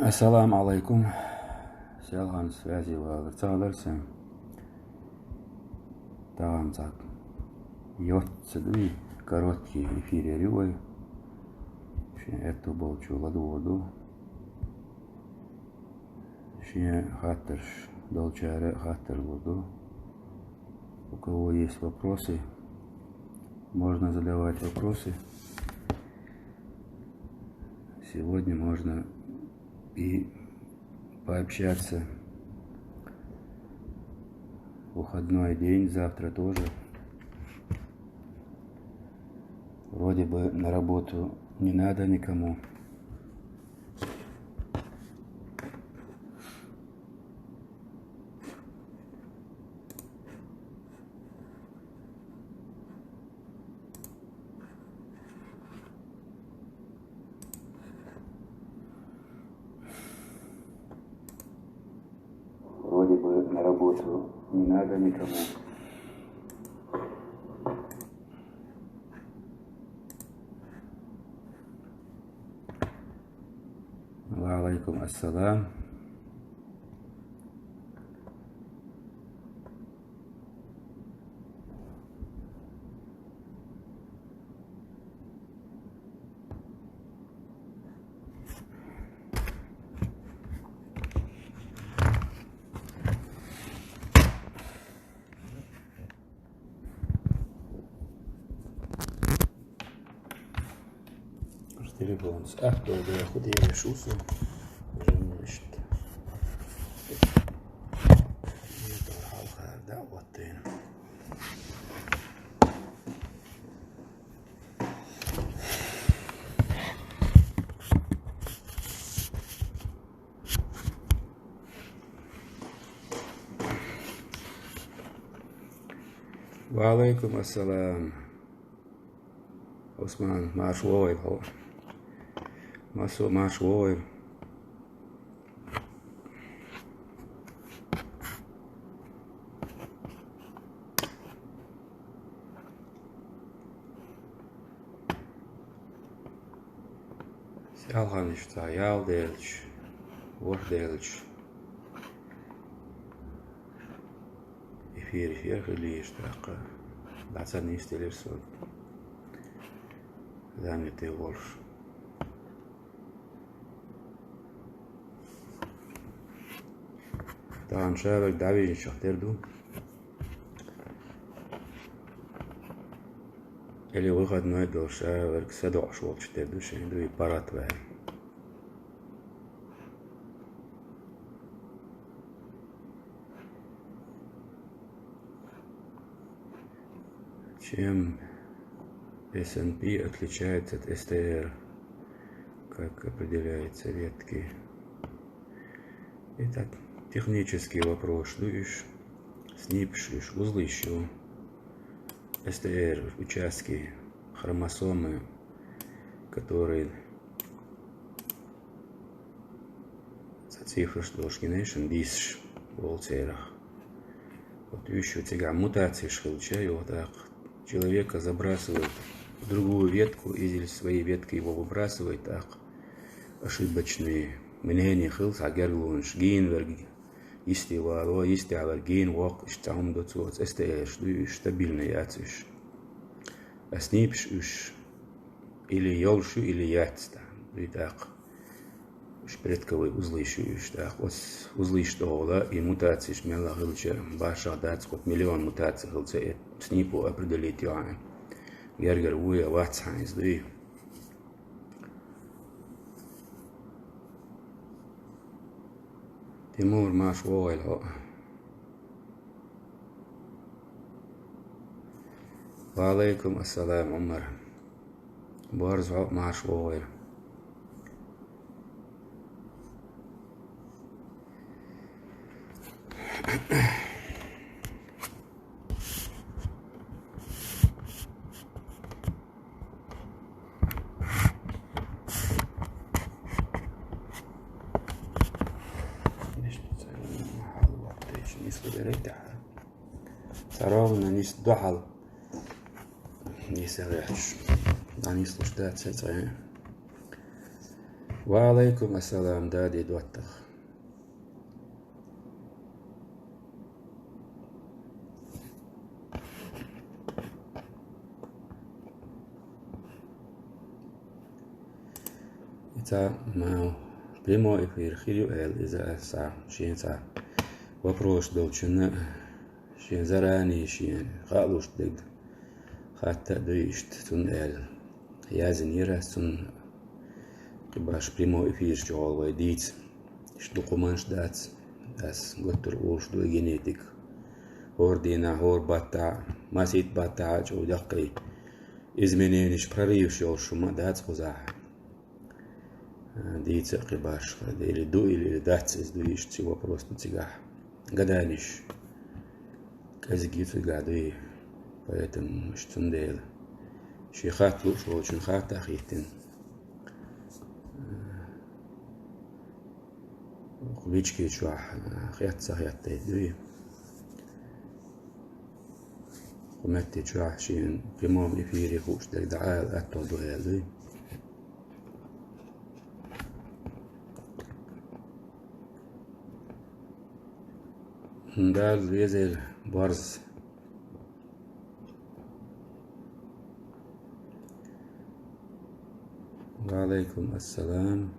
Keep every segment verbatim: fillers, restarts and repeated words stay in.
Ассаламу Ӏалайкум. Селхан, связи валар ца хилар сайн. Тахана цхьа йоццул короткий эфир яр ю вай. Шен аьттув болчо ладувгӀур ду. Шен хаттарш долчара хаттар лур ду. У кого есть вопросы, можно задавать вопросы. Сегодня можно и пообщаться. Выходной день, завтра тоже. Вроде бы на работу не надо никому. Вроде бы на работу не надо никому. Ва Ӏалайкум ассалам. Телефонца ахту беху дереш усу. Жимишт. Итар хьалхара даъват тайна. Ва Ӏалайкум ассалам. Усман, марша вогӀийла хьо. Массо а марша вогӀийла. Селхан, иштта ял делча, ворхӀ делча. Эфир, эфир хилийша тӀаккха. ДӀа ца нисделира со. Занятый волуш. Тахана шаверг дӀавижначух тера ду. Или выходной долуш шаверг садоӀуш волчу тера ду, шайн дуй паргӀат ваьлла. Чем S and P отличается от S T R, как определяется ветки? Итак, технический вопрос ду уьш, снипаш уьш, узлуш ю. S T R участки, хромосомы, которые цхьа цифраш долуш гинайшан дисаш волу церах. Вот уьш ю цигахь мутацеш хилча, и вот так человека забрасывает в другую ветку, из своей ветки его выбрасывает, так ошибочные мнения хил, цхьа гергалонаш гийна верг йисте вало, йистехь верг гийна воккху, иштта цхьа хӀума ду цо, оцу S T R-ш ду уьш, стабильный яц уьш. А снипаш уьш или йолуш ю, или яц тахана, дуй тӀаккха. Уьш предковый узлуш ю уьш тӀаккха. Оцу узлуш тӀехула и мутацеш мелла хилча, башха дац, кху миллион мутаци хилча, и снипо определить йо хьайн. Гергара ву я вац хьайн иза дуй. Тимур, марша вогӀийла хьо. Ва Ӏалайкум ассалам, Ӏумар. Борз хьо, марша вогӀийла. Иштта ца хьалаваттайча, нисло бере тӀехьара. Ца ровно нисдо хьал. Нисарехьаш. ДӀанислуш дац цхьа. Ва Ӏалайкум ассалам, дади доттагӀа. Ица ма прямой эфир хир ю аьлла, иза аса шен цхьа вопрос долчунна шен заранее шен хаалуш дерг хатта а дуй иштта цунна аьлла. Яздинера ас цунна кхибарш прямой эфираш чухула вай дийца. Иштта дукха хӀуманаш дац, ас готтар олуш ду и генетика. ХӀора дийнахь, хӀора баттахь, масийтта баттахь а чӀогӀа даккхий изменениш, прорываш йолуш хӀума дац кхузахь. Дийца а кхибарш, или ду, или, или дац, иза ду, иштта ци вопрос ду цигахь. Гаданиш кӀезиг ю цигахь дуй, поэтому иштта цундела. Шен хатта лууш волчун хатта а хӀиттина. Лички чохь хетта ца хеттай дуй. Кху метте чохь шен прямом эфире хууш дерг дӀаала аьтто ду аьлла дуй. Дала везар борз. Ва Ӏалайкум ассалам.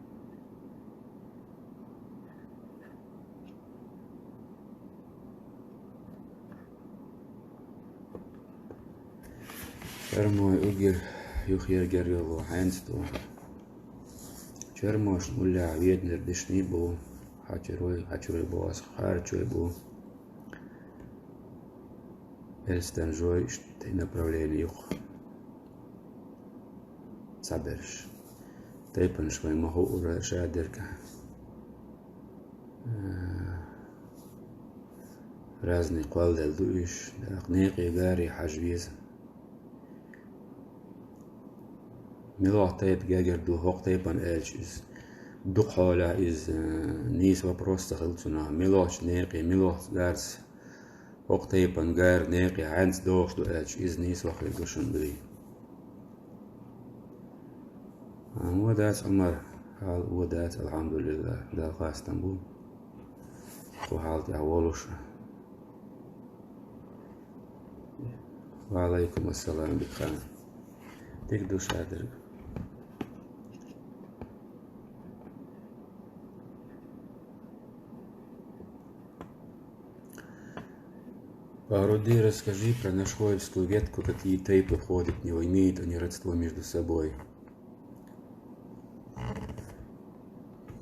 Чармой угир юхера гергарло хьаьнца ду. Чармошна уллехь Веданара дешнийн бу, хьачарой, хьачарой бу ас, харачой бу. Элстанжой иштта и направление юкъа цхьаберш. Тайпанаш вай ма хуура шадерг. Разный кхолладелла ду уьш, дакъа некъе гаре хьажа веза. Милох тайпа гергара ду, хӀокху тайпана аьлча иза. Дукха хьолахь иза, э, нийса вопрос ца хилла цунах. Милохчу некъе, милохчу гарца, хӀокху тайпана гара некъе хьаьнца догӀуш ду аьлча, иза нийса вахийла ду шуна дуй. Амма дац, Ӏумар, хьал вон дац, алхьамдулиллахӀ, Далла хастам бу. Кху хьал тӀехь волуш. Ва Ӏалайкум ассалам, Бекхан. Дика ду шадерг. Пару дней расскажи про нашхоевскую ветку, какие тейпы входят в неё, имеют они родство между собой.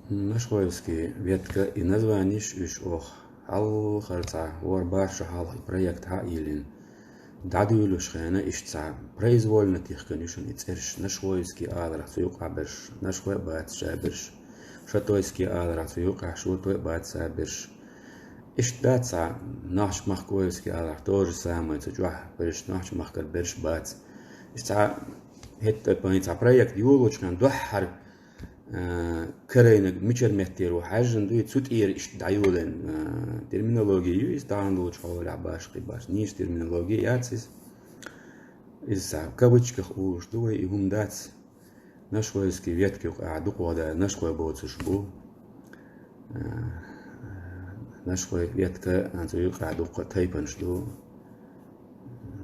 Нашхоевский ветка и названиш уьш охьа хьалхара цхьа хӀора бархӀ шо хьалха и проект хьа а йиллина. ДӀадуьйлуш хена иштта цхьа произвольно тихкина ю шуна и цӀерш. Нашхоевский аларах цу юкъахь берш, нашхой а бац ша берш. Шатойский аларах цу юкъахь шотой а бац ша берш. Иштта дац цхьа, Нохч-Махкоевский аларах то же самое, цу чохь берш, Нохч-Махкара берш бац. Иштта цхьа хӀетта тайпана цхьа проект йолочу хьан дуьххьара, а, карайниг мичара меттера ву хьаьжжина дуй, цу тӀера иштта дӀайолийна, а, терминология ю иза, тахана долчу хьолехь башха кхин баш. Нийса терминология яц иза. Иза цхьа в кавычках олуш ду вай, и хӀума дац. Нашхойский ветка юкъахь дукха да, нашхой боцуш бу. Э, нашхой ветка, а, цу юкъахь дуккха тайпанаш ду.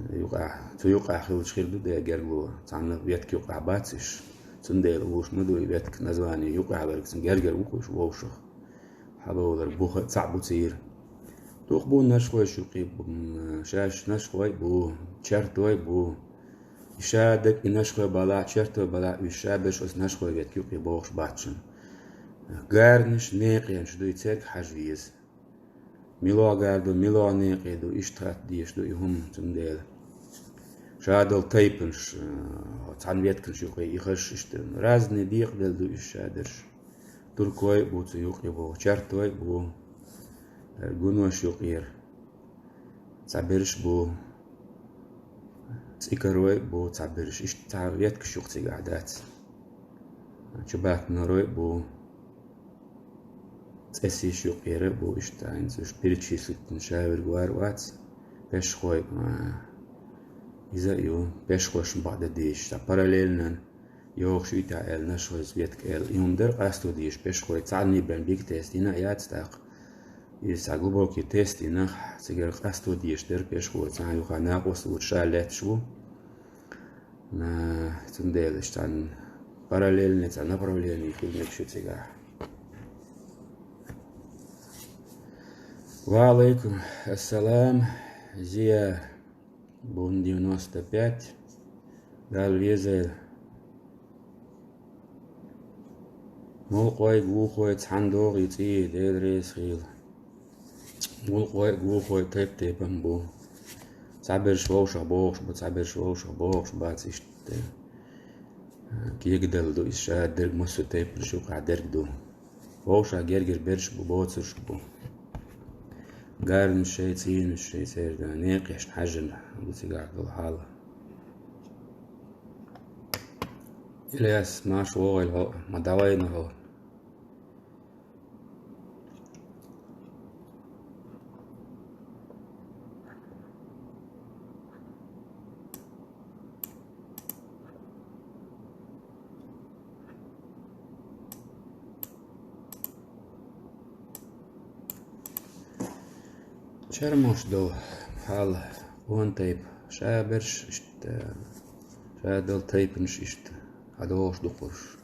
Юкъахь, цу юкъахь хилча хир ду де гергло. Цхьанна ветка юкъахь бац уьш. Цундела вуш ма ду и ветка название юкъахь верг, цуьнан гергара ву кхуш вовшах. Хьабовлар буха цхьаъ бу цийра. Дукха бу нашхой шу кхин, м, шаьш нашхой бу, чертой бу. И шадерг и нашхой балахь, чертой балахь, уьш ша берш оцу нашхой ветка юкъе бохуш бац шуна. Гарнаш, некъенаш дуй церг хьажа веза. Мило гар ду, мило некъе ду, иштта хатта дезаш ду и хӀума, цундела. Шадолу тайпанаш, э, цхьана ветканаш юкъе и хаш иштта. Разный декъаделла ду уьш шадерш. Туркой а бу цу юкъе боху, чертой а бу. Э, гунош юкъера. Цхьаберш бу, цӀикарой бу цхьаберш, иштта цхьа веткаш юкъа цигахь дац. Чубакнарой бу, цӀесиш юкъера бу, иштта хӀинца уьш перечислить дина ша верг вар вац, пешхой, а, иза а ю, пешхошна бакъ дан дезаш, цхьа параллельно йогӀуш ю-те аьлла, нашхойс ветка аьлла. И хӀума дара къасто дезаш пешхой, цхьанне бен биг тест йина а яц тӀаккха. Иза цхьа глубокий тест йина, цигара къасто дезаш дара пешхой, цхьана юха накъост вуд ша лаьтташ ву. На, цундела иштта цхьана параллельный цхьа направление хила мегаш ю цигахь. Ва алейкум ассалам, Зия, бун девяносто пять, Далла веза. Мулкъой, вухой цхьана догӀу и цӀий, Дела реза хила. Мулкъой, вухой тайп-тайпана бу. Цхьаберш вовшах богӀуш бу, цхьаберш вовшах богӀуш бац иштта. Кегадалла ду иза, ша дерг массо а тайпанаш юкъахь дерг ду. Вовшах гергара берш бу, боцурш бу. Гарнаш шай, цӀийнаш шай, церан некъешна хьаьжжина ду цигахь долу хьал. Ильяс, марша вогӀийла хьо, ма дӀавайна хьо. Чермош долу хьал, вон тайпа, ша берш иштта, ша долу тайпанаш иштта, хьан догӀуш ду кхуш.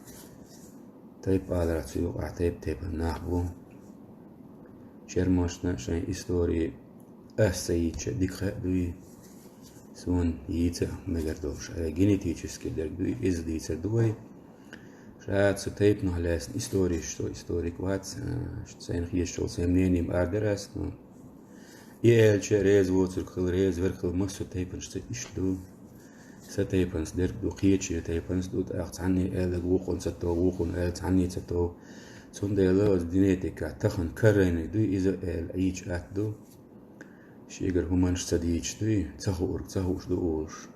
Тайпа аларах цу юкъахь тайп-тайпана нах бу. Чермошна шайн история ас ца йийцча дика хаа дуй? Суна йийца а мегар долуш, генетически дерг дуй, иза дийцар ду вай. Ша цу тайпанах лаьцна историш, со историк вац, а, сайна хеташ йолу сайн мнение ма арадара ас, но и аьлча реза воцург хила, реза верг хила, массо а тайпанаш ца иштта ду. Сан тайпанца дерг ду, кхечу тайпанца ду, тӀаккха цхьанне аьлларг вукхунна ца тов, вукхунна аьлларг цхьанне ца тов. Цундела оцу генетика тахана карайна дуй, иза аьлла, Ӏийча атта ду. Шегара хӀуманаш ца дийцаш дуй, ца хуург ца хууш ду олуш.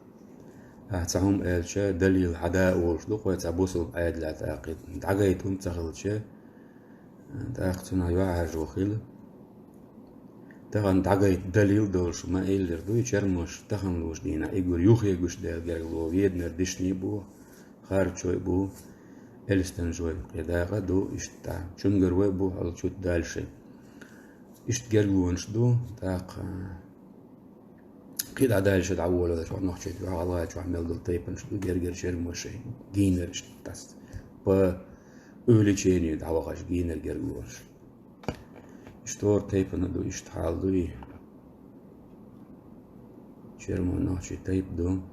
Ахьа цхьа хӀума аьлча, далил хьада олуш ду, кхой цхьа бусалба Ӏедалехь тӀаккха дӀагайта хӀума ца хилча, тӀаккха цунах юьхьӀаьржо хила. Тахана дӀагайта далил долуш ма-эллара дуй, чермош тахана лууш дийнахь, и гур юххе гуш дел герга ло, Веданара дишни бу, Харчой бу, Элистанжой кхидакъа ду, иштта чунгар вай бу, хьал чут дальше. Иштта гергалонаш ду, тӀаккха кхидӀа дальше дӀаволалаш, хьо нохчий чохь, гӀалгӀай чохь мел долу тайпанаш ду, гергара чермошей, гийнар иштта тас. По увеличению дӀавахаш гийнар гергалонаш. Иштта хӀора тайпана ду, иштта хьал дуй. Чермо нохчий тайп ду.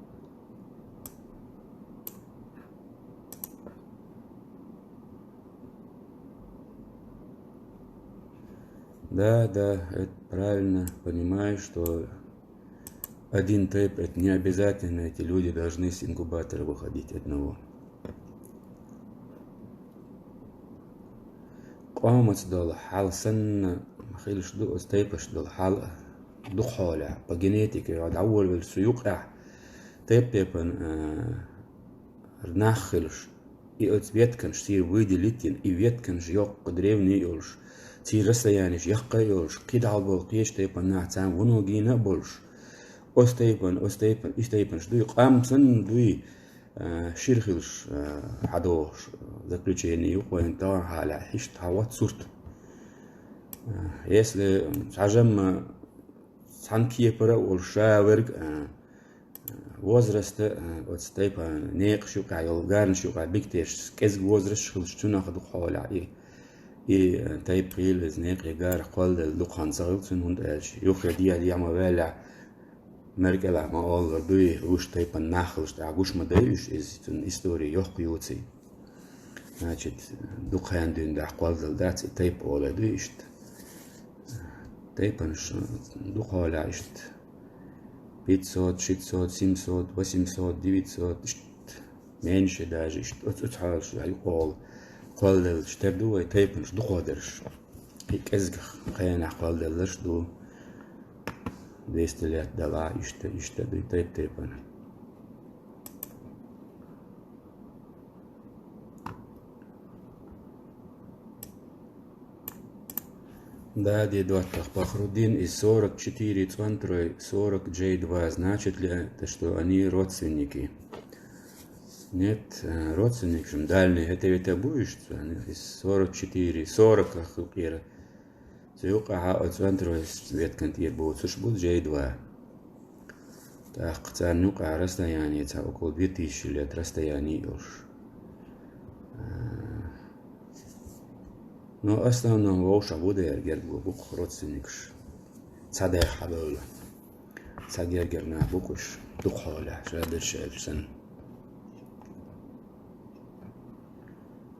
Да, да, это правильно. Понимаю, что один тайп, это не обязательно, эти люди должны с инкубатора выходить одного. Къомаца долу хьал санна хилаш ду, оцу тайпаш долу хьал дукха хьолехь, по генетике, дӀаволавелла цу юкъехь тайп-тайпана, а, нах хилаш. И оцу ветканаш цира выделить йина, и ветканаш йоккха древний йолуш, цира расстоянеш яккхий йолуш, кхидӀа болу кхечу тайпана нах царна вуно гийна а болуш, оцу тайпана, оцу тайпана, и тайпанаш дуй, къам санна дуй, а, шира хилаш, а, хьадогӀуш, заключение ю, кхойн тахана хьалехь, иштта хьан вац сурт. А, если цхьа жамма цхьана кепара а волуш ша верг, а, возраста, а, оцу тайпа некъаш юкъахь йолу, гарнаш юкъахь бигтеш, кӀезиг возрасташ хилча, цунах дукха хьолехь и, и, а, тайпа хила веза, некъе гара кхолладелла дукха хан ца хила цуьнан, хӀунда аьлча юххе дехьа-дехьа ма ваьллехь, мер кӀелахь ма оллар дуй, уьш тайпана нах хилча, тӀаккха гуш ма дай уьш иза, цуьнан истори йоккха юций. Значит, дукха хан дуьйна дахь кхолладелла дац и тайпа олий дуй иштта. Тайпанаш дукха хьолехь иштта. Пятьсот, шестьсот, семьсот, восемьсот, девятьсот, иштта. Меньше даже иштта. Оцу, оцу хьалаш юкъахула кхолладеллаш тера ду вай тайпанаш дукхо дерш. И кӀезгах кхайнахь кхолладелларш ду. Двести лет далахь, иштта, иштта дуй тайп-тайпана. Да, де доттагӀа Пахрудин, из сорок четыре цӀонтарой, сорок джей два, значит ли это, что они родственники? Нет, э, родственникаш-м дальние, это ведь обуешься, они из сорок четыре, сорок юкъера. Цу юкъахьа оцу центровой веткан тӀера боцуш бу Джей два. ТӀаккха царна юкъахь расстояние цхьа около две тысячи лет расстояние йолуш. Э, но основном вовшах бу дера герга бу букх родственникаш. Цхьа дайх хьабевлла. Цхьа гергара нах бу-кх уьш, дукха хьолехь, ша дерш аьлча санна.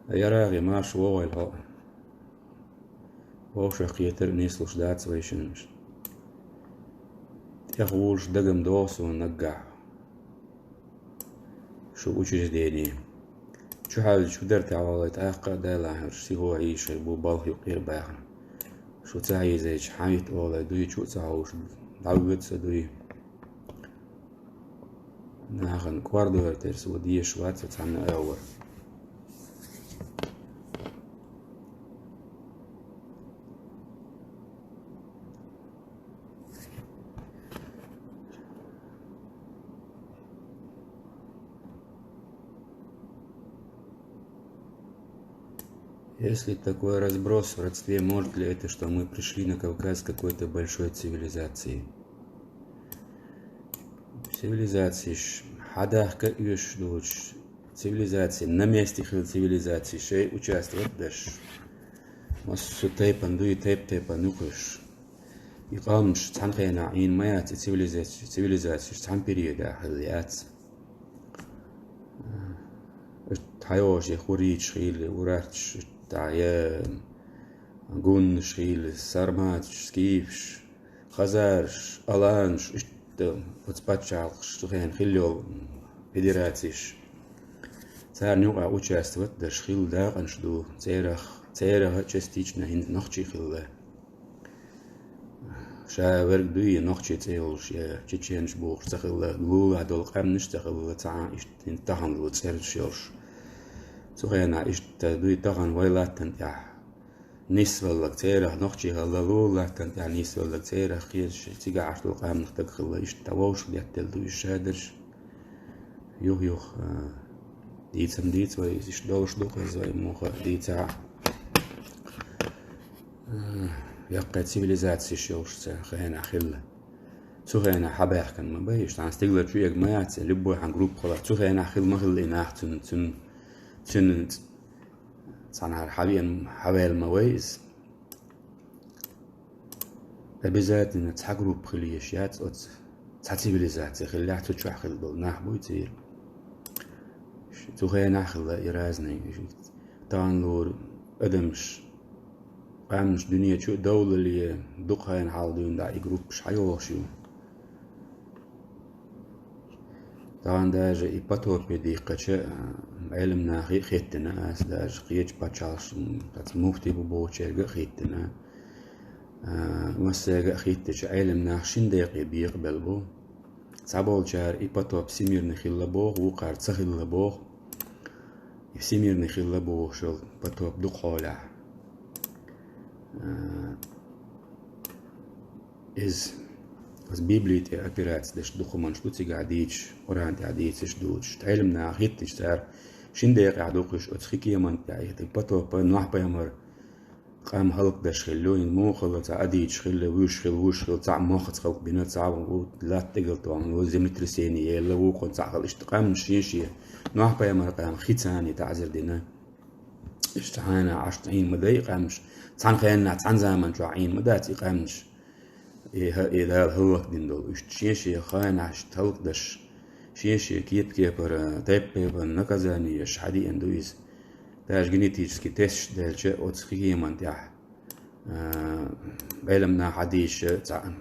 Ярагӏе, марша вогӀийла хьо. Вовшах кхетар а нислуш дац вайшиннаш. ТӀехволуш дагам догӀу суна наггахь. Шу учреждение. Чухьаьвзича хӀу дара тӀехь валай тӀаккха а дайлахьарш, сихо хьийзаш хир бу балха юкъера баьхна. Шу ца хьийзайча, хьан витта олай дуй, чу а ца хьовш, дӀавоьду сан дуй. Нахана кӀордор тера, со дезаш вац цхьанна а вар. Если такой разброс в родстве, может ли это, что мы пришли на Кавказ с какой-то большой цивилизацией? Цивилизацеш хьадахка а оьшуш доцуш, цивилизаци, на месте хила цивилизаци шайн участвовать деш, массо тайпана дуй, тайп-тайпана юкъаш. И къамаш цхьана хенахь Ӏийна ма яц, и цивилизаци-, цивилизацеш цхьана периодехь хилла яц. Иштта хьайогӀуш я хурриташ хилла, урарташ, иштта я гуннаш хилла, сарматаш, скифаш, хазараш, аланаш, иштта оцу пачхьалкхаш цу хенахь хилла йолу федерацеш. Царна юкъахь участвовать деш хилла дакъанаш ду, церах, церах а частично хӀинца нохчий хилла. Ша верг дуй, нохчий цӀе йолуш, я чеченаш бохуш ца хилла, лулахь долу къаьмнаш а ца хилла, цхьа а иштта хӀинца тахана лу цӀераш йолуш. Цу хенахь иштта дуй тахана вай латтана тӀехь нисваллаг церах нохчий хилла, лулахь латтана тӀехь нисваллаг церах кхеташ, цигахь Ӏаш долу къаьмнах дага хилла, иштта вовшах деттелла ду уьш шадерш. Юх-юха, а, дийцам дийца вай, иза иштта долуш ду-кх иза вай муха а дийцахь. А, яккхий цивилизацеш йолуш цу хенахь хилла. Цу хенахь хьабаьхкина ма бай, иштта хьан стигалара чу эга ма яц, любой хьан группа хилахь. Цу хенахь хилла ма хилла и нах цуьнан, цуьнан, цуьнан цхьанхьара хьавеана, хьаваьлла ма вай иза. Обязательно цхьа группа хила езаш яц оцу, цхьа цивилизация хиллехь, цу чохь хилла болу нах буй церан. Цу хенахь хилла и разный. Тахана лура адамаш, къаьмнаш дуьне чу а довлале, дукха хенахь хьалха дуьйна дӀа и группаш хьайогӀуш ю. Тахана даже и потопе дийккхача, а, Ӏелам нахе а хеттина ас, даже кхечу пачхьалкхаш, м, кхаца муфти бу бохучаьрга а хеттина. А, массаьрга а хеттича, Ӏелам нах шина декъе бекъабелла бу. Цхьаболчара и потоп всемирный хилла боху, вукхара ца хилла боху. И всемирный хилла бохуш йолу потоп дукха хьолехь. А, иза, оцу Библи тӀе опираться деш дукха хӀуманаш ду цигахь дийцаш, Къуръан тӀехь дийцаш, дузуш. Ӏелам наха хеттича цара шина декъехь дукхуш оцу хи кеман тӀехь и потопа Нохь-пайхамар къам хӀаллакдеш хилла, хӀинца муха хилла, цхьа а дийцаш хилла, вуьш хилла, вуьш хилла, цхьаъ мохаца хӀаллакбина, цхьаъ ву латта дегал тохна, ву землетрясение елла, вукхунна цхьаъ хилла, иштта къаьмнаш шен-шен. Нохь-пайхамар къам хи царний таӀзар дина. Иштта хьайна Ӏаш Ӏийна ма дай и къаьмнаш. Цхьана хенахь, цхьана заман чохь Ӏийна ма дац и къаьмнаш. И хӀа-, и Дала хӀаллакдина долу. Иштта шен-шен хенахь иштта хӀаллакдеш, шен-шен кеп-кепара, тайп-тайпана наказание еш хьадеана ду иза. Даже генетический тесташ делча, оцу хи кеман тӀехь, а, Ӏелам наха хьадийша, цхьа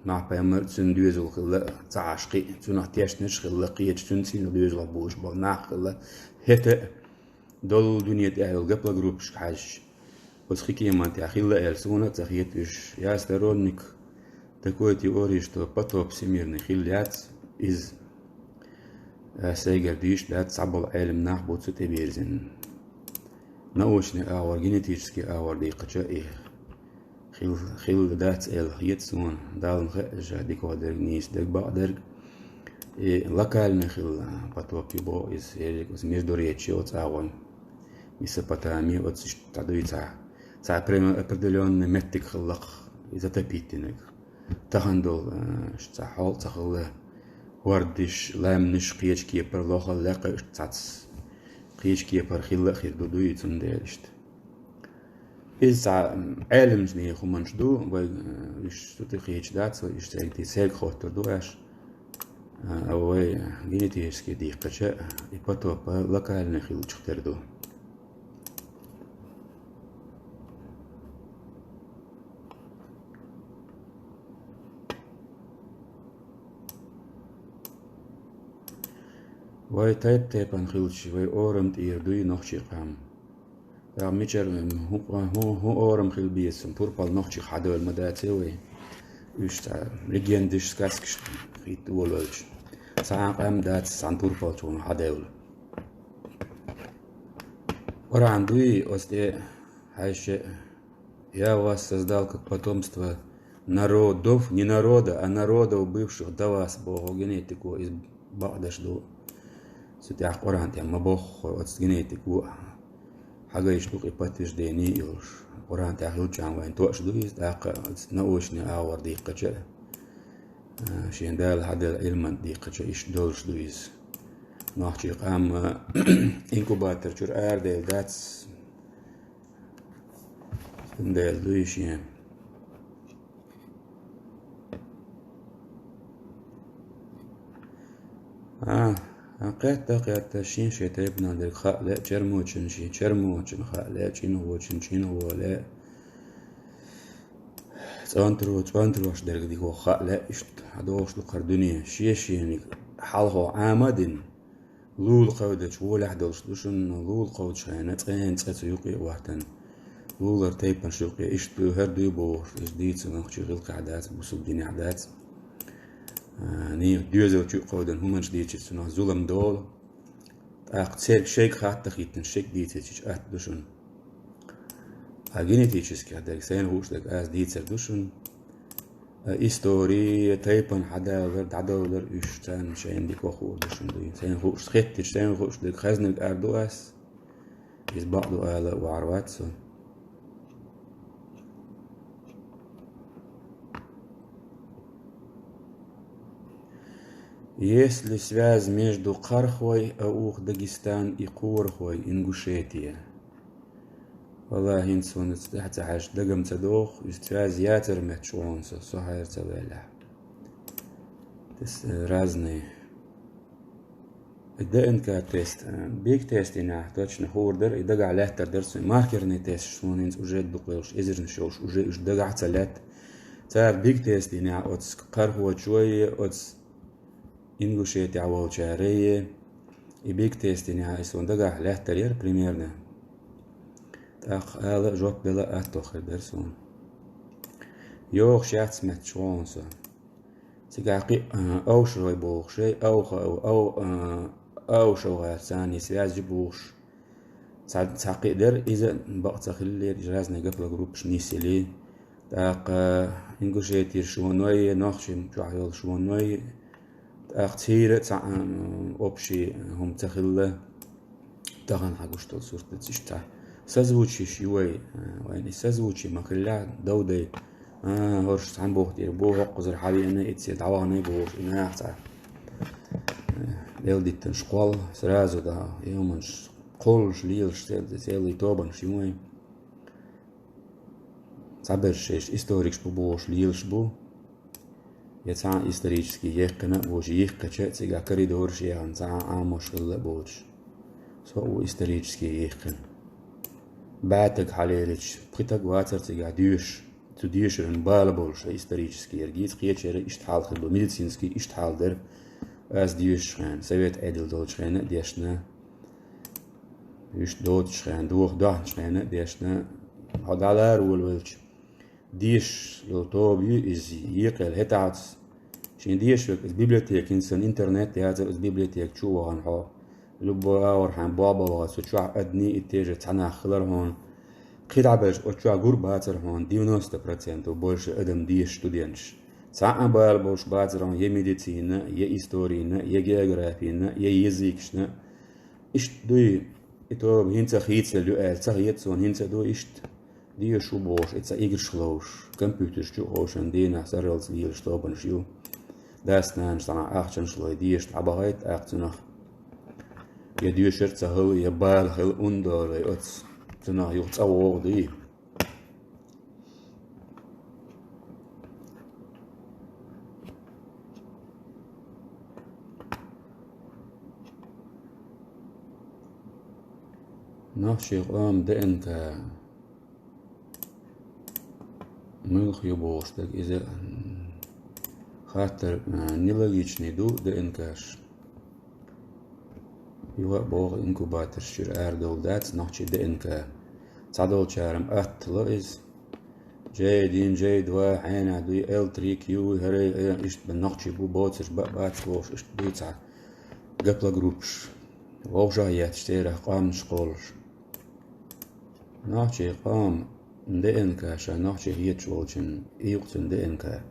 Нохь-пайхамар, цуьнан доьзал хилла, цхьа Ӏаш кхин а, цунах тешнарш хилла, кхечу цуьнан цӀийнах доьзалх бууш болу нах хилла. ХӀета а долу дуьне тӀехь йолу гаплогруппашка хьаьжча, оцу хи кеман тӀехь хилла аьлла, суна а ца хета уьш. Я сторонник такой теории, что потоп всемирный хилла яц, иза, а, сайгара дийш дац, цхьаболу Ӏелам нах бу цу тӀебирзина. Научный агӀор, генетический агӀор дийккхача, и хил-, хилла дац аьлла хета суна, Далла хаьа ша дика дерг, нийса дерг, бакъ дерг. И локальный хилла потоп ю боху иза, ерриг оцу междуречье оцу агӀон. Месопотами оцу иштта дӀадуьйцахь. Цхьа прямо определённый меттиг хиллакх, и затопить динарг. Тахана долу, э, иштта цхьа хьол ца хилла, хӀордаш, лаьмнаш кхечу кепара лохал лаьккха иштта цхьацца. Кхечу кепара хилла а хир ду, дуй, цундела иштта. Иза цхьа, м, Ӏеламнийн хӀуманаш ду, вай, э, уьш цу тӀе кхечу дац, вай уьш цаьрга тӀе цаьрга хоттур ду аьш. А, вай генетически дийккхача, и потопа локальный хиллачух тера ду. Вай тайп-тайпана хилча, вай орам тӀера дуй нохчийн къам. Ткъа мичара, хӀун, хӀун, хӀун орам хила беза, турпал нохчех хьадевлла ма дац вай. Уьш цхьа легендаш, сказкаш хӀитта волавелча, цхьа а къам дац цхьана турпалчунна хьадевлла. Къуръан дуй, оцу тӀе хьаьжча: «Я вас создал как потомство народов», не народа, а народов, бывших до вас, боху генетико, иза бакъдеш ду. Цу тӀехь Къуръан тӀехь ма бохху оцу генетико хьагайш ду-кх и подтверждение йолуш. Къуръан тӀехь хилчахьана вайна тоъаш ду иза, тӀаккха оцу научный агӀор дийккхача а, шен Дала хьаделла Ӏилман дийккхача иштта долуш ду иза. Нохчийн къам инкубатор чуьра араделла дац, цундела дуй шен. А, а кхетта, кхетта, шен шен тайпанах дерг хаа лаьа, чермочун шен чермочун хаа лаьа, чӀинхочун чӀинхо лаьа. ЦӀонтаро, цӀонтарош дерг дихо хаа лаьа, иштта хьадогӀуш ду кхара дуьне. Шен-шениг хьалхо Ӏама а дина, лула кхевдачу гӀолехь долуш ду шуна, лула кховдачу хенахь цӀена цӀе цу юкъе а хӀоттийна. Лулара тайпанаш юкъе иштта ду, хӀара дуй бохуш, иза дийца нохчийн гӀиллакхехь дац, бусалба динехь дац. А, нехан доьзал чу а кховдийна хӀуманаш дийцича, цунах зулам долу. ТӀаккха цаьрга шайга хатта хӀиттина, шайга дийцича атта ду шуна. А генетически дерг, сайна хууш дерг аз дийцар ду шуна. А истори, тайпана хьадалар, дӀадовлар уьш царна шайна дика хуур ду шуна дуй. Сайна хууш хеттича, сайна хууш дерг хазнарг ар ду ас. Иза бакъ ду ала а вахьар вац со. Есть ли связь между Кхархой, а ух Дагестан, и Кхорхой, Ингушетия? Валлахи, хӀинца суна цу тӀехь ца хьаьжча дагам ца догӀу, иза связь яцара моьттуш ву хьуна со, со хьайра ца ваьллехь. Тес, э, разные. И ДНК-тест, э, биг-тест йинехь, точно хуур дара, и дагахь лаьттар дара суна. Маркерный тесташ суна хӀинца уже дукха йолуш, эзарнаш йолуш, уже уьш дагахь а ца лаьтта. Цара биг-тест йинехь, оцу Кхархочой, оцу Ингушетехь волчарий, и биг-тест йинехь, и суна дагахь лаьттар яра примерно. ТӀаккха ала а, жоп дала а атта хир дара суна. ЙогӀуш яц моьттуш ву хьуна со. Цигахь кхин а, а, овшарой бохуш, эй, овха-, ов-, а, овшовгӀар царний связь ю бохуш. Цхьа, цхьа кхин а дара, иза бакъ ца хиллера, разные гаплогруппаш нисъелий. ТӀаккха Ингушетера шоной, нохчийн чохь йолу шоной, тӀаккха церан а цхьа, а, общий хӀума ца хилла. Тахана хьан гуш долу сурт дац иштта. Созвучиш ю вай, а, вайн и созвучи ма хилла, довдай. А, хӀорш цхьана бух тӀера бу, хӀокхузара хьавеана, и цӀе дӀавахана бохуш, и наха цхьа, э, мел диттанаш кхолла, сразу, да, и хӀуманаш кхоллуш, лелаш, цел-, целый тобанаш ю вайн. Цхьаберш шайш историкаш бу бохуш лелаш бу. Я цхьа исторически яьккхина а боцуш, йихкача а, цигахь коридораш яьхна, цхьа а Ӏамош хилла а боцуш. Со а ву исторически йихкина. БӀе таг хьалерича, пхи таг вацара цигахь доьшуш. Цу дешаран бала болуш, а, исторически ерг йийца, кхечеран иштта хьал хир бу, медицинский иштта хьал дара. Ас дешачу хенахь, совет Ӏедал долчу хенахь а дешна, уьш доцучу хенахь, доха доьхначу хенахь а дешна, хьо дӀалара волавелча, дешаш йолу тоба ю иза, екъаелла хӀетахьца. Шен дешаш верг иза библиотека, хӀинца санна интернет яцара, иза библиотека чу а вахана хьо, любой агӀор хьайн болх бан вахана, цу чохь одни и те же цхьа нах хилар хьуна. КхидӀа баьлча, оцу чохь гур бацара хьуна девяносто процентов больше адам дешаш, студенташ. Цхьа а бала болуш бацара хьуна я медицина, я историна, я географина, я языкашна. Иштта дуй, и тоба хӀинца а хийцалуш ю аьлла, ца хета суна, хӀинца а ду иштта. Дезаш ву бохуш, и цхьа играш ловзуш, компьютерш чу а ховшина, дийнахь сарралц лелаш тобанаш ю. Дас-нанас цхьана ахчанаш лой, дезаш дӀабахийта тӀаккха цунах. Я доьшур ца хилла, я бала хилла, хӀунда аьлча оцу цунах юха цӀа вогӀу дуй. Нохчийн къоман Д Н К муьлха ю бохуш дерг иза, м, хаттар, а, нелогичный ду Д Н К-ш. Юха а боху, инкубаторш чуьра арадовла дац нохчийн Д Н К. Цхьадолчара-м атта ло иза. J один, J два, хьенех дуй, L три, Q, хӀара, э, иштта бен нохчий бу, боцурш баъ бац бохуш, иштта дуй цхьа гаплогруппаш. Вовшах а етташ, церах къоманаш кхоллуш. Нохчийн къоман Д Н К ша нохчий хеташ волчун, и ю-кх цуьнан Д Н К.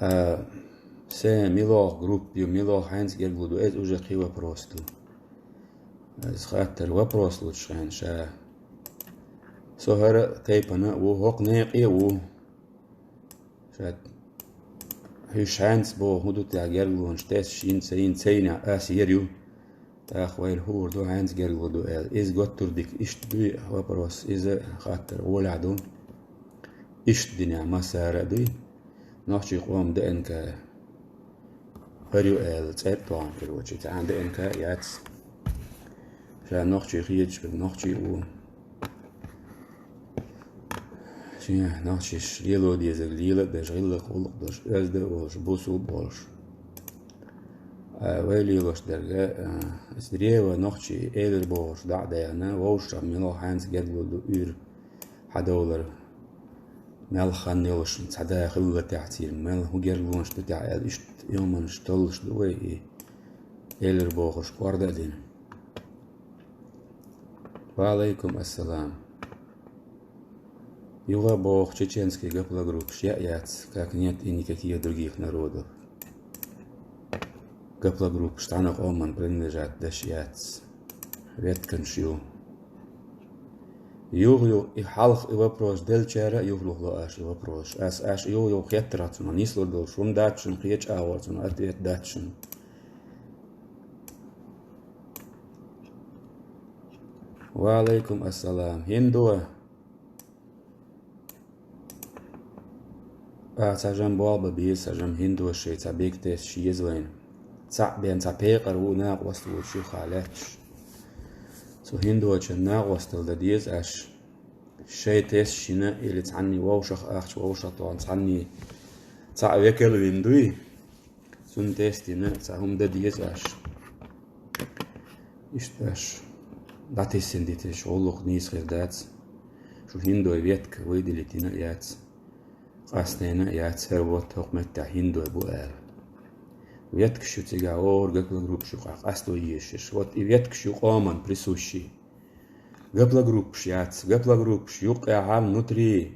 А, се милох группа ю, милох хьаьнца герга лур ду, иза уже кхин вопрос ду. Иза хаттар вопрос лучу хенахь ша. Со хӀара тайпана а ву, хӀокху некъе а ву. Ша хӀуьш хьаьнца боху, хӀун ду тӀехь гергалонаш тесаш йина ца йина, ца йинехь ас йийр ю. ТӀаккха вайна хуур ду, хьаьнца герга лур ду аьлла. Иза готтур дика, иштта дуй вопрос, иза хаттар гӀолехь ду. Иштта динехь массара а дуй. Нохчийн къоман Д Н К хӀара ю аьлла, цӀе а тохна хир ву, цхьана Д Н К а яц. Ша нохчий хеташ верг нохчий а ву. Шен нохчаша лело дезарг лела а деш, гӀиллакх-гӀуллакх долуш, оьзда а волуш, бусулба а волуш. А вай лелош дерг, а, с древа нохчий элира бохурш дӀа а даьхна, вовшашна мила хьаьнца герга лур ду уьйр хьадовлар. Мел хан йолуш цхьа да хилла тӀехь церан, мел хӀун гергалонаш ду тӀехь аьлла, иштта йоманаш толлуш ду вай и элира бохурш кӀорда а дина. Ва алайкум ассалам. Юха а боху, чеченский гаплогруппаш я а яц, как нет и никаких других народов. Гаплогруппаш цхьана къоман принадлежат деш яц. Ветканаш ю. Юха-юха и хьалха и вопрос деллачара а юхалуха ло аша и вопрос. Ас аша юха-юха хеттархьама нислур долуш хӀума дац шуна, кхечу агӀор цунна ответ дац шуна. Ва алайкум ассалам. ХӀинда? А, сан жамма болх бан беза, сан жамма хӀиндоша шайн цхьа бегтесаш еза вайна. Цхьаъ бен цхьа пекъар ву накъост воцуш юха лаьтташ. Цу хӀиндочун накъосталла дан деза аша. Шайн тесаш йина или цхьанний вовшах ахча, вовшах тохна цхьанний цхьаъ векал вина дуй. Цунна тестина цхьа хӀума дан деза аша. Иштта аша дӀатесна дитина гӀуллакх нийса хир дац. Шу хӀиндой ветка вай дилитина а яц. Къастийна а яц, хӀара вот хӀокху меттехь хӀиндой бу аьлла. Веткаш ю цигахь, хӀора гаплогруппаш юкъахь къасто езаш. Вот и веткаш ю къоман присущий. Гаплогруппаш яц, гаплогруппаш юккъехь внутри.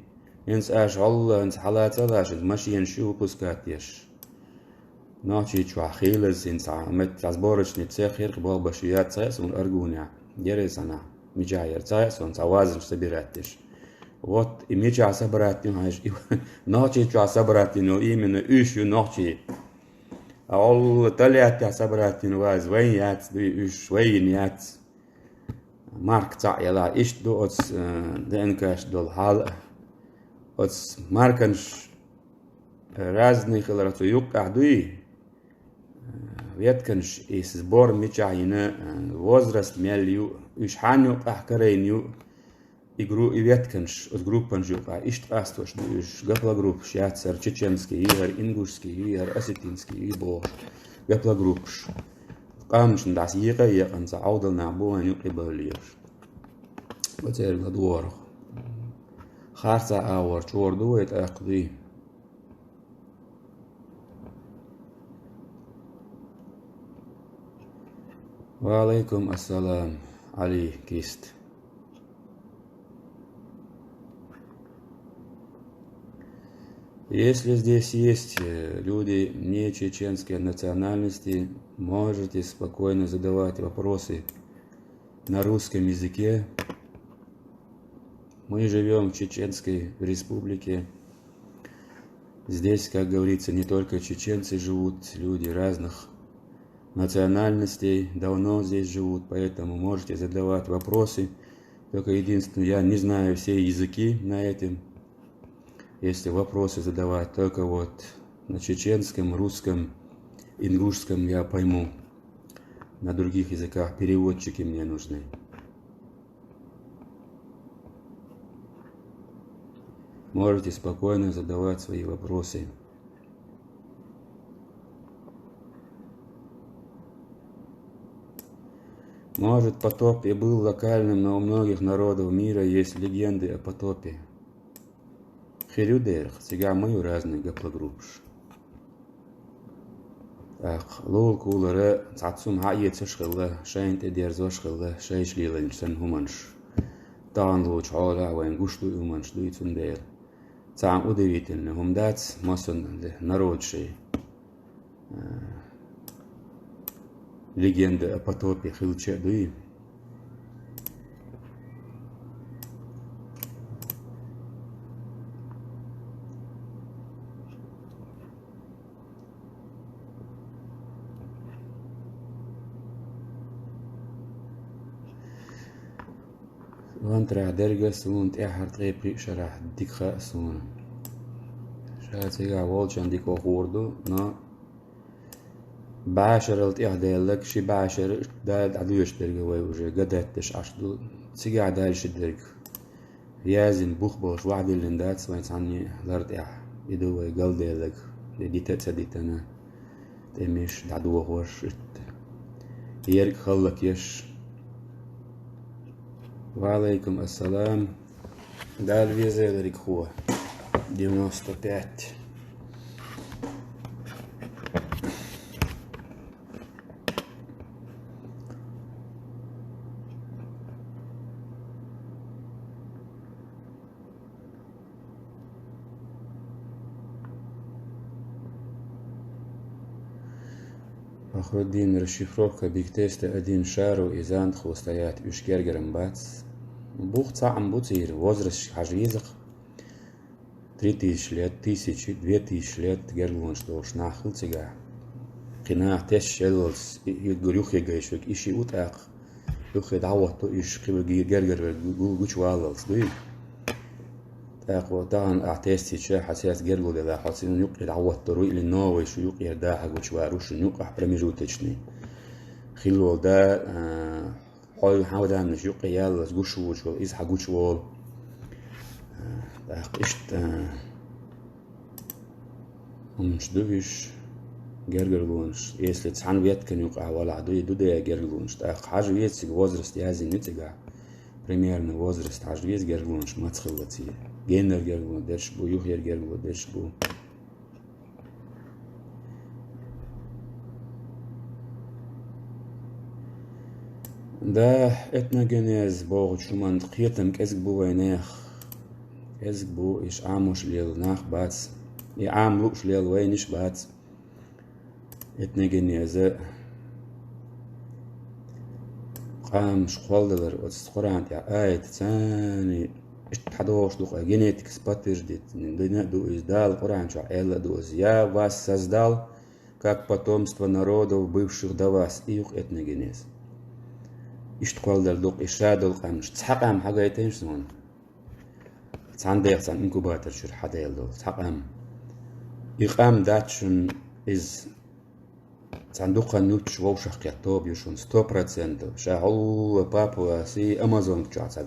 ХӀинца аша гӀолла, хӀинца хьалаца а лаша, машенаш ю выпускать еш. Нохчийчохь хийлаза хӀинца, мет цхьа сборочный цех хирх болх беш ю яц цхьаъ суна Аргунехь, герай санахь, мичахь яра цхьаъ суна, цхьа вазанаш собирать деш. Вот и мичахь собирать ю хьаьжа, и Нохчийчохь собирать йина йолу именно уьш ю нохчий. А гӀолла Тольяттехь собирать йина ваза вайн яц, дуй уьш, вайн яц. Марка цхьаъ ялахь, иштта ду оцу, э, ДНК-ш долу хьал. Оцу марканаш разный хилар цу юккъехь дуй. Э, ветканаш и сбор мичахь йина, э, возраст мел ю, уьш хьанна юккъехь карийна ю, и гру-, и ветканаш, оцу группанаш юккъехь иштта къастош ду уьш, гаплогруппаш яц хӀара чеченский ю, хӀара ингушский ю, хӀара осетинский ю бохуш, гаплогруппаш. Къаманашна дӀаса екъа а екъна, цхьа Ӏовдал нах бу вайн юккъе бевлла езаш. Оцерга ладогӀарх. Харцахь агӀор чӀогӀа ду вай тӀаккха дуй? Ва алайкум ассалам, Али Кист. Если здесь есть э, люди не чеченской национальности, можете спокойно задавать вопросы на русском языке. Мы живем в Чеченской Республике. Здесь, как говорится, не только чеченцы живут, люди разных национальностей давно здесь живут, поэтому можете задавать вопросы. Только единственное, я не знаю все языки на этом. Если вопросы задавать, только вот на чеченском, русском, ингушском я пойму. На других языках переводчики мне нужны. Можете спокойно задавать свои вопросы. Может, потоп и был локальным, но у многих народов мира есть легенды о потопе. Хир ю дерах, цигахь ма ю разные гаплогруппаш. ТӀаккха лулакулара цхьацца хӀума хьаэцаш хилла, шайна тӀедерзош хилла, шайша леланча санна хӀуманаш. Тахана лучу хьолахь вайн гуш ду и хӀуманаш дуй, цундела цхьа удивительный хӀума дац, массанхьа народашна. Легенда о потопе хилча а дуй. Вантрахь дерг а суна тӀаьххьара ткъе пхи шарахь дика хаьа суна. Ша цигахь волчунна дика хуур ду, но бӀешарал тӀехдаьлларг, ши бӀешара Дала дӀадоьшуш дерг вай уже гадать деш Ӏаш ду. Цигахь даьлла ши дерг. Яздина бух болуш ваьхьадиллина дац вайн цхьанне лар тӀехь. И ду вай галдаьлларг, и дита а ца дитина, тӀемаш дӀадохош, итт. Ерг хӀаллакъеш. Ва Ӏалайкум ассалам. Дала веза ларикхо. Девяносто пять. Фахруддин, расшифровка биг теста один шару и зандху стоят, уьш гергара-м бац. Бух цхьаъ-м бу церан, возрасташка хьажа веза-кх. Три тысячи лет, тысячи, две тысячи лет гергалонаш долуш нах хилла цигахь. Кхин нах тешаш еллалц, и, и, юххе гайш верг, и шиъ ву тӀаккха. Юххе дӀахӀотто, уьш кхин верг гергара верг гу-, гу-, гучуваллалц дуй. ТӀаккха тахана ахь тестича, хьан цец гергало делахь, хьо цунна юккъе дӀахӀотто ву или новый шу юккъера да хьан гучувар ву шуна юккъахь промежуточный. Хилла волу да, а, хьо хьан даннаш юккъе яллалц гуш ву волчу, иза хьан гучуволу. ТӀаккха иштта, а, хӀуманаш ду уьш, гергалонаш. Если цхьана веткана юкъахь валахь ду, и ду де гергалонаш. ТӀаккха хьажа веза цига возраст яздина ю цигахь. Примерно возраст хьажа веза гергалонаш маца хилла церан. Генара гергало дерш бу, юххера гергало дерш бу. Да, этногенез бохучу хӀуманна кхетам кӀезиг бу вайнех. КӀезиг бу, иш Ӏамош лела нах бац. И Ӏама лууш лела вайнаш бац. Этногенеза къамаш кхолладалар оцу Къуръан тӀехь аят царна иштта хьадогӀуш ду-кх, генетикас подтверждить дина а ду иза. Дала Къуръан чохь аьлла а ду иза: «Я вас создал как потомство народов, бывших до вас», и ю-кх этногенез. Иштта кхолладалар ду-кх и ша долу къамаш. Цхьа къам хьагайтайша суна. Цхьана дех цхьана инкубатор чуьра хьадаьлла долу цхьа къам. И къам дац шуна иза цхьана дукха нуьцкъаш вовшахкхетта тоба ю шуна сто процентов. Ша хьула Папуаси Амазонка чохь цхьа,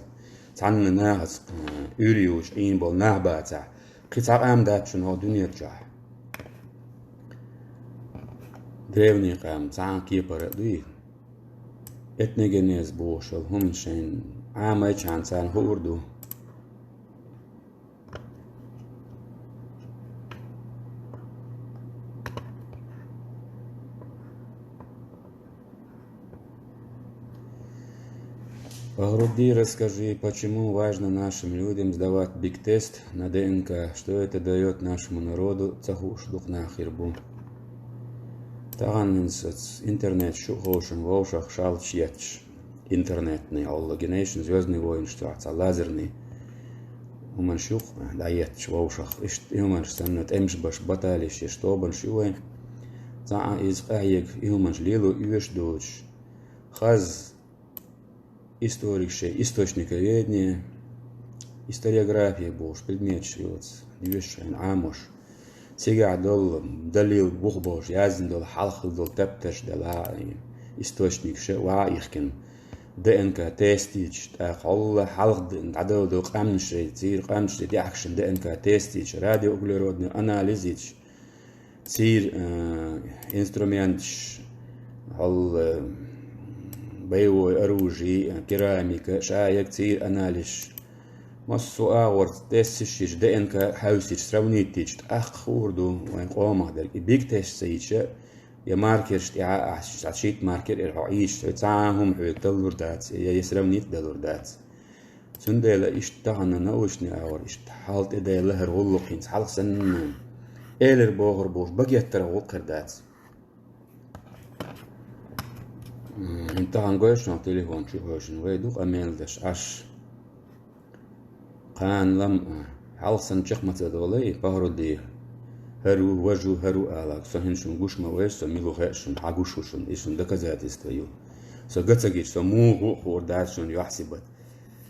цхьанна нахаца, э, уьйр юучу Ӏийна болу нах бацахь, кхин цхьа къам дац шуна хӀокху дуьнен чохь. Древний къам, цхьана кепара а дуй. Этногенез бохуш йолу хӀума шайна Ӏамайчхьана царна хуур ду. Погруди, расскажи, почему важно нашим людям сдавать биг-тест на Д Н К? Что это даёт нашему народу? Ца хууш дукха нах хир бу. Тахан интернет шу ховшун вовшах шалчетч. Интернетный, олла генейшн, звездный войн, что ца лазерный. Уман шух, да етч вовшах. Ишт уман санна темш баш баталиш, что бан шуэ. Ца из къаек, уман лилу, уеш дуч. Хаз историк шей, источниковедение, историография болуш предмет шей, вот, дивиш шайн Ӏамош. Цигахь долу далил бух болуш, яздина долу хьалха долу тептарш дала, источник шей ваха ихкина. Д Н К тестийча, тӀаккха хьолла хьалха дӀадала долу къаьмнаш шей, цийра къаьмнаш шей, дехкашна Д Н К тестийча, радиоуглеродный анализ йича, цийра, э, инструменташ, хьол, э, боевой оружие, э, керамика, шаерг цийра анализаш. Массо а агӀор тесташ йича, Д Н К хьаьвсича, сравнить йича, тӀаккха хуур ду вайн къомах дерг. И биг-тест ца йича, я маркерш тӀехьа а ахьа, цхьа шийтта маркер эр хьо Ӏийча, цхьа а хӀума хьоьга таллур дац, я, я сравнить далур дац. Цундела иштта тахана научный агӀор иштта хьал тӀе дайла хӀара гӀуллакх хӀинца хьалха санна, элира бохур болуш багеттара гӀуллакх хир дац. М, тахана гой шуна телефон чу хьоьжуш вай ду къамел деш Ӏаш. Кхана лам, а, хьалха санна чекх ма ца долий, пагӀару де. ХӀара ву, важа ву, хӀара ву ала, со хӀинца шуна гуш ма вай, со мила ву хаьа шуна, хьан гуш ву шуна, и шуна доказательство ю. Со га ца гича, со муха ву хуур дац шуна юьхь-сибат.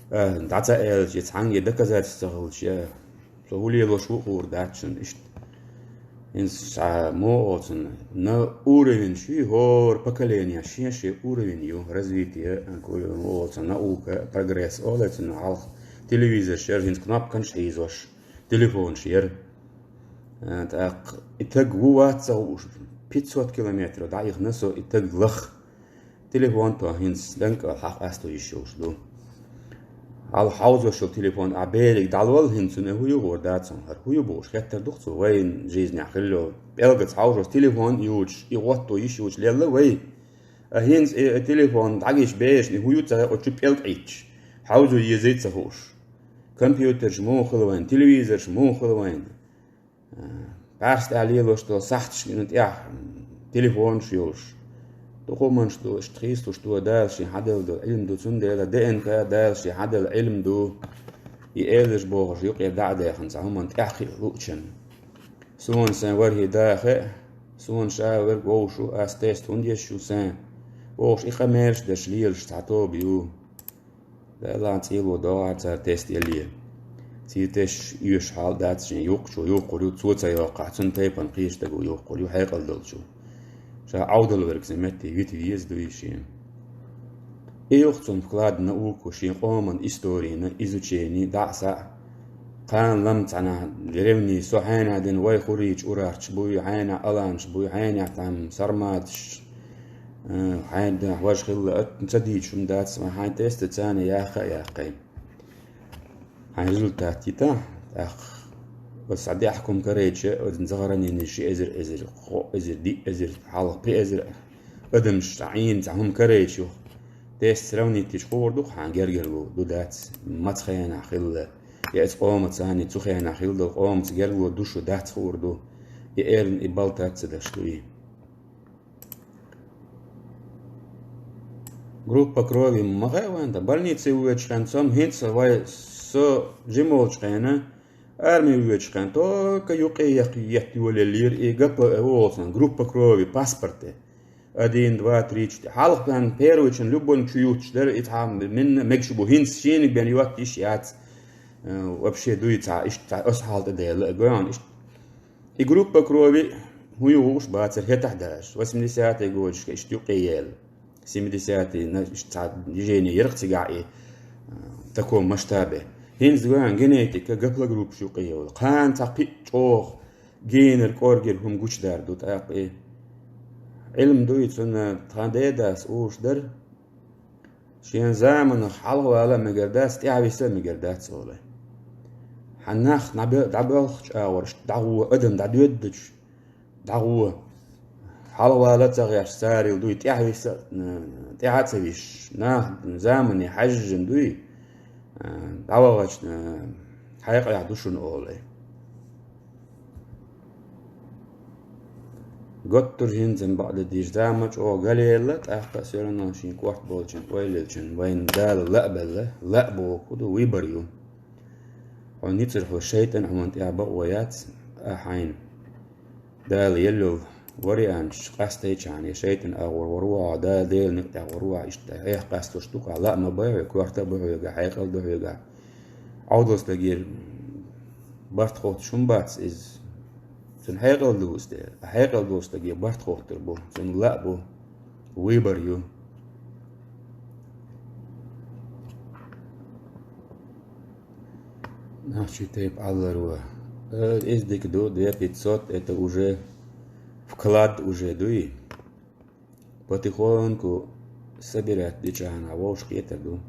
А, дӀа ца аьлча, и цхьаьнгге доказательство ца хилча, я, со хӀун лелош ву хуур дац шуна иштта. ХӀинца цхьа муха оцу на уровень шуй, хӀора поколение шен-шен уровень ю, развитие, а, ку-, муха оцу наука, прогресс, олу цунна хьалха телевизорш яра, хӀинца кнопканаш хьийзош, телефонаш яра. А, тӀаккха и таг ву вац ца хууш, пятьсот километров дӀаихна со и таг лаха. Телефон то хӀинца стенга хьакъасто йиш йолуш ду. Хьал хьовзош йолу телефон а бериг дӀалвал хӀинца цуьнан хӀу югӀур дац хьуна, хӀара хӀу ю бохуш хеттар ду-кх цо вайн жизнехь хилла йолу. ПӀелгаца хьовзош телефон юучуш, и гӀотто йиш юучуш лелла вай. А хӀинца и, и телефон дӀагиш берашна и хӀу ю ца оцу чу пӀелг Ӏитташ. Хьовзо езий ца хууш. Компьютерш муха хила вайн, телевизорш муха хила вайн. БӀаьрса тӀехь лелош долу сахьташкина тӀехь телефонаш йолуш. Дукха хӀуманаш ду, иштта хийцалуш ду, Дала шен хьаделла долу Ӏилма ду, цундела Д Н К Дала шен хьаделла Ӏилма ду. И элаш бохуш юкъе дӀа а даьхна, цхьа хӀуманна тӀаьхьа кхиа луучун. Суна сайн вархӀе да хаьа, суна ша верг вовшу, ас тест хӀунда еш ю сайн? Бохуш, и къамелаш деш лелаш цхьа тоба ю. Делан цӀийло догӀа цара тест яле. Ций теш оьшуш хьал дац шен юккъачо юхкур ю, цо ца йоккхахь, цунна тайпана кхечу стага юхкур ю, хьекъал долчо. Ша Ӏовдал верг сан метте вита веза дуй шен. И юха цунна вклад науку шен къоман историйна, изучени, дӀа а схьа а. Кхана лам цхьана древний со хьайна дина вай хурийчу урарташ буй, хьайна аланаш буй, хьайна там сарматаш, Э, хьайн дехьа важа хилла атта ца дийча хӀума дац, ма хьайн теста царна яхха а яьккхай. Хьайн результат йита, тӀаккха аса схьа дехьа хӀума карайча, оцу захаранийна ши эзар, эзар, кхо эзар, диъ эзар, хьалха пхи эзар адамаш цхьа Ӏийна цхьа хӀума карайча юха. Тест сравнить йича хуур ду-кх хьан гергарло ду дац, маца хенахь хилла, я оцу къомаца цхьаьна цу хенахь хилла долу къомаца гергарло ду шу дац хуур ду, и эрна и балтаца даш дуй. Группа крови ма хаьа вайн, дан больнице воьдучу хенахь, со-м хӀинца вай, со жима волчу хенахь, арми воьдучу хенахь, только юкъе яккха етта йолаеллера и гапа, э, олу цунах, группа крови, паспорте. Один, два, три, четыре. Хьалха дан первыйчун любойн чу юттуш дара, и цхьа минна мегаш бу, хӀинца шениг бен йотта йиш яц. Э, вообще дуй цхьа, иштта цхьа аса хьал тӀе дела, э, гойн, иштта. И группа крови хӀун ю хууш бацара хӀетахь даже, восьмидесятые годашка иштта юкъе ела. Семидесятые, на, иштта цхьа движение яра-кх цигахь и, а, таком масштабе. ХӀинца гойн генетика, гаплогруппаш юкъе йолу. Кхана цхьа пхиъ чӀогӀа генара, кӀоргера хӀума гучудар ду тӀаккха и. Ӏилма дуй цунна тхан дедас уьш дара. Шен заманах хьалхавала а мегар дац, тӀаьхьависа а мегар дац олу. Хьан нах дӀабе-, дӀабоьлхучу агӀорш дӀагӀо, адам дӀадоьддачу дӀагӀо. Хьалавала ца гӀерташ царел дуй, тӀаьхьа виса, э, тӀаьхьа ца виш, нах замане хьажжин дуй, э, дӀавагӀача, э, хьекъалехь ду шуна олий. Готтур хӀинца бакъда дийш зама чӀогӀа галелла, тӀаккха все равно шин корта болчун, ойлелчун, вайна Дала лаъ белла, лаъ боху ду, выбор ю. Хьо ницар хьо шайтӀан хьуна тӀехь бакъо яц, а хьайна. Дала еллал варианташ къастайчхьана, я шайтӀан агӀор варуа, Дала Делан никъ тӀехь варуа, иштта хьех къастош ду-кх, лаъ ма бай хьо, корта а бу хьоьга, хьекъал ду хьоьга. Ӏовдал стагера барт хоттуш хӀун бац иза? Цуьнан хьекъал ду иза дела. А хьекъал долу стаге барт хоттур бу, цуьнан лаъ бу, выбор ю. Нах чу тайпа Ӏаллар ву. Э, иза дика ду, две пятьсот, это уже вклад уже дуй. Потихоньку собирать дичахьана вовшах кхетар ду.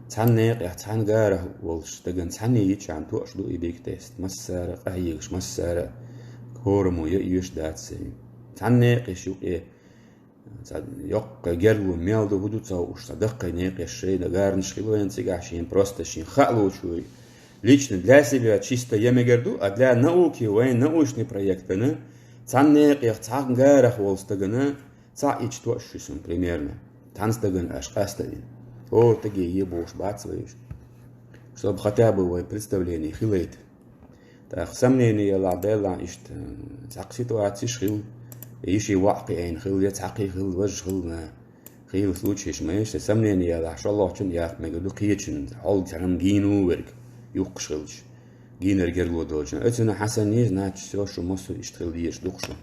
Цхьана некъехь, цхьана гарах волчу стагана цхьанне йичахьана тоъаш ду и биг тест. Массара а къахьегаш, массара а хӀораммо я оьшуш дац сайн. Цхьана некъаш юкъе цхьа йоккхай герло мел ду, хӀун ду ца хууш, цхьа даккхий некъаш шайна гарнаш хила вайн цигахь шен, просто шен хаа лучу вуй. Лично для себя чисто я мегар ду, а для науки, вайн научный проектана, цхьана некъех, цхьана гарах волу стагана цхьаъ ича тоъаш шу сун, примерно. Цхьана стагана аша къастадина. О, тӀаге е бохуш бац вай уьш. Чтобы хотя бы вай представление хилайта. ТӀаккха сомнение ялахь, делахь иштта, цхьаккха ситуацеш хила, йиши ваӀ кхиийна хила, я цхьаккхий хила, важа хила, на, хила случаеш ма еш, сомнение ялахь, шолгӀачун яккха мега ду кхечун, хьол цхьаьна гийна ву верг, юхкуш хилча. Гийнар герло долчун. Оьцуна хьасан йиш, значит, всё, шу массо иштта хила дезаш ду-кх шу.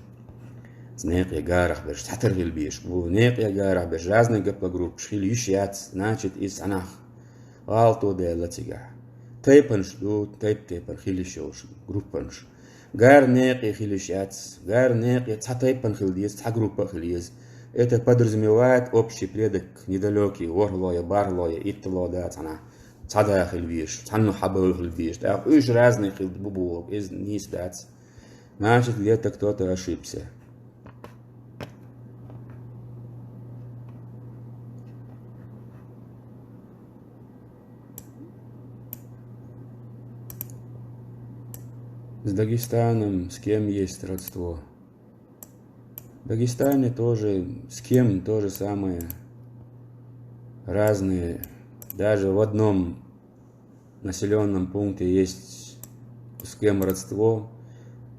Некъе гарах берш, цхьатар хила безаш. Бу некъе гарах берш, разные гаплогруппаш хила йиш яц, значит, иза цхьанахь гӀалато даьлла цигахь. Тайпанаш ду, тайп-тайпана хила йиш йолуш группанаш. Гар некъе хила йиш яц, гар некъе цхьа тайпана хила деза, цхьа группа а хила еза. Это подразумевает общий предок, недалёкий, ворхӀло я, бархӀло я, иттало да цхьанахь. Цхьа да хила везаш, цхьанна хьабевлла хила везаш. ТӀаккха уьш разные хила бу боху, иза нийса дац. Значит, где-то кто-то ошибся. С Дагестаном, с кем есть родство? В Дагестане тоже, с кем то же самое. Разные. Даже в одном населённом пункте есть с кем родство,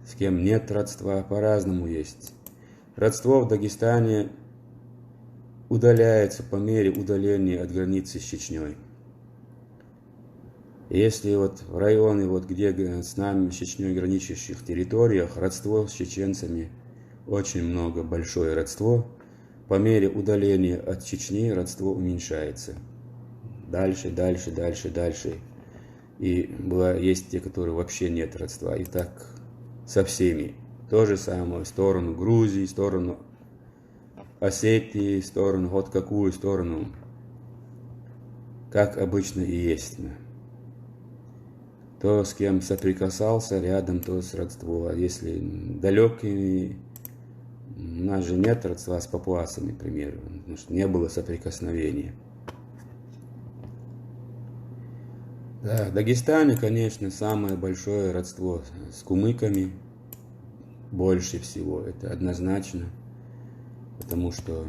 с кем нет родства, по-разному есть. Родство в Дагестане удаляется по мере удаления от границы с Чечнёй. Если вот в районе, вот где г-, с нами, с Чечнёй граничащих территориях, родство с чеченцами очень много, большое родство, по мере удаления от Чечни родство уменьшается. Дальше, дальше, дальше, дальше. И была, есть те, которые вообще нет родства. И так со всеми. То же самое в сторону Грузии, в сторону Осетии, в сторону, вот какую сторону, как обычно и есть. То, с кем соприкасался, рядом, то с родство. А если далёкими, у нас же нет родства с папуасами, к примеру, потому что не было соприкосновения. Да, в Дагестане, конечно, самое большое родство с кумыками. Больше всего, это однозначно, потому что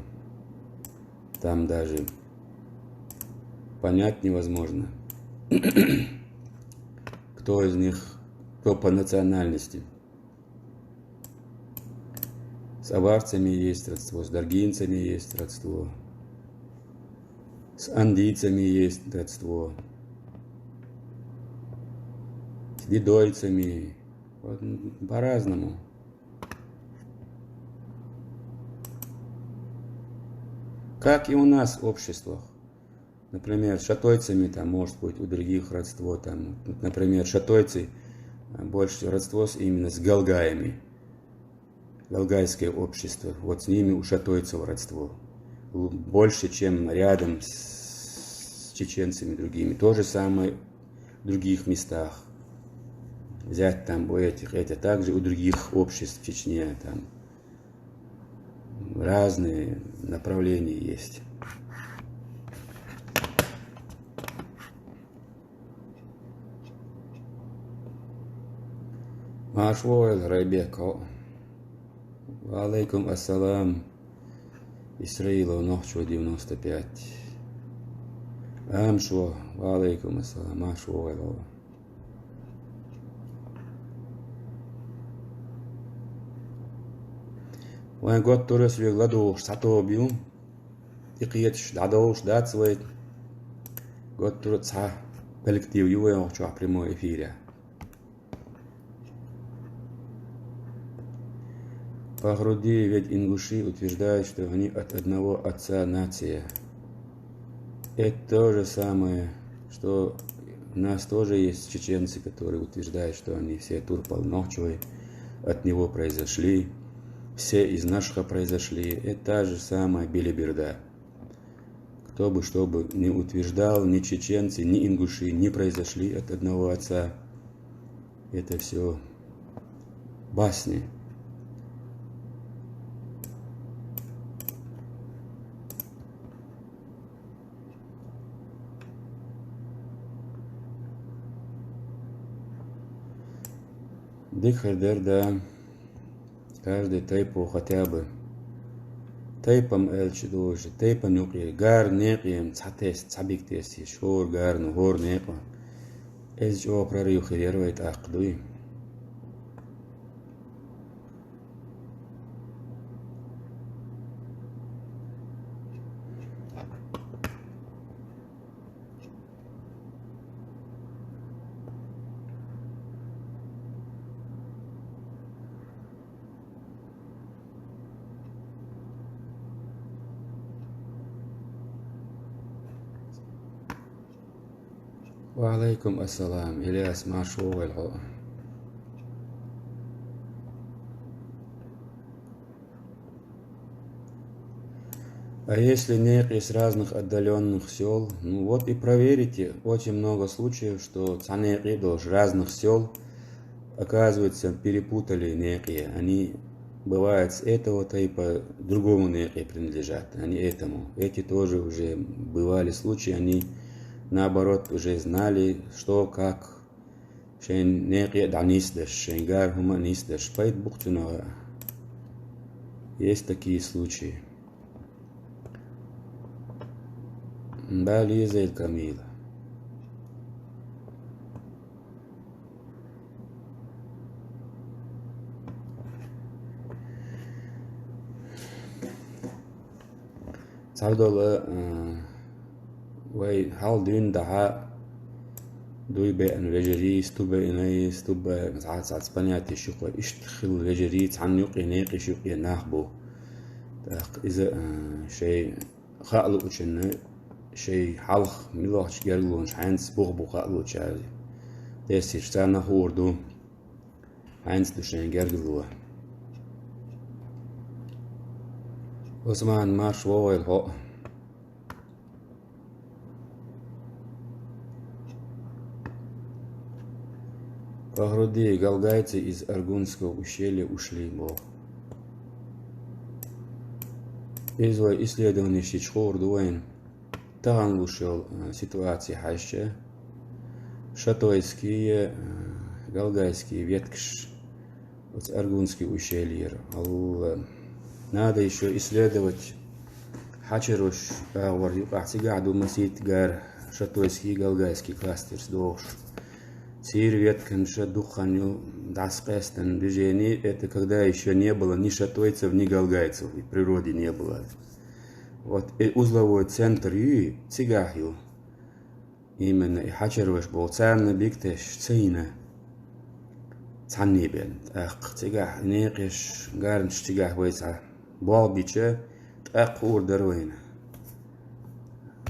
там даже понять невозможно, кто из них, кто по национальности. С аварцами есть родство, с даргинцами есть родство, с андийцами есть родство, с дидойцами. Вот, м, по-разному. Как и у нас в обществах. Например, с шатойцами там может быть у других родство, там, например, шатойцы, а, больше родство с, именно с галгаями. Галгайское общество, вот с ними у шатойцев родство. Л-, больше, чем рядом с, с чеченцами другими. То же самое в других местах. Взять там у этих, это также у других обществ в Чечне, там, Разные направления есть. Марш вогӀийла, Райбек. Ва алейкум ассалам. Исраилов, Нохчо девяносто пять. Амшо, ва алейкум ассалам. Марш вогӀийла. Вайн готтура ас вега ладугӀуш цхьа тоба ю. И кхеташ дӀадовлуш дац вай. Готтура цхьа коллектив ю вай оха чохь прямой эфире. Фахрудди, ведь ингуши утверждают, что они от одного отца нация. Это то же самое, что у нас тоже есть чеченцы, которые утверждают, что они все Турпал Нохчой от него произошли, все из Нашха произошли. Это та же самая белиберда. Кто бы что бы ни утверждал, ни чеченцы, ни ингуши не произошли от одного отца. Это все басни. Дика хир дара, да. Каждый тайпо хотя бы. Тайпа-м аьлча долуш, тайпана юкъе, гара некъе-м цхьа тесна, цхьа биг тесна, хӀора гарна, хӀора некъа. Иза чӀогӀа прорыв хир яра вай тӀаккха, дуй? Ва алейкум ассалам, Ильяс, марш вогӀийла хьо. А если некъе с разных отдалённых сёл? Ну вот и проверите. Очень много случаев, что цхьа некъе долуш разных сёл, оказывается, перепутали некъе. Они, бывает, с этого тайпа другому некъе принадлежат, а не этому. Эти тоже уже бывали случаи, они, наоборот, уже знали, что, как, шайн некъе а дӀанисдеш, шайн гара хӀума а нисдеш, пайда бу-кх цунах. Есть такие случаи. Бали езайла, Камила. Цхьадолу, а, вай хьал дуьйна дахьа дуй беана вежарий, сту беанай, сту беана, цхьа, цхьаца понятие ши кхо иштта хилла вежарий, цхьанна юкъе, некъаш юкъе нах бу. ТӀаккха иза, а, шайн хаа луучунна, шайн хьалха милохчу гергарлонаш хьаьнца бух бу хаа луучара. Тесиш царна хуур ду. ХӀинца ду шайн гергарло. Усман, марш вогӀийла хьо. Фахрудди, галгайцы из Аргунского ущелья ушли, боху. Иза вай исследованеш йича хуур ду вайна. Тахана луш йолу, а, ситуация хьаьжча, шатойский, а, галгайский веткаш оцу Аргунский ущельера. Алла, надо ещё исследовать Хьачарош агӀор юкъахь, цигахь ду масийтта гара шатойский, галгайский кластерс дохуш. Цийра ветканаш дукха хан ю дӀасакъаьстина движение, это когда ещё не было ни шатойцев, ни галгайцев, и в природе не было. Вот, и узловой центр ю, цигахь ю. Именно и хьачарош боху, царна биг тесаш ца йина цхьанне бен. ТӀаккха цигахь некъаш, гарнаш цигахь вай цхьа болх бича, тӀаккха хуур дара вайна.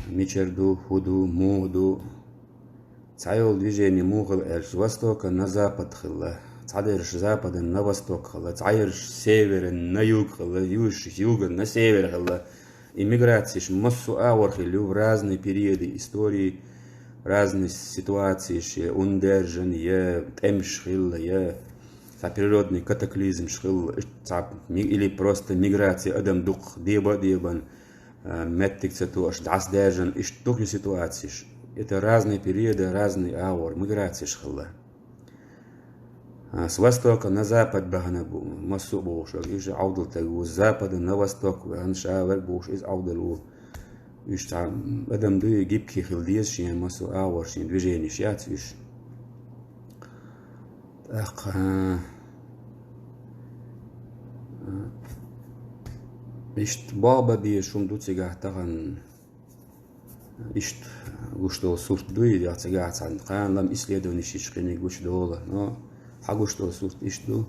Мичара ду, хӀун ду, муха ду. Цхьайолу движение муха хилла аьлча, с востока на запад хилла, цхьадерш запада на восток хилла, цхьаерш севера на юг хилла, юж юга на север хилла. И миграцеш массо а агӀор хилла ю в разные периоды истории, разные ситуацеш, я ундержан, я тӀемаш хилла, я цхьа природный катаклизмаш хилла, иштта цхьа ми-, или просто миграция, адам дукха деба а дебан, а, меттиг ца тоъаш, дӀасадаьржан, иштта дукха ситуацеш. Это разные периоды, разные агӀор, миграцеш хилла. А, с востока на запад бахана бу-, массо а бохуш, уж Ӏовдал таг ву, с запада на восток ваьнна, ша верг бохуш, иза Ӏовдал ву. Уж цхьа адам дуй, гибкий хила деза шен, массо а агӀор шен движенеш яц уж. ТӀаккха, а, иштта болх бан безаш хӀума ду цигахь тахана. Иштта гуш долу сурт дуй, я цигахь цхьана кхана лам исследованеш йича кхиниг гучудолу, но хьан гуш долу сурт иштта ду.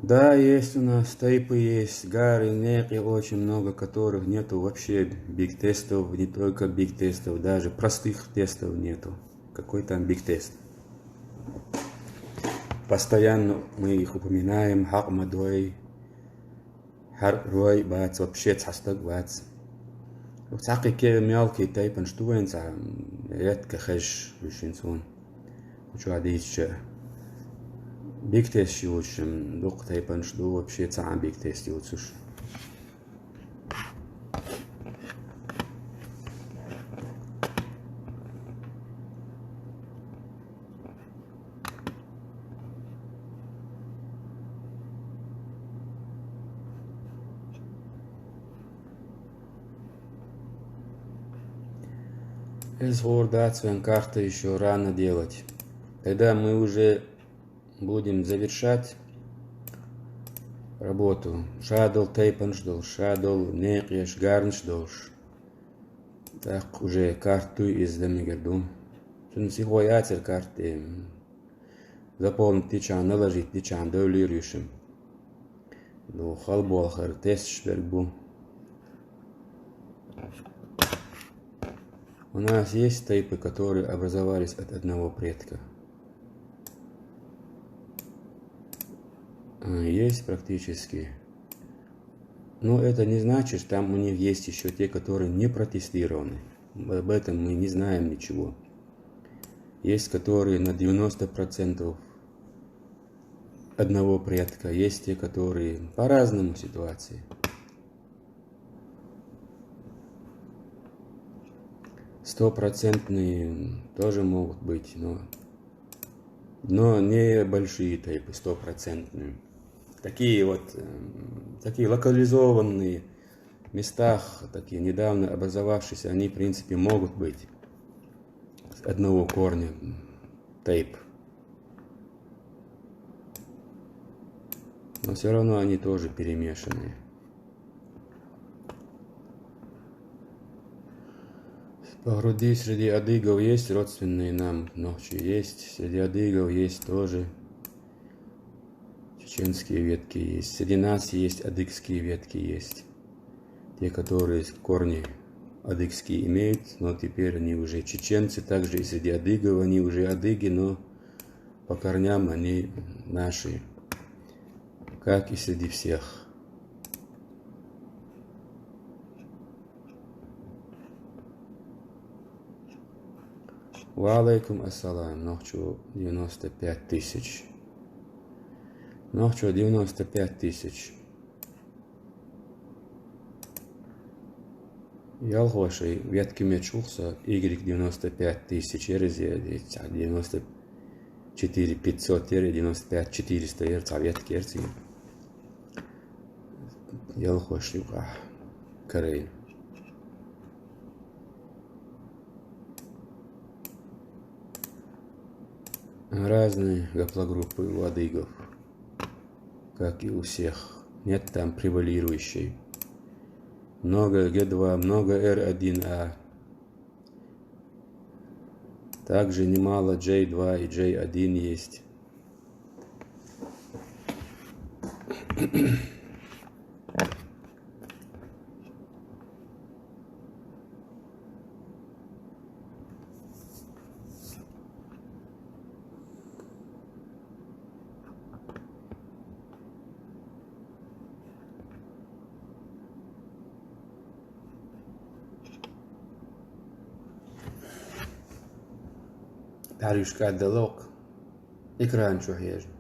Да, есть у нас тайпы, есть гары, некъи, очень много которых нету вообще биг-тестов, не только биг-тестов, даже простых тестов нету. Какой там биг-тест? Постоянно мы их упоминаем, хьакъ ма дой, хьаръ рой бац, вообще цхьа стаг вац. Цхьа кхин мелкий тайпанаш ду вайн цхьа, редко хезаш, вуьшинца вон. Кху чохь дийцича, биг-тест йоцуш, дукха тайпанаш ду, вообще цхьа а биг-тест йоцуш. Иза гӀур дац вайн карта, ещё рано делать. Тогда мы уже будем завершать работу. Ша долу тайпанаш долуш, ша долу некъеш, гарнаш долуш. ТӀаккха уже карта дуй иза, дан мегар ду. Цуьнан сихо яцара карта тӀе. Заполнить дичахьана, наложить дичахьана довлийра уьш. Ну, халболхара тесташ берг бу. У нас есть тайпы, которые образовались от одного предка? А, есть практически. Но это не значит, что там у них есть ещё те, которые не протестированы. Об этом мы не знаем ничего. Есть, которые на девяносто процентов одного предка, есть те, которые по-разному ситуации. Стопроцентные тоже могут быть, но, но не большие тайпы, стопроцентные. Такие вот, эм, такие локализованные местах, такие недавно образовавшиеся, они, в принципе, могут быть с одного корня, м, тайп. Но всё равно они тоже перемешанные. По груди среди адыгов есть родственные нам нохчи? Есть. Среди адыгов есть тоже чеченские ветки, есть. Среди нас есть адыгские ветки, есть. Те, которые корни адыгские имеют, но теперь они уже чеченцы, также и среди адыгов они уже адыги, но по корням они наши, как и среди всех. Ва алейкум ассалам, нохчо девяносто пять тысяч. Нохчо девяносто пять тысяч. Ялхой шайн ветка меч ухса, игрек девяносто пять тысяч, ерзия, девяносто четыре пятьсот, ер девяносто пять четыреста, ер цхьа ветка, ер цхьа. Ялхой шайн юкъахь карайна. Разные гаплогруппы у адыгов, как и у всех. Нет там превалирующей. Много Г два, много Р один А. Также немало J два и J один есть. Ӏарюш кӀаддалла окху экран чу хьежна.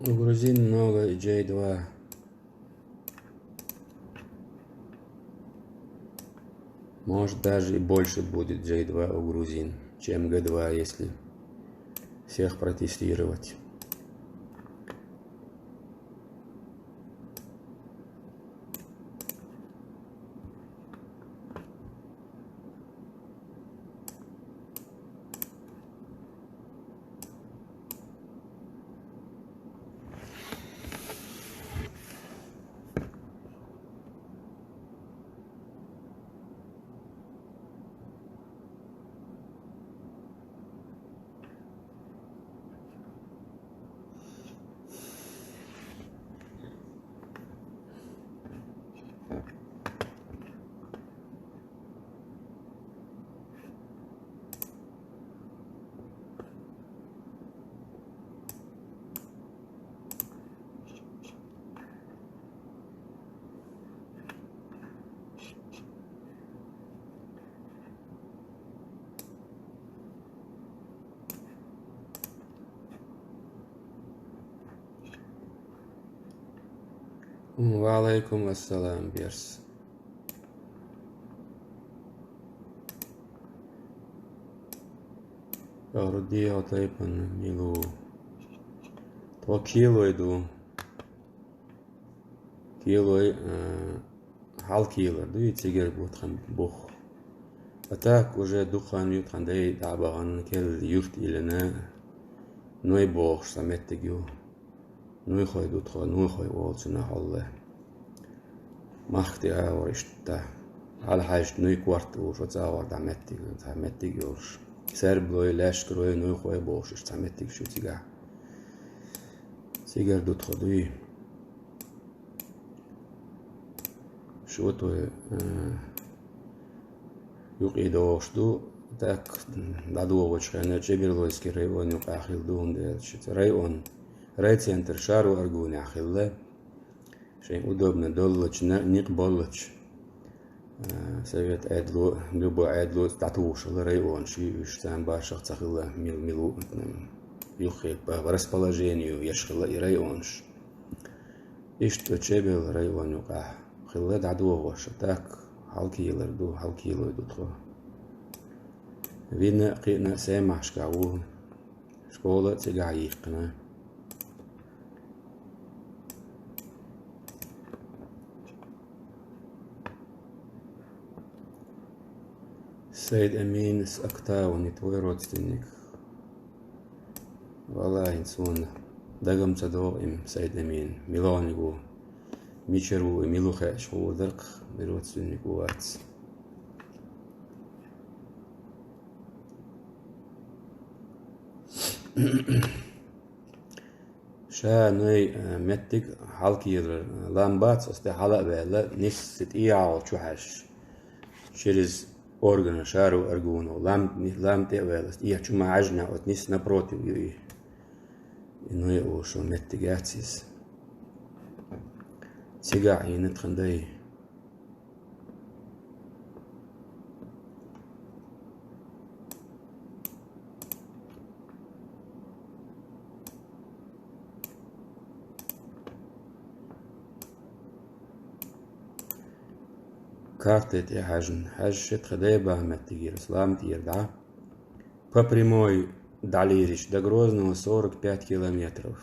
У грузин много джей два. Может, даже и больше будет джей два у грузин, чем гэ два, если всех протестировать. Ва алайкум ассалам, Берс. Руди Отайпан милу. Тхо килой ду. Килой, а, хьал килар ду, и цигара бу тхан бух. А так уже дукха хан ю тхан дай дӀа а бахана, керла юрт а йиллина, Нуй бохуш цхьа меттиг ю. Нуйхой ду тхо, Нуйхой олу цунах хьалла. Махка тӀе агӀор иштта. Хьалхьаьжча Нуй корта ву, шо цӀа агӀор дӀа меттиг, цхьа меттиг йолуш. Серблой, лаьшкарой, Нуйхой бохуш, иштта цхьа меттиг шу цигахь. Цигара ду тхо дуй. Шу тхо, э, юкъе догӀуш ду, так, дӀадогӀучу хенахь Чеберлойский район юкъахь хилла ду, хӀунда аьлча цу район, райцентр Шару-Аргунехь хилла, шайн удобно доллучу, на-, никъ боллучу. А, совет Ӏедало, любой Ӏедало дӀатухуш хилла районаш, и уьш царна башах ца хилла, мил-, мил ву, м, юххе по расположению еш хилла и районаш. Иштта Чебел район юкъахь хилла дӀадогӀуш, а так хьалкилар ду, хьалкилой ду тхо. Вина а, кхиъна а Семахьашкахь ву. Школа а цигахь йихкина. Сайд Амин, с Октавы, не твой родственник. Валлахьи, суна дагам ца догӀу и Сайд Амин. Милониг ву, мичара ву и, мила ву хууш хуур дара-кх, и родственник ву вац. Ша Нуй, э, меттиг хьалкилар, э, лам бац, оцу тӀе хьала а ваьлла, нисса тӀехьа чу хьаьжча. Через органы Шару-Аргуну лам, лам тӀе а ваьлла, тӀехьа чу ма хьаьжжинехь, оцу нисса напротив ю и. И Нуй олуш меттиг яц иза. Цигахь Ӏийна тхан дай. Карте тӀе хьаьжна, хьаьжча тхан дай баха меттигера, лам тӀера дӀа. По прямой дӀалийрича до Грозного сорок пять километров.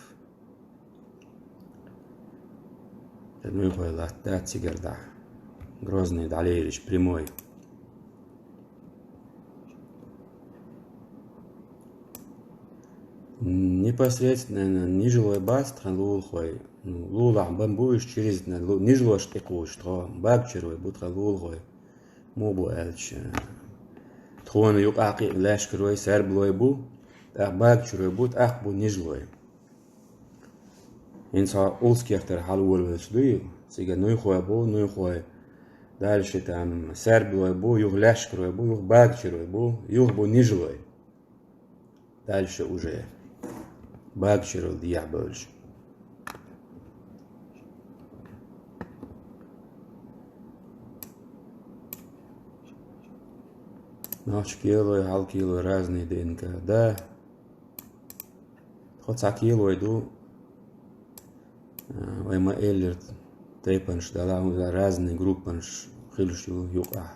Нуйхой латта дац цигара дӀа. Грозный дӀалийрича прямой. Непосредственно Нижалой бац тхан лулахой. Ну, лулахь бан бу уьш через лу-, Нижалошка тӀекхуьуш тхо. Багчаруй бу тхан лулахой. Муха бу аьлча, тхо Тхона юкъахь кхин лаьшкарой, сарбалой бу, тӀаккха багачарой бу, тӀаккха бу нижалой. ХӀинца хьо Улс-Кертара хьалаволавелча дуй, цига нуйхой бу, нуйхой, дальше там сарбалой бу, юха лаьшкарой бу, юха багачарой бу, юха бу нижалой. Дальше уже багачарал дехьа бевлча. Нохчий кхелой, хьал кхелой разный ДНК. Да. Тхо цхьа кхелой ду, а, вай ма-эллира, тайпанаш дала, хӀунда разный группанаш хилаш ю юкъахь.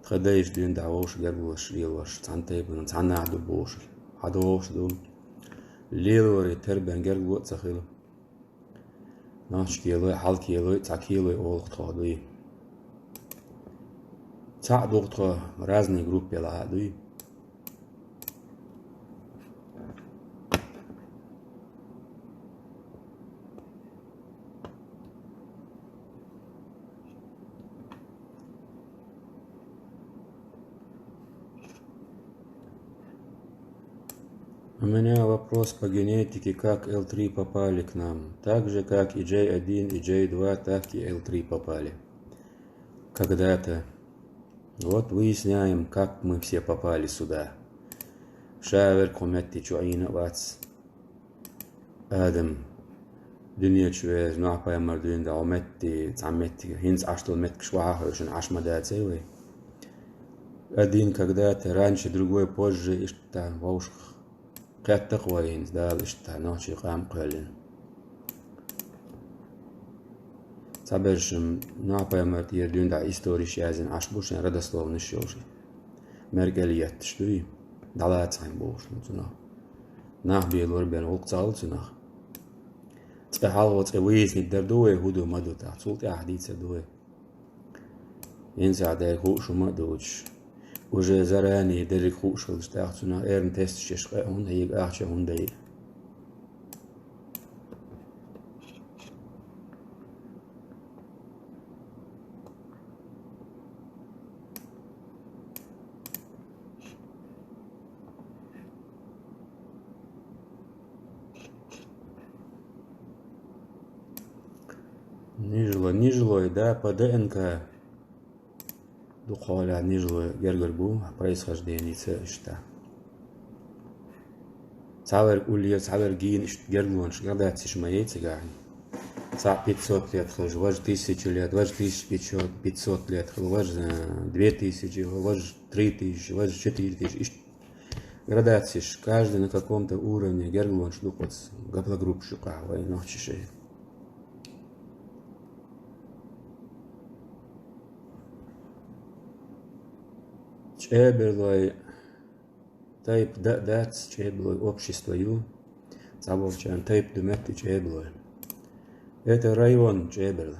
Тхан дайша дуьйна дӀа вовшах гергарлош лелош, цхьана тайпана, цхьана нах ду бохуш. ХьадогӀуш ду. Лелорий тера бен гергарло а ца хила. Нохчий кхелой, хьал кхелой, цхьа кхелой олу тхо дуй. Цхьаъ ду-кх тхо, разный группе лаьа дуй. У меня вопрос по генетике, как Л три попали к нам. Так же, как и J один, и J два, так и Л три попали. Когда-то. Вот выясняем, как мы все попали сюда. Ша верг кху метте чу Ӏийна а вац. Адам дуьне чу веза, Нохь-пайхамар дуьйна дӀа хӀу метте, цхьа меттиг, хӀинца Ӏаш долу меттигаш вахьа а хевшина Ӏаш ма дацай вай. Один когда-то, раньше другой, позже, иштта вовшах кхетта-кх вай хӀинца, Дала иштта нохчийн къам а кхоьллина. Цхьаберш Нохь-пайхамар тӀера дуьйна дӀа историш яздина Ӏаш бу шайн родословнаш йолуш. Меркел етташ дуй, дӀалаца хьайн бохуш ду цунах. Нах белор бен гӀуллакх ца хилла цунах. Цкъа хьалхо цкъа выяснить дар ду вай, хӀун ду, ма ду тӀаккха, цул тӀаьхьа дийцар ду вай. ХӀинца дерг хууш хӀума а доцуш, уже заранее дерриг хууш хилча, тӀаккха цунах эрна тесташ еш къа хӀунда хьега, ахча хӀунда дайа? Нижалой, нижалой, да, по ДНК. Дукха хьолехь нижалой гергара бу, происхожденица иштта. Цхьаверг уллера, цхьаверг гийна, иштта гергарлонаш, градацеш ма яй цигахь. Цхьаъ пятьсот лет хилча, важа тысяча лет, важа тысяча пятьсот, пятьсот лет хилча, важа, э, две тысячи, важа три тысячи, важа четыре тысячи, иштта. Градацеш, каждый на каком-то уровне гергарлонаш ду кхуьнца, гаплогруппаш юкъахь вай нохчашийн. ЧӀебарлой тайпа дан а дац, чӀебарлой общество ю. Цхьаболчарна тайпа ду метта чӀебарлой. Это район чӀебарлой.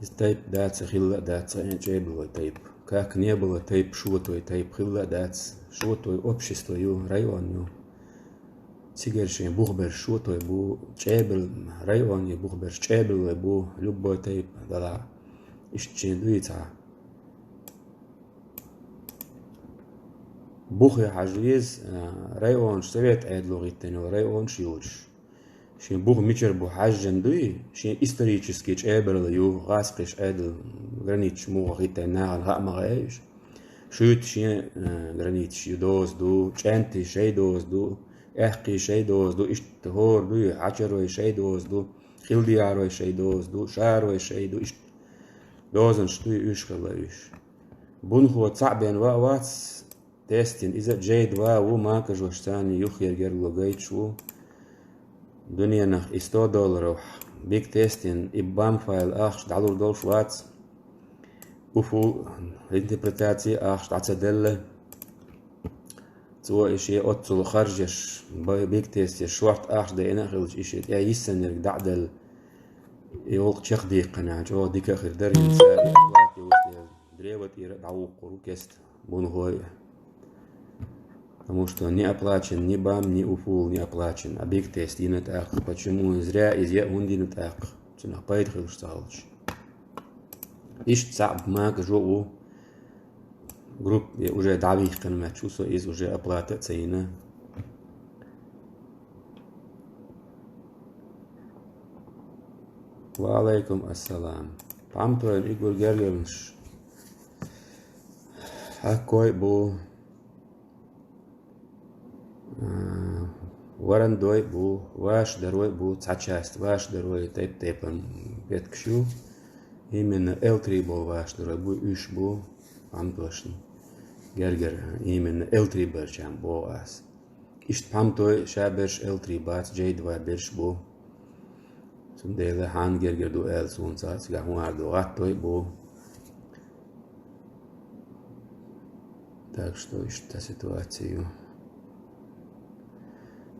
Иза тайпа дац, хилла а дац, цхьа а чӀебарлой тайпа. Как не было тайпа, шотой тайпа хилла а дац. Шотой общество ю, район ю. Цигара шен бухберш шотой бу, чӀебал-, районе бухберш чӀебарлой бу, любой тайпа далахь. Иштта шен дуй цхьа. Бухе хьажа веза, а, районаш совет Ӏедало хӀиттина йолу районаш йолуш. Шен бух мичара бу хьаьжжина дуй, шен исторически чӀебаралла ю, гӀазкхиш Ӏедал границаш муха хӀиттайна нахана хаа ма хаьа уьш. Шуьйта шен, э, границаш ю, доза ду, чӀентий шайн доза ду, аьккхий шайн доза ду, иштта хӀора дуй, хьачарой шайн доза ду, хилдиярой шайн доза ду, шарой шайн ду, иштта дозанаш дуй, уьш хилла уьш. Бунхо цхьаъ бен ваа вац, тестина, иза J два ву, макажош царна юххера гергарло гайташ ву. Дуьненах и сто долларов биг тестина, и бам файл ахча дӀалур долуш вац. Уфу интерпретаци ахча дӀа ца делла. Цо и шен оццул харжеш, бай-, биг тестеш шорта ахча дайна а хилча, и шен тӀе йиссаннарг дӀа а делла. И гӀуллакх чекхдиккхина, чӀогӀа дика а хир дара, хӀинца и оплата йолуш дела. Древо тӀера а дӀавуккхур ву кеста, бунхой а. Потому что не оплачен ни бам, ни уфул не оплачен. А биг тест йина тӀаккха. Почему? Зря иза яа хӀунда йина тӀаккха? Цунах пайда хилаш ца хилча. Иштта цхьаъ макажо а ву. Группа уже дӀавихкина моттиг ю со, иза уже оплата а ца йина. Ва Ӏалайкум ассалам. Памятуем, и гур гергарнаш. Хьаккой а бу, а, варандой а бу, ваша дарой а бу, цхьа часть ваша дарой, тайп-тайпана беткаш ю. Именно Л три болу ваша дарой бу, уьш бу, памятошна. Гергара, именно Л три барчарна боху ас. Иштта памятой ша берш Л три бац, Ж два берш бу. Цундела хьанна гергара ду аьлла суна ца хаьа, цигахь хӀун ала ду, гӀаттой а бу. Так что иштта ситуация ю.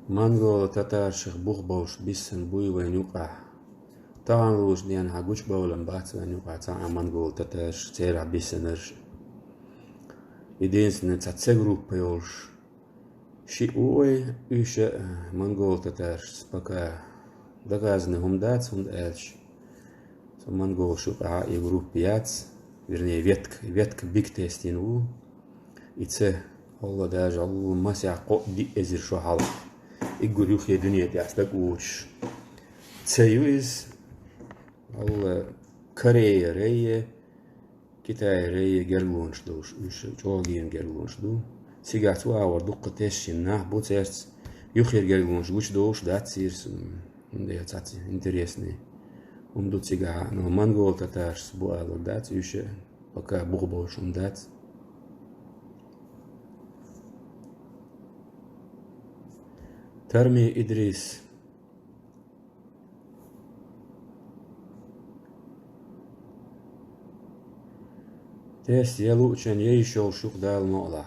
Монголо-татаршех бух болуш биссина буй вайн юкъахь. Тахана лууш дена хьан гучубовлам бац вайн юкъахь цхьа а монголо-татарш, церахь биссинарш. Единственное, цхьа цхьа группа йолуш. Шиъ ву вай, уьш а, монголо-татаршца пока доказанный хӀума дац, хӀунда аьлча цу монголаш юкъахь и группа яц, вернее, ветка, ветка биг тестина ву. И ца, хӀалла даже, хӀалла масех кхоъ-диъ эзар шо хьалха. И гур юххе дуьне тӀехь стаг вочуш. Ца ю иза, хӀалла Корея райе, Китай райе гергалонаш долуш, уьш чӀогӀа гена гергалонаш ду. Цигахь цу агӀор дуккха тешшина нах бу церца, юххера гергалонаш гучудолуш дац церца, м, хӀунда аьлча цхьацца интересный хӀума ду цигахь, но монголо-татаршца бу алур дац, уьш а пока бух болуш хӀума дац. Тарми Идрис. Тест я луучан, я йиш йолуш ю-кх, Дала мукъалахь.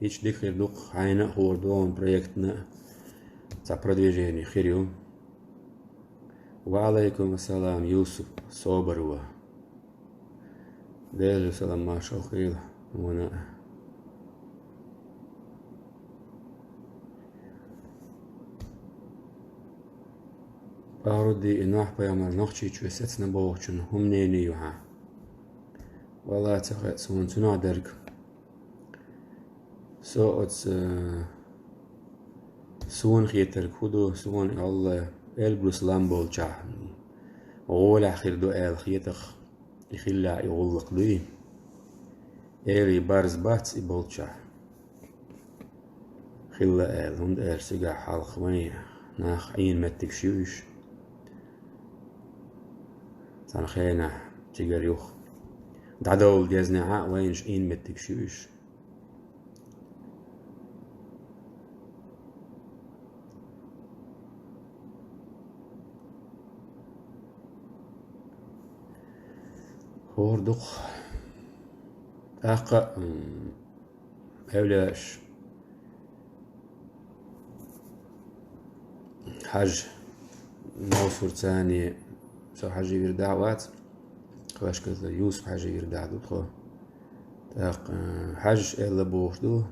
Ича дика хир ду-кх, хьайна а хӀора догӀун проектна а цхьа продвижение хир ю. Ва Ӏалайкум ассалам, Юсуп, собар ва. Делан салам маршалла хуьлда вайна а. Павруди, и Нохь-пайхамар Нохчийчоь сецна бохучун хӀун мнение ю хьан? Валла, ца хаьа суна цунах дерг. Со оцу, э, суна хетарг хӀун ду, суна, Алла, Эльбрус лам болчохь гӀолехь хир ду аьлла хетарх, и хилла и гӀуллакх дуй. Элий барз бац и болчохь. Хилла аьлла, хӀунда аьлча цигахь хьалха вайн нах Ӏийна меттигаш ю уьш. Цхьана хенахь цигара юха дӀадовла дезна а вайнаш Ӏийна меттигаш ю уьш. ХӀора дукха. ТӀаккха, м, эвлаяаш Хьажа, Мовсурцани, со Хьажи вирдахь вац, кхашказа Юсуп Хьажи вирдахь ду тхо. ТӀаккха, э, Хьажа элла бохуш ду,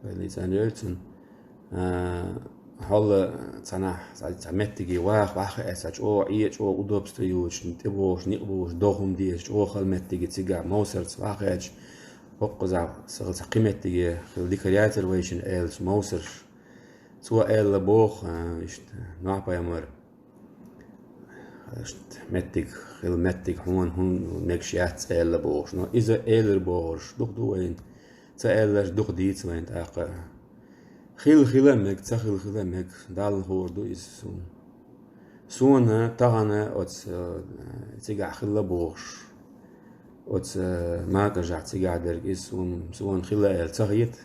вай лийцан йоьлцун. Э, хьолла цхьанахь, цхьа, цхьа меттиге ваха, ваха а, цхьа чӀогӀа Ӏе, чӀогӀа удобство йоцуш, тӀе бохуш, никъ бохуш, дохум дезаш, чӀогӀа хала меттиге цигахь Мовсарца ваха а, хӀокхузахь сахал цхьа кхин меттиге хила дика яцара вайшина аьллачу Мовсарш. Цо аьлла боху, а, иштта, Нохь-пайхамар, иштта, меттиг, хила меттиг хьуна хӀун мегаш яц аьлла бохуш. Но иза элира бохурш дукха ду вайна, ца аьлларш дукха дийца вайна тӀаккха. Хила хила мега, ца хила хила мега, Далла хуур ду иза суна. Суна тахана оцу, э, цигахь хилла бохуш, оцу, э, Макажахь цигахь дерг иза суна, суна хилла аьлла ца хета.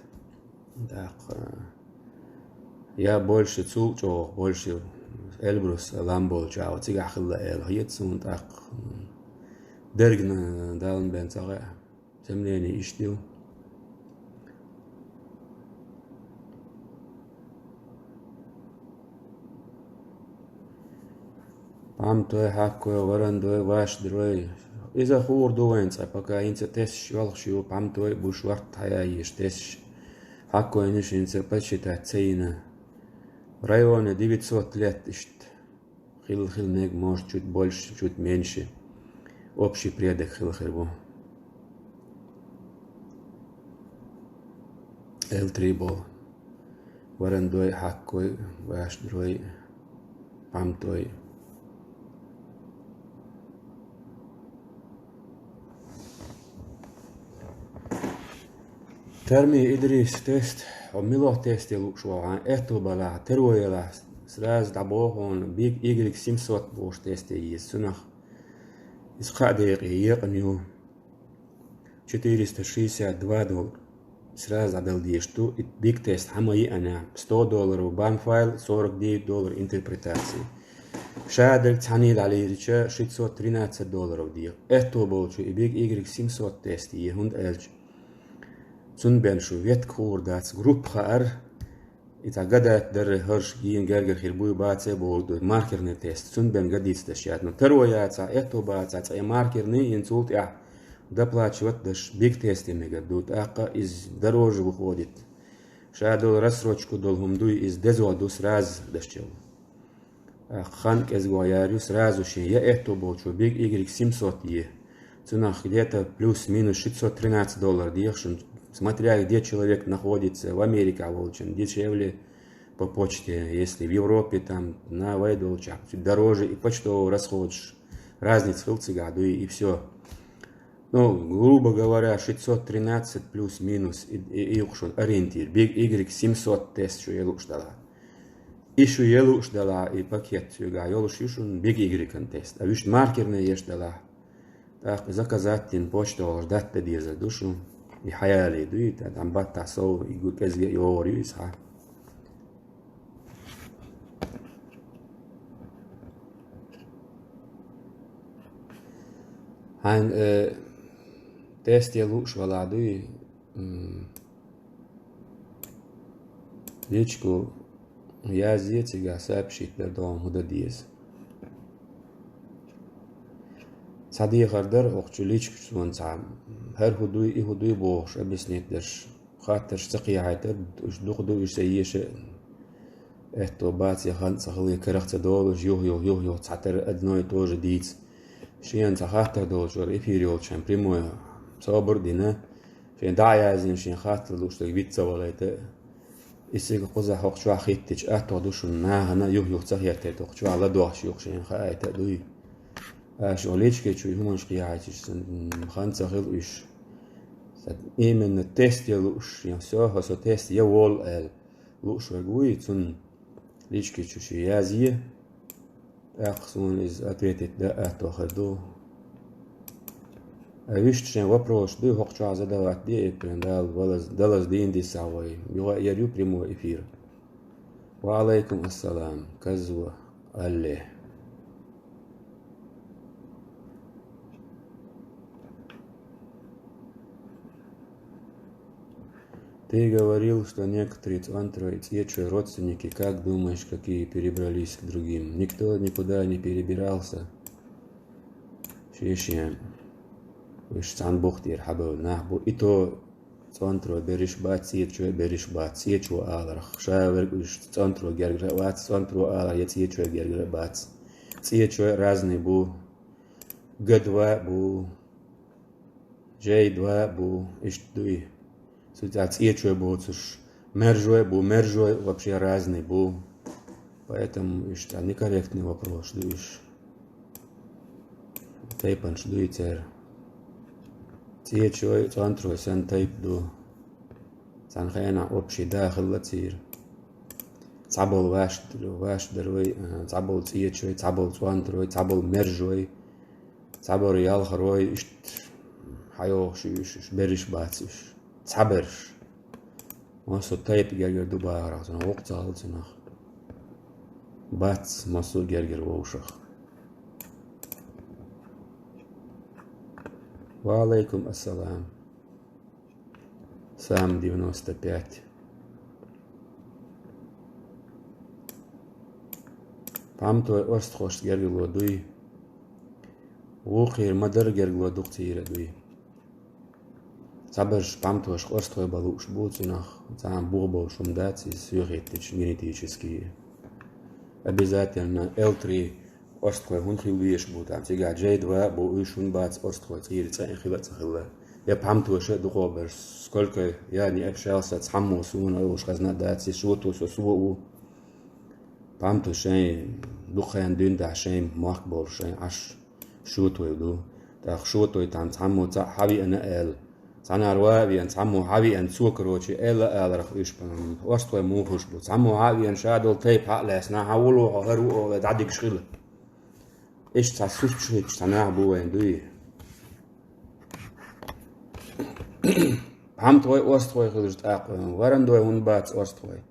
ТӀаккха, э, я больше цул чӀогӀа, больше Эльбрус лам болчу агӀо цигахь хилла аьлла хета суна тӀаккха. Дерг-м Далла бен ца хаьа. Сомнение иштта ю. Памятой, хьаккой, варандой, ваша дарой. Иза хуур ду вайн цкъа, пока хӀинца тесаш йолхуш ю, памятой, буш варт хьаяйеш тесаш. Хьаккойнаш хӀинца подсчитать ца йина. Районе девятьсот лет иштта. Хилла хила мега, может, чуть больше, чуть меньше. Общий предок хилла хир бу. Л три болу. Варандой, хьаккой, ваштрой, памтой. Тарми Идрис тест, хьо милох тесте лууш вахьан, аьтту балахь, таро ялахь, сразу дӀабоху хьуна, биг игрек семьсот бохуш тесте еза цунах. Иза кхаа декъе екъна ю. Четыреста шестьдесят два доллар. Сразу дӀадала дезаш ду, и биг тест хьан ма йиъана, сто долларов бан файл, сорок девять доллар интерпретация. Шадерг цхьаьна дӀалийрича, шестьсот тринадцать долларов дийха. Аьтту болчу и биг игрек семьсот тест е, хӀунда аьлча цунна бен шу ветка хуур дац, группа хаар, и цхьа гадат дарра хӀорш гена гергара хир буй, баций бохург ду, маркерный тест, цунна бен гадийца даш яц. Но таро яцахь, аьтту бацахь, цкъа и маркерный, ин цул тӀаьхьа доплачивать даш биг тесте мегар ду, тӀаккха иза дороже выходит. Ша долу рассрочку долу хӀума дуй, иза дезо ду сразу дашчалла. ТӀаккха хан кӀезгох яр ю сразу шен я аьтту болчо биг игрек семьсот е. Цунах где-то плюс-минус шестьсот тринадцать доллар дехшин, смотря где человек находится, в Америке волчун дешевле по почте, если в Европе там на вай долчах, дороже и почтовый расходаш, разница хил цигахь дуй, и всё. Ну, грубо говоря, шестьсот тринадцать плюс-минус, и, и, и юкъ шун ориентир. Биг игрек семьсот тест шу е лууш далахь. И шу е лууш далахь, и пакет цуьгахь йолуш ю шуна биг игрекан тест. А вуьшта маркерный еш далахь, тӀаккха заказать дина почта волуш датта дезар ду шу. И хьаялий ду, и тӀам баттахь сов, и гу кӀезга а йогӀур ю иза хьа. Хьайн, э, тест е лууш валахь дуй, м, личку язъе, цигахь сообщить дар догӀун хӀун дан деза. Цхьа дехар дара, хӀокху чу личкачу суна цхьа хӀара хӀун дуй, и хӀун дуй бохуш, объяснить дерш. Хаттарш ца кхехьайтар, уьш дукха ду, уьш сан еша а. Аьтто бац я хан ца хила, я карах ца долуш, юх-юх, юх-юх, цхьатарра одно и то же дийца. Шена цхьа хаттар долчуьра эфир йолчу прямой собар а дина, шен дӀа а яздина, шен хаттар лууш дерг виц ца валайта. И цига кхузахь хӀокху чохь хӀиттича, атто ду шуна нахана юх-юх ца хеттайта, хӀокху чохь ладохуш юха шена хаайта а дуй. Аша личке чу и хӀуманаш кхехьайташ, сан, м, хан ца хила уьш. Сан именно тест я лууш, я всё, хьо со тест я волу аьлла лууш верг вуй, цунна личке чу шен язъе. ТӀаккха суна иза ответить дан атто хир ду. А вуьшта шен вопрос дуй, хӀокху чохь задавать де, эппина Дала валаз-, далаз дийна дисса вай. Юха а яр ю прямой эфир. Ва алайкум ассалам, Казва Алле. Ты говорил, что некоторые цӀонтарой, цӀечой родственники, как думаешь, какие перебрались к другим? Никто никуда не перебирался. Шен-шен уьш цхьана бух тӀера хьабевлла нах бу. И то цӀонтарой берриш бац, цӀечой берриш бац, цӀечо аларх. Ша верг уьш цӀонтарой гергара а вац, цӀонтаро аларх я цӀечой гергара а бац. ЦӀечой разный бу, Г два бу, Ж два бу, иштта дуй. Цу цӀа цӀечой боцуш, мержой бу, мержой вообще разный бу. Поэтому иштта некорректный вопрос ду уьш. Тайпанаш дуй церан. ЦӀечой, цӀонтарой санна тайп ду. Цхьана хенахь общий да хилла церан. Цхьаболу вашт-, вашдарой, а, цхьаболу цӀечой, цхьаболу цӀонтарой, цхьаболу мержой, цхьаболу ялхарой, иштта хьайогӀуш ю уьш, уьш берриш бац уьш. Цхьаберш. Массо тайпа гергара ду бахарах, цунах вукху ца хала цунах. Бац массо а гергара вовшах. Ва алайкум ассалам. Сам девяносто пять. Памтой орстхошца гергало дуй. Вукхера ма-дарра гергало дукха цийра дуй. Цхьаберш памтош къорстхой бан лууш бу, цунах цхьана бух болуш хӀума дац, иза соьхийтича генетически. Обязательно Л три къорстхой хӀунда хила везаш бу, там цигахь Ж два а бу, уьш хӀунда бац къорстхой, цӀийра цӀе а хила а ца хилла. Я пхьамтоша а дукхо берш, сколько я не общался, цхьаммо суна уж хазна дац, и шото со сво у. Пхьамто шайн дукхайн дуьнда шайн мохк болу шайн Ӏаш шотой ду. ТӀаккха шотой тхан цхьаммо цхьаъ хьавиъна аьлла. Цхьанар ваавиъна, цхьаммо хьавиъна, цо, короче, элла аларх уьш, орстхой мухуш бу. Цхьаммо хьавиъна, ша долу тайпа хьа а лаьцна, хьан вуло хьо хӀара ву оле, дӀадигаш хила. Иштта цхьа сусташ хӀитташ цхьа нах бу вайн дуй. Пхьамтхой орстхой хилаш тӀаккха, варандой хӀун бац орстхой.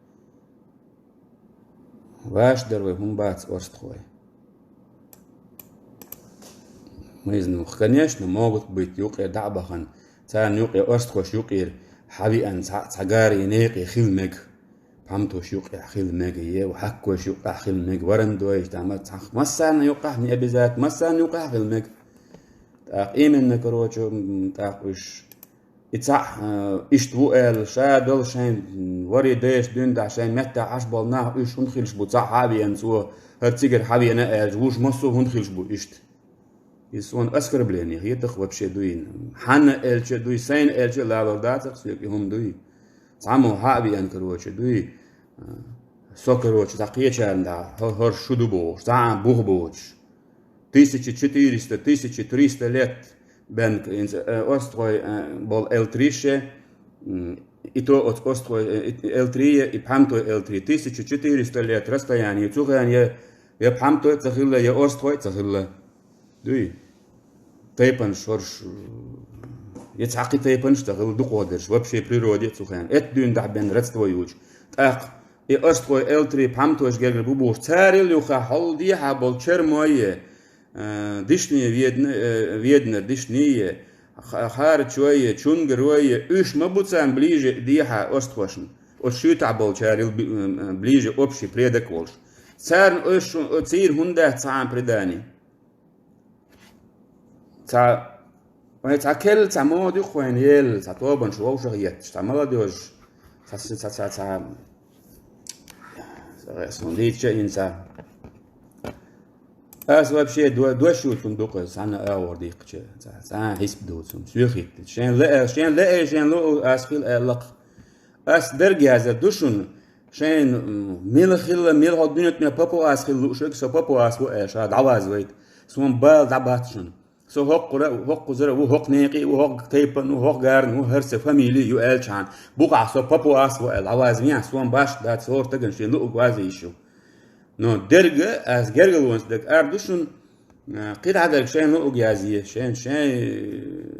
Ваша дар вай хӀун бац орстхой. Мы из них, конечно, могут быть юкъе дӀа а бахана, царна юкъе орстхош юкъера хьавиъна цхьа, цхьа гаре некъе хила мега. Пхьамтош юкъехь хила мега, е хьаккош юкъехь хила мега, варандойш, там, цхьа массарна юкъехь, не обязательно, массарна юкъехь хила мега. ТӀаккха именно, короче, м, тӀаккха уьш и цхьаъ, э, иштта ву аьлла, ша долу шайн, м, вари дайша дуьнда шайн меттахь Ӏаш болу нах, уьш хӀунда хилаш бу, цхьаъ хьавеана цо, хӀара цигара хьавеана аьлча, вуш массо а хӀунда хилаш бу иштта? И суна оскорбление хетах вообще дуйна. Хьанна аьлча а дуй, сайна аьлча а лалур дацара соьга и хӀума дуй. Цхьаммо хьа а веана, короче, дуй. Со, короче, цхьа кхечарна дӀа, хӀо-, хӀорш шу ду бохуш, цхьа а бух боцуш. Тысяча четыреста, тысяча триста лет бен, э, орстхой, э, бол Л три ше, м, и то оц орстхой, э, и Л три, и пхьамтой Л три. Тысяча четыреста лет расстояние. Цу хенахь я, я пхьамтой а ца хилла, я орстхой а ца хилла. Дуй. Тайпанаш хӀорш, я цхьаккхи тайпанаш ца хилла дукхо дерш, вообще природе а цу хенахь. Эт дуьйна дахьа бен родство юучу. ТӀаккха и орстхой Л три пхьамтош гергара бу бохуш, царел юха хьол дехьа болу чермой е, э, дишне ведна, э, веднар дишне е, ха-, харачой е, чунгарой е, уьш ма бу царна ближе дехьа орстхошна. Оцу шуьйтахь болчарел би-, э, ближе общий предок волуш. Царна оьш шу-, цийра хӀунда дац цхьаьна предание? Цхьа, вай цхьа келла, цхьа мода юкъа вайна елла, цхьа тобанаш вовшах етташ, цхьа молодёжь, цхьа, цхьа, цхьа, цхьа, цхьа, ас хӀун дийцича а йина цхьа. Ас вообще до-, дош ю цунна дукха, цхьанна агӀор дийхкича, цхьа, цхьа хьисап ду цунна, соьх хӀиттича. Шен лаа, шен лаа, шен луу ас хила аьллакх. Ас дерг язар ду шуна, шайна, м, мила хилла, мила хӀо дуьнен тӀе папуас хила лууш верг, со папуас ву аьлла, ша дӀавазвайта. Суна бала дӀабац шуна. Со хӀокхура, хӀокхузара ву, хӀокху некъий ву, хӀокху тайпан ву, хӀокху гарна ву, хӀара сан фамилий ю аьллачхьана. Букъахь со папуас ву аьлла, дӀавазвехьа, суна баш дац, хӀора стагана шен луъург вазве йиш ю. Но дерга, ас гергалонца дерг ар ду шуна, а, кхидӀа дерг шайн луъург язъе, шайн, шайн, э,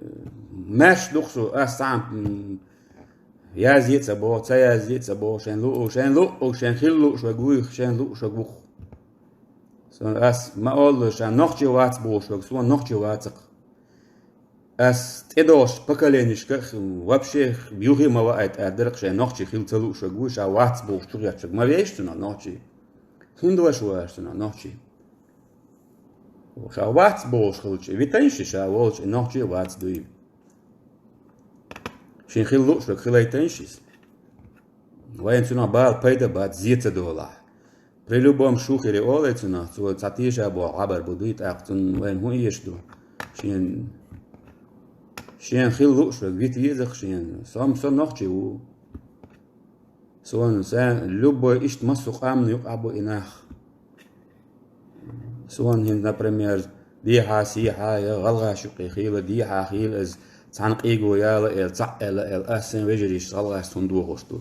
маьрша ду-кх шу, ас цхьаьна, м, язъе а ца боху, ца язъе а ца боху, шайн луъу, шайн луъу, шайн хила лууш верг вуй, шайн лууш верг ву-кх. Сан ас ма оллу, ша нохчи вац бохуш верг, суна нохчи вацакх. Ас тӀедогӀуш поколенишка а, вообще юхе а ма ваайта ара дара-кх, шайн нохчи хила ца лууш верг вуй, ша вац бохуш чу гӀерташ верг. Ма вейша цунах нохчи. ХӀунда ваша ву аша цунах нохчи? Ша вац бохуш хилча, витайша ша волча, нохчи а вац дуй. Шен хила лууш верг хилайтайша иза. Вайн цунах бала пайда бац, зе ца долахь. При любом шухере олай цунах, цо цхьа теша боху хабар бу дуй, тӀаккха цунна вайн хӀун эша ду? Шен, шен хила лууш верг вита везах шен. Со-м со нохчи ву. Суна сан любой иштта массо а къамна юкъахь бу и нах. Суна хӀинца, например, дехьа, сехьа, я гӀалгӀаш юкъе хийла, дехьа хийла иза, цхьана къийго яла аьлла, цхьаъ аьлла аьлла, ас сайн вежарийша гӀалгӀашца хӀунда дохуш ду?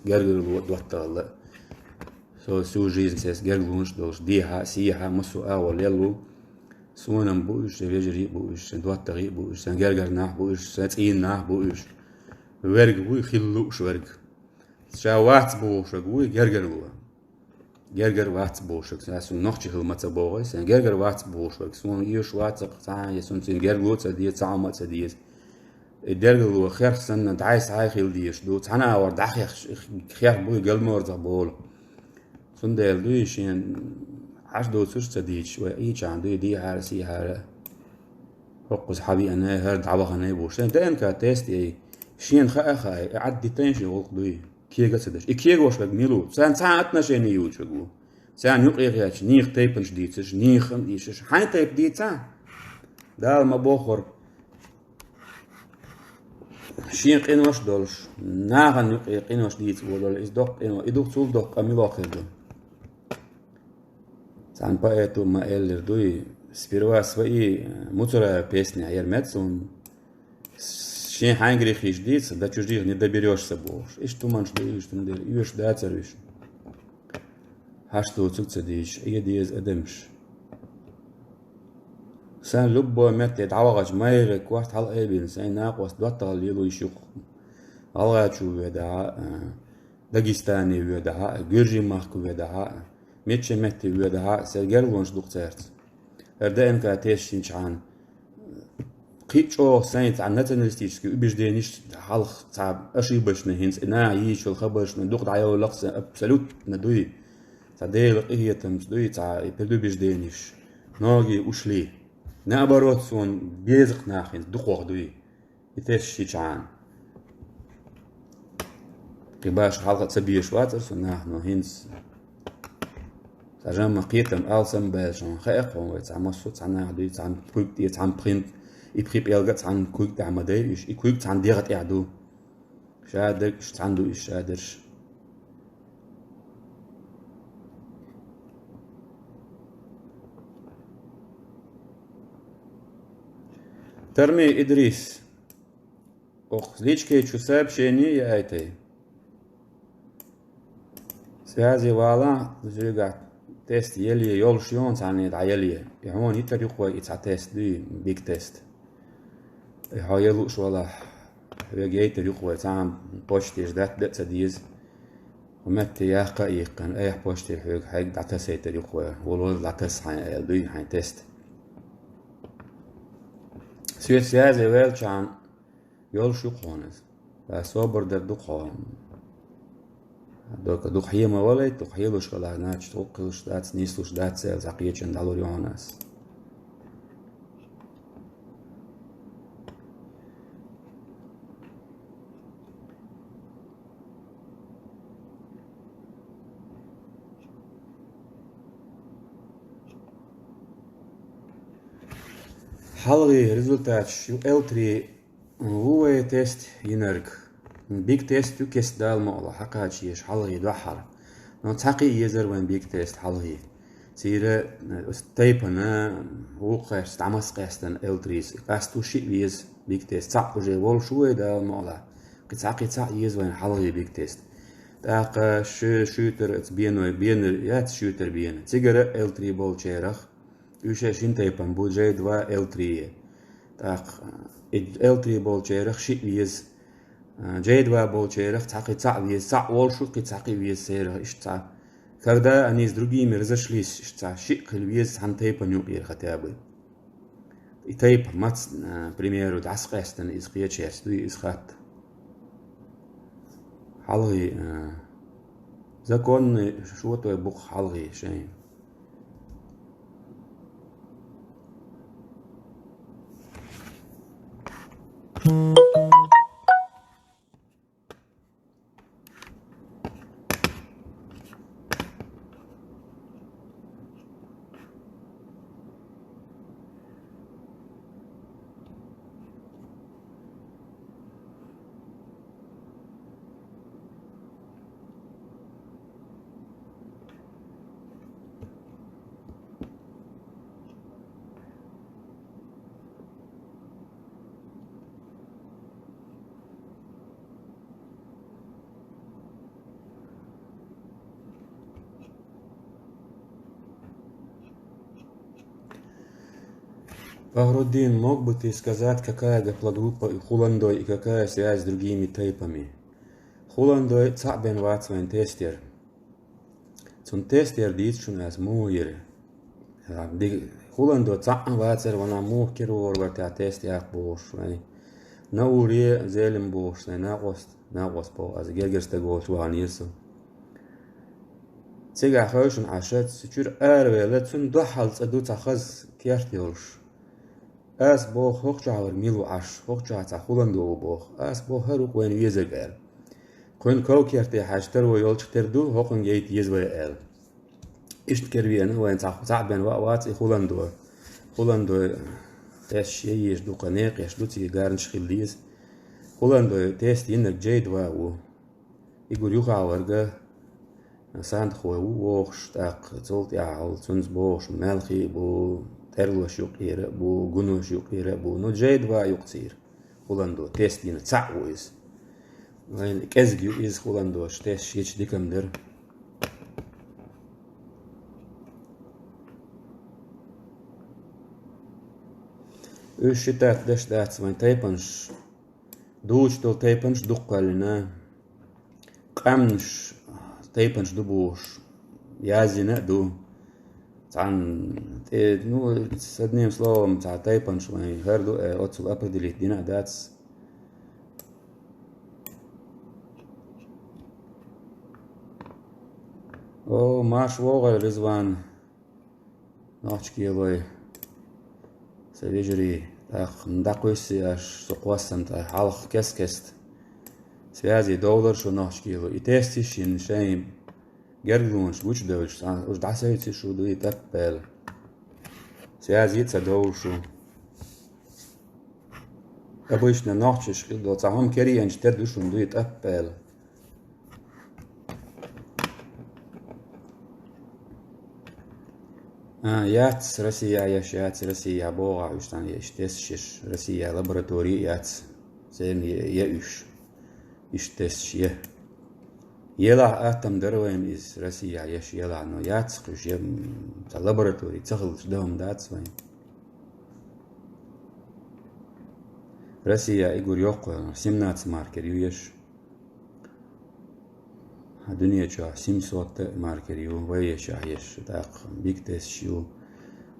Гергарло доттагӀалла. Со всю жизнь сес гергалонаш долуш, дехьа, сехьа, массо а агӀо лелла ву. Суна-м бу уьш, сайн вежарий а бу уьш, сайн доттагӀий а бу уьш, сайн гергара нах бу уьш, сайн цӀийнан нах бу уьш. Верг вуй, хила лууш верг. Ша вац бохуш верг вуй гергарло. Гергара вац бохуш верг. Сан нохчи хила ма ца боху, сан гергара вац бохуш верг. Суна эшаш вацакх цхьа а, я суна цуьнан гергалу а ца деза, цхьа хӀума а ца деза. И гергарло херх санна, дӀай-схьай хила дезаш ду. Цхьана агӀор дӀахех-, херх буй, галморзах болу. Цундела дуй шен Ӏаш доцурш а ца дийцаш, вай ийчахьана дуй дехьара, сехьара. ХӀокхуза хьавеанай, хӀара дӀаваханай бохуш. Сайн ДНК тест яй, шена хаа а хаий, и Ӏаддитайн шен гӀуллакх дуй. Кега а ца деш. И кегош верг мила ву? Царна цхьа а отношение йоцуш верг ву. Царна юкъе гӀерташ, нехан тайпанаш дийцаш, нехан а дийцаш. Хьайн тайпа дийца? Дала ма боххура. Шен къинош а долуш, нахана юкъе къинош дийца волавелла, иза доккха къино, и ду цул доккха къа мила хир ду. Цхьана поэто ма-эллира дуй: «Сперва свои, э, мусора песни», яра меца суна. Шен хьайн грехаш дийца, до чужих не доберёшься бохуш. Иштта хӀуманаш ду уьш, цундела оьшуш дацара уьш. Хьашт доцург ца дийцаш, Ӏе деза адамаш. Сан любой метте дӀавахача майра корта хьалаайбина, сайн накъост доттагӀалла лело йиш ю-кх. ГӀалгӀачо воьдахь а, Дагестане воьдахь а, Гуьржийн махка воьдахь а, мичча метте воьдахь а, сайн герлонаш ду-кх цаьрца. ХӀара ДНК тест йинчхьана, кхин а чӀогӀа сайн цхьа националистический убежденеш хьалха цхьа ошибочный, хӀинца и наха йийцачул хабаршна дукха дӀайоллакх сан, абсолютно дуй. Цхьа Делан къинхетамца дуй, цхьа и предубежденеш. Многие ушли. Наоборот, суна беза-кх нах хӀинца дукхох дуй. И тест йичхьана. Кхин башха хьалха а ца безаш вацара со нах, но хӀинца цхьа жамма кхетам алсам а баьлча, хьуна хаьа-кх хьуна вай цхьа массо а цхьа нах дуй, цхьана куьйга тӀе, цхьана пхиъ, и пхи пӀелг а цхьана куьйга тӀехь ма дай уьш, и куьйга цхьана дегӀа тӀехь ду. Шадерг уьш цхьана ду, уьш шадерш. Тарми Идрис. Оха личке чу сообщение яйтай. Связи вала, зуьйгахь тест яле, йолуш йону цхьанне дӀаяле. И хьуна йитар ю-кх вай и цхьа тест дуй, биг тест. И хьо я лууш валахь, хьоьга яйтар ю-кх вай, цхьа а почтеш датта а ца деза. Хьо метте яккха а йиккхина, айхьа почте хьоьга хьайга дӀатасайтар ю-кх вай. Вала-вала дӀатаса хьайн аьлла дуй хьайн тест. Соьца связи ваьлчхьана, йолуш ю-кх хьуна иза. Ас собар дар ду-кх хьо. Дока дукха хьема валайта, дукха хьелуш хила, значит, гӀуллакх хилуш дац, нийслуш дац аьлла, цхьа кхечунна дӀалур ю хьуна ас. Хьалхе результаташ ю Л три. Ву вай тест йинарг. Биг тест ю кеста, Дала мукъ лахь, хьакхача езаш хьалхе дуьххьара. Но цхьа кхин а езар вайн биг тест хьалхе. Цира, э, тайпана вукхаьрца дӀамас къаьстана Л трис. Къаста ву шиъ веза биг тест. Цхьаъ уже волуш ву вай, Дала мукъ лахь. Кхин цхьа, кхин цхьаъ еза вайн хьалхе биг тест. ТӀаккха шу-, шуьйтара аца беной, бенар яц шуьйтара бена. Цигара Л три болчарах. Уьш шин тайпана бу, Ж два, Л три. ТӀаккха и Л три болчарах шиъ веза, а, Ж два болчарах цхьа кхин цхьаъ веза, цхьаъ волуш ву, кхин цхьа кхин веза церах, иштта цхьа. Когда они с другими разошлись, иштта цхьа шиъ хила веза цхьана тайпана юкъера хотя бы. И тайпа маца, а, к примеру, дӀасакъаьстана иза кхечаьрца, дуй иза хатта. Хьалхе, а, законный шотой бу-кх хьалхе шайн. Фахруддин, мог бы ты сказать, какая гаплогруппа у хуландой и какая связь с другими тайпами? Хуландой цхьаъ бен вац вайн тестера. Цунна тестера дийца шуна ас муха йира. Ди-, хуландо цхьаъ а вацара, ванах муха кира вора вара тӀехь тест яккха бохуш вайн. Науре Зелим бохуш сайн накъост, накъост боху ас, гергара стаг волчу ваханера со. Цигахь хевшина Ӏаш, цу чуьра аравелла, цунна дуьхьал цӀа ду цхьа хаза керт йолуш. Ас боху, хӀокху чохь вара мила ву Ӏаш, хӀокху чохь цхьа хуландо ву боху. Ас боху, хӀара ву-кх вайна везарг аьлла. Кхуьнан ков-керте хьаьжча таро йолчух тера ду, хӀокхуьнга яйта еза вай аьлла. Иштта кира веана, вайна цхьа, цхьаъ бен ваъ вац и хуландо. Хуландо тесташ ян езаш ду, кху некъаш ду, цига гарнаш хила деза. Хуландой тест йинарг Джей два ву. Игур юхаварга сандхой ву вохуш, тӀаккха цул тӀаьхьа цунца бохуш, маьлхий а бу, тӀерлош юкъера а бу, гунош юкъера а бу. Ну, Джей два юкъцийра. Хуландо тест йина цхьаъ ву иза. Вайн кӀезиг ю иза хуландош, тест шича дикам дара. Уьш ши татта даш дац вайн тайпанаш. Дучу долу тайпанаш дукха кхоьллина. Къаьмнаш тайпанаш ду бохуш, язйина а ду. Цхьана тӀе, ну, с одним словом, цхьа тайпанаш вайн хӀара ду, э, оццул определить дина а дац. О, марш вогӀийла, Ризван! Нохчкелой, сан вежарий, тӀаккха дӀакхуьссий аш со кхоссам тӀе хьалха кест-кеста. Связи довлар шу, Нохчкело. И тесташ йина шайн гергалонаш гучудевлаш, сан уж дӀасевци шу дуй тӀаппаьлла. Связи а ца довлу шу. Обычно нохчаш хила долу цхьа хӀума кераенчу тера ду шуна дуй тӀаппаьлла. А, яц Россия еш, яц Россия богӀа уьш цхьаьна еш, тесташ еш, Россия лаборатори а яц, церан е, е уьш, иштта тесташ е. Елахь аттам дара вайна иза, Россия еш елахь, но яц кхуьш, е, м, цхьа лаборатори ца хилча, дан хӀума дац вайна. Россия игур йоккхо, семнадцать маркер ю еш. Хьан дуьне чохь семьсот маркер ю, вай ешахь еш, тӀаккха биг тесташ ю,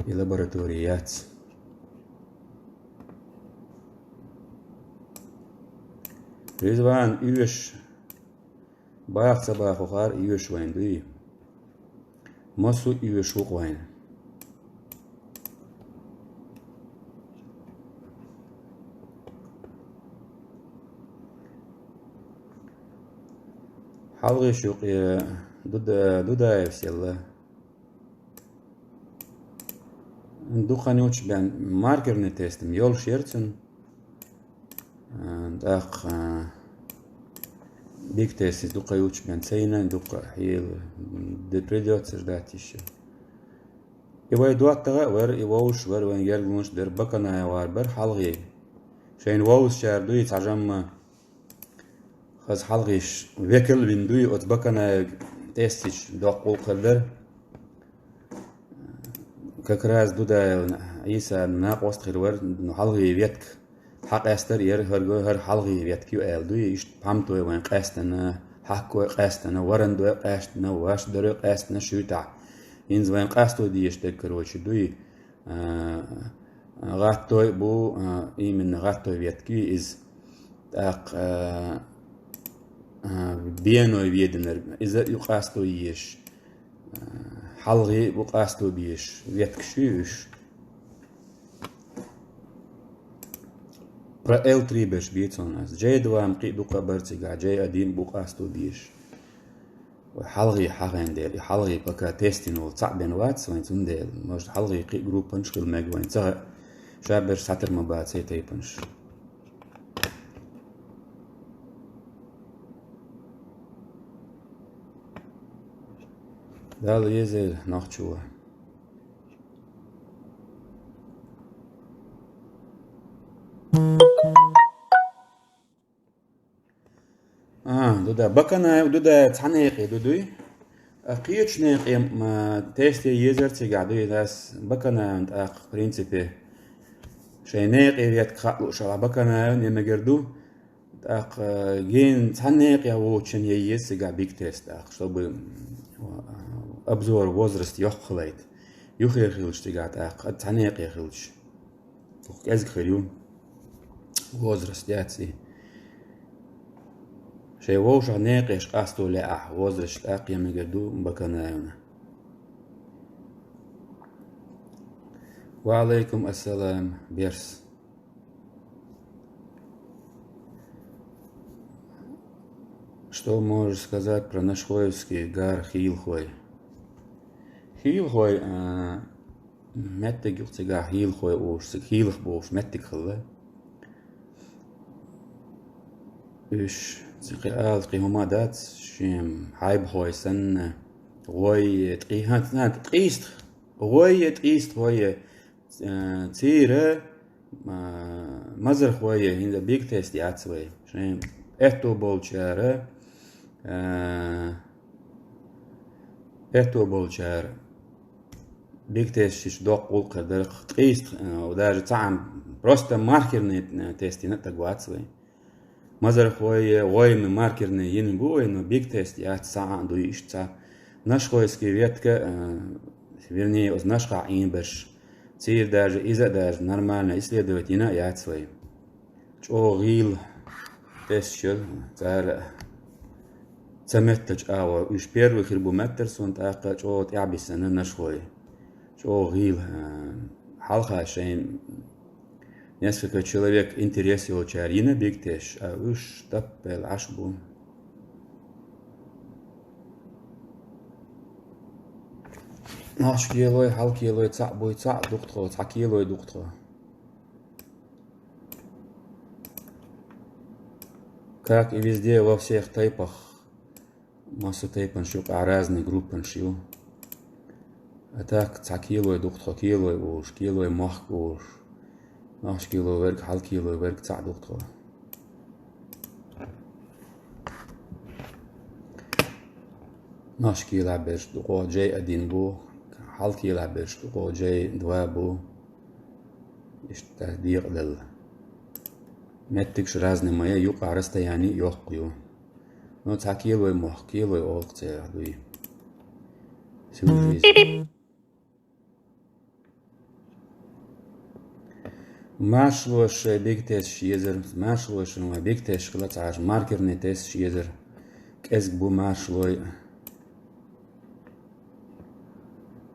и лаборатори яц. Ризван, оьш, баха ца бахахара оьш вайн дуй? Массо а оьш ву-кх вайн. Хьалхе шу, э, Дуда-, Дудаевс елла. Дукха хан ю цо бен маркерный тест-м йолуш яра цуьнан. А, тӀаккха, а, биг тест иза дукха хан ю цо бен ца йина, дукха хьийла, де придётся ждать ещё. И вай доттагӀа а вара, и вовшаш вара, вайн гергалонаш а дара, Баканаевгара бара хьалхе. Шайна вовзачара дуй цхьа жамма. Хаза хьалхе векал а вина дуй, оцу Баканаевга тесташ доккха гӀуллакх хир дара. Как раз Дудаевна Ӏийса накъост хир вара, ну, хьалхе ветка хьакъаьстар а яра, хӀара, хӀара хьалхе ветка ю аьлла дуй, иштта пхьаматой вайн къаьстина, хьаккой къаьстина, варандой къаьстина, ваша дарой къаьстина шуьйтахь. ХӀинца вайн къасто дезаш дерг, короче, дуй. А, гӀаттой а бу, а, именно гӀаттой ветка ю иза. ТӀаккха, а, а, беной веданарг, иза а ю къасто езаш. А, хьалхе а бу къасто безаш, веткаш ю уьш. Про Л три берш бийца хьуна ас. Джей два-м кхин а дукха бара цигахь, Джей один бу къасто безаш. Вай хьалхе хьахийна дела, и хьалхе пока тестина волу цхьаъ бен вац вайн, цундела, может, хьалхе кхин а группанаш хила мега вайн, ца хаьа, ша берш схьатара ма бац и тайпанаш. Далла везийла нохчо. А, Дуда, Баканаев, Дуда, цхьа некъе ду дуй? А кхечу некъе, м, а, тесте езар цигахь дуй, ас Баканаевна тӀаккха, в принципе, шайн некъе ветка хаа лууш, ала Баканаевна я мегар ду, тӀаккха, а, гена цхьа некъе воцучун я еза цигахь биг тест тӀаккха, чтобы, м, а, обзор возраст йоккха хилайта. Юххера хилча цигахь тӀаккха, цхьа некъе хилча. Ух, кӀезиг хир ю. Возраст яц и. Шайн вовшах некъеш къасто лаахь, возраст тӀаккха я мегар ду Баканаевна. Ва алейкум ассалам, Берс. Что можешь сказать про Нашхоевский гар Хийлхой? Хийлхой, а, меттиг ю цигахь, Хийлхой олуш, цига Хийлах бохуш меттиг хилла. Уьш, цига ала кхин хӀума дац, шен хьайбахой санна, гӀой, ткъи-, хӀан, хӀан, ткъийста, гӀой, ткъийста гӀой, э, цийра, а, мазархой, хӀинца биг тест яц вай. Шен аьтту болчара, а, аьтту болчара биг тесташ доккха гӀулакх дара, ткъийста, а, даже цхьаъ, просто маркерный, а, тест йина таг вац вай. Мазархой, гӀой-м маркерный йина бу вай, но биг тест яц, цхьаъ а дуй иштта цхьа. Нашхойский ветка, а, вернее, оцу Нашхахь Ӏийна берш. Цийра даже иза а даже нормально исследовать йина а яц вай. ЧӀогӀа гӀийла тесташ яра, цара ца меттачу агӀор. Уьш первый хир бу меттара суна, тӀаккха чӀогӀа тӀаьхьабисина Нашхой. ЧӀогӀа гӀийла, а, хьалха шайн несколько человек интерес йолчара йина биг тесташ, а уьш таппел Ӏаш бу. Нохча килой, хьал килой цхьаъ буй, цхьаъ ду-кх тхо, цхьа килой ду-кх тхо. Как и везде, во всех тайпах. Массо тайпанаш юкъахь разный группанаш ю. А так, цхьа килой ду-кх тхо, килой олуш, килой мохк олуш. Нохча килой верг, хьал килой верг цхьаъ ду-кх тхо. Нохча килахь берш дукъо джей один бу, хьал килахь берш дукъо джей два бу. Иштта декъаделла. Меттигаш разный ма я, юкъахь расстояние йоккха ю. Ну, цхьа килой мохк, килой олу-кх церах дуй. Сюжет. Маршалло шайн биг тесташ езар, маршалло шайн биг тесташ хила ца Ӏаш, маркерный тесташ езар. КӀезиг бу маршаллой.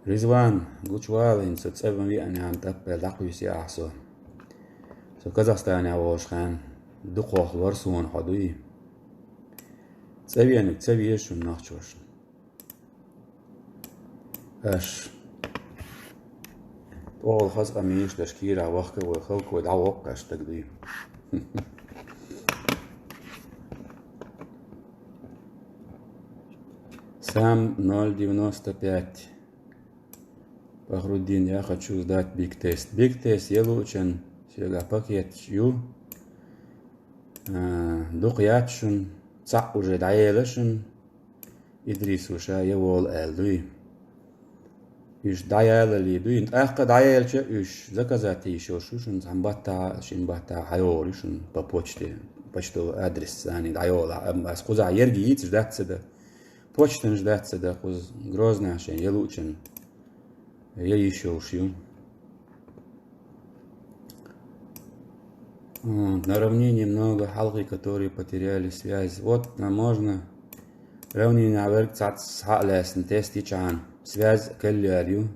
Ризван, гучувала хӀинца, цӀа ма веана, тӀаппел дӀакхуьйсу ахь со. Со Казахстанехь волуш хан, дукхох лора суна хьо дуй. ЦӀа веаниг ца веза шуна нохчошна. Аш. ТӀогӀал хаза къамелаш деш кийрахь вахка вай халкой дӀавоккхуш стаг дуй. Сам ноль девяносто пять. Пахруддин, я хочу сдать биг тест. Биг тест ялучун соьга пакет ю. А, дукха яц шун, цхьаъ уже дӀаела шун. Идрисо ша я волу аьлла дуй. Уьш дӀаялале дуй. ТӀаккха дӀаелча уьш заказать йиш йолуш ю шуна, цхьана баттахь, шина баттахь хьайогӀур ю шуна по почте, почтовый адрес царна дӀайолахь. Амма ас кхузахь ерг йийцаш дац ца дан. Почтанаш дац ца дан кхуза, Грозна шайн ялучун я йиш йолуш ю. М, на равнине много хьалхе, которые потеряли связь. Вот, а, можно равнинехь верг цхьацца схьа а лаьцна тест йичхьана, связь кхеллера ю.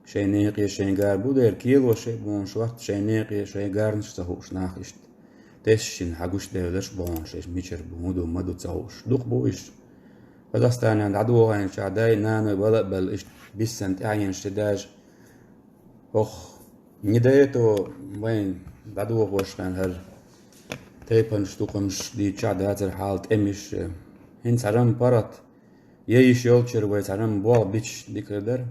Шайн некъе шайн гар бу дера, кило шайн бохуш вац, шайн некъе шайн гарнаш ца хууш нах иштта. Тесташна хьан гуш девлаш бохуш, иштта мичара бу, хӀун ду, ма ду ца хууш. Дукха бу иштта. Казахстанехь дӀадохийначохь дай, наной бала а белла, иштта биссана тӀаьхьенаш ца даже. Ох, не до этого вайн дӀадохош хан хӀара тайпанаш, тукхамаш дийцча дацара хьала тӀемаш. ХӀинца хьарам паргӀат, я йиш йолчара вай хьарам болх бича дикар дара.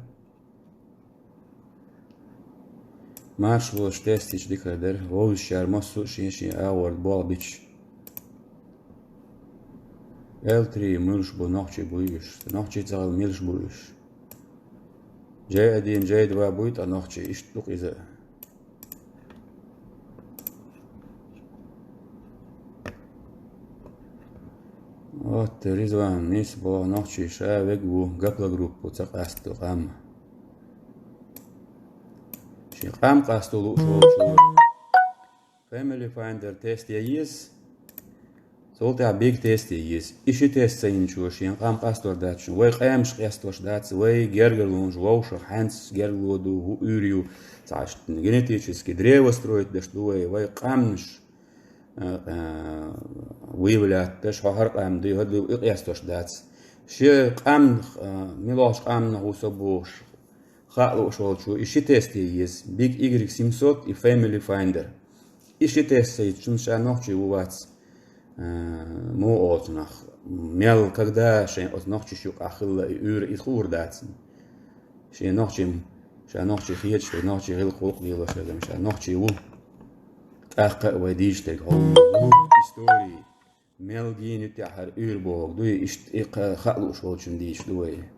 Маршалло шайн тест йича дикар дара. Вовзачара массо а шен-шен агӀор болх бича. Л три муьлш бу, нохчий буй уьш? Нохчий ца хилла муьлш бу уьш? Джей один, джей два буй ткъа нохчий, иштта ду-кх иза. Вот, Ризван, нийса боху, нохчий ша вега ву, гаплогруппу ца къасто къам. Шен къам къасто лууш волчо Family Finder тест ян еза. Цул тӀаьхьа биг тест ян еза. И ши тест ца йинчо шен къам къастор дац шуна. Вай къамаш къестош дац, вай гергарлонаш вовшах хьаьнца гергало ду, хӀун уьйр ю, цхьа генетический древо строить деш ду вай, вай къамнаш, а, а, выявлять деш, хьо хӀара къам дуй, хӀара дуй, и къестош дац. Шен къам, а, милохаш къамнах ву со бохуш, хаа лууш волчо и ши тест ян еза, Big Y семьсот и Family Finder. И ши тест ца йича, цунна ша нохчий ву вац. Э, муха оцу нах, мел, когда шайн оцу нохчаш юкъахь хилла и уьйр, иза хуур дац. Шен нохчийн, ша нохчийн хеташ, шен нохчийн гӀиллакх гӀуллакх лелош, ша нохчий ву. ТӀаккха а вай дийша дерг хьо ву истори. Мел дийна ю тӀаьххьара уьйр бохург дуй, иштта и кха-, хаа лууш волчун дийша ду вай.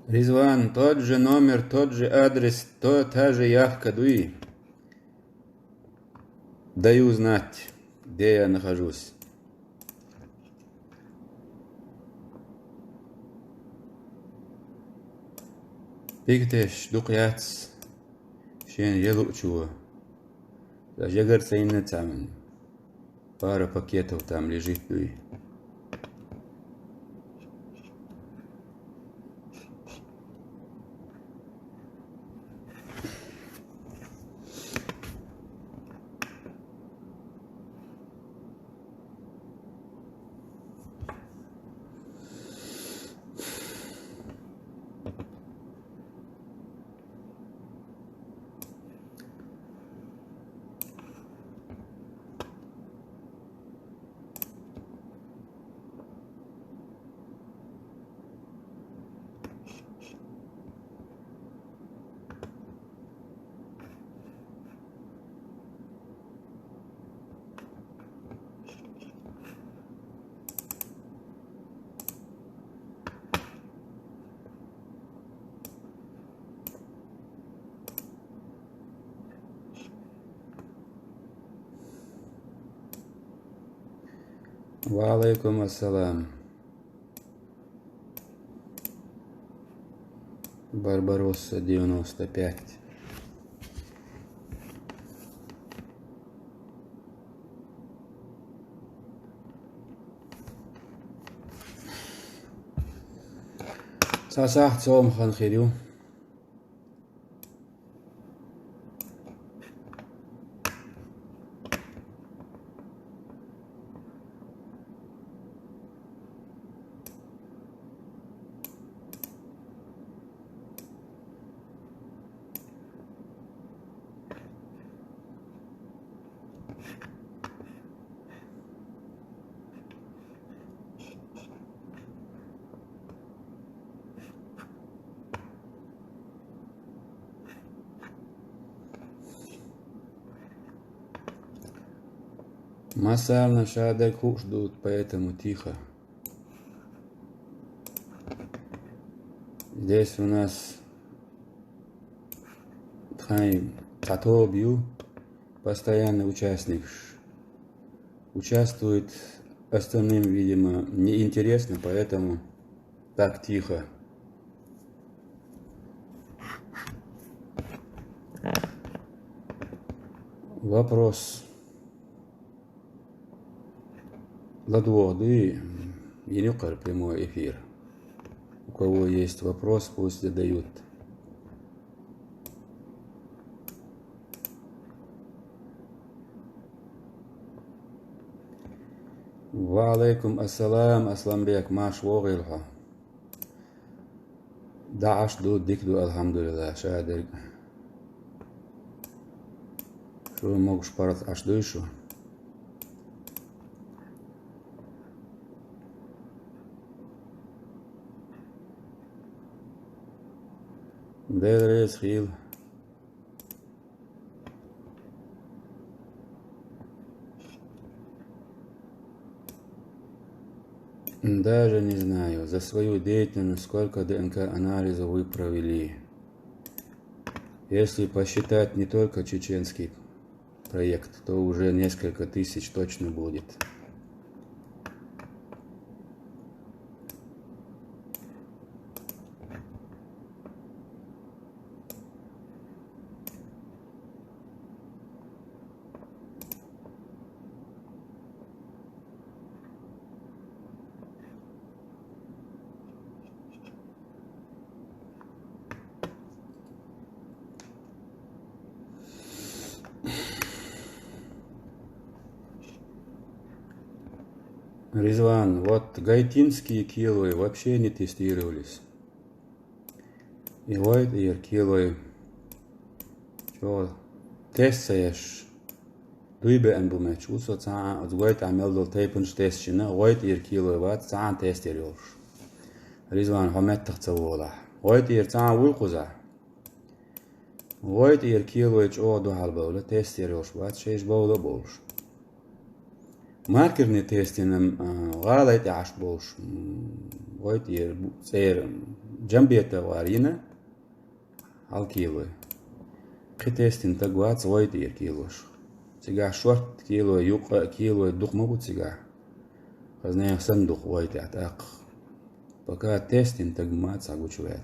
Ризван, тот же номер, тот же адрес, то, та же явка дуй. Даю знать, где я нахожусь. Пикатеш дукха яц шен ялуучо. Ша жагар ца йинна цхьамма. Пара пакетов там лежит дуй. Ва алейкум ассалам. Барбаросса девяносто пять. Цхьа сахьт цомгӀа хан хир ю. Масална шадерг хууш дут, поэтому тихо. Здесь у нас тхайн цхьа тоба ю, постоянный участник. Участвует, остальным, видимо, неинтересно, поэтому так тихо. Вопрос. ЛадогӀа дуй, йина ю-кх хӀара прямой эфир. У кого есть вопрос, пусть задают. Ва алейкум ассалам, Асланбек, марша вогӀийла хьо. ДӀа Ӏаш ду, дика ду, алхьамдулиллахӀ, шадерг. Шу могуш-паргӀат Ӏаш дуй шу? Дела реза хуьлда. Даже не знаю, за свою деятельность сколько ДНК-анализов вы провели. Если посчитать не только чеченский проект, то уже несколько тысяч точно будет. Ризван, вот гайтинские килой вообще не тестировались. И гӀойтӀера килой чӀоагӀа тест ца еш, дуй беана бу метташ ву со цхьа а, оцу гӀойтӀехь мел долу тайпанаш тестчина, гӀойтӀера килой вац цхьа а тестер йолуш. Ризван, хьо меттах ца волахь. ГӀойтӀера цхьа а вуй кхузахь? ГӀойтӀера килой чӀогӀа дуьхьал бовла, тестер йолуш бац, шайша бовла а бовлуш. Маркерный тестинан, а, гӀалай тӀехь Ӏаш болуш, м, гӀойтӀера бу-, цӀера, м, Джамбетов гӀар йина, хьал килой. Кхин тестина стаг вац гӀойтӀера килош. Цигахь шортта килой, юккъе а килой дукха ма бу цигахь. Хаза нехан санна дукха гӀойтӀехь тӀаккха. Пока тестина стаг ма ца гучуваьлла.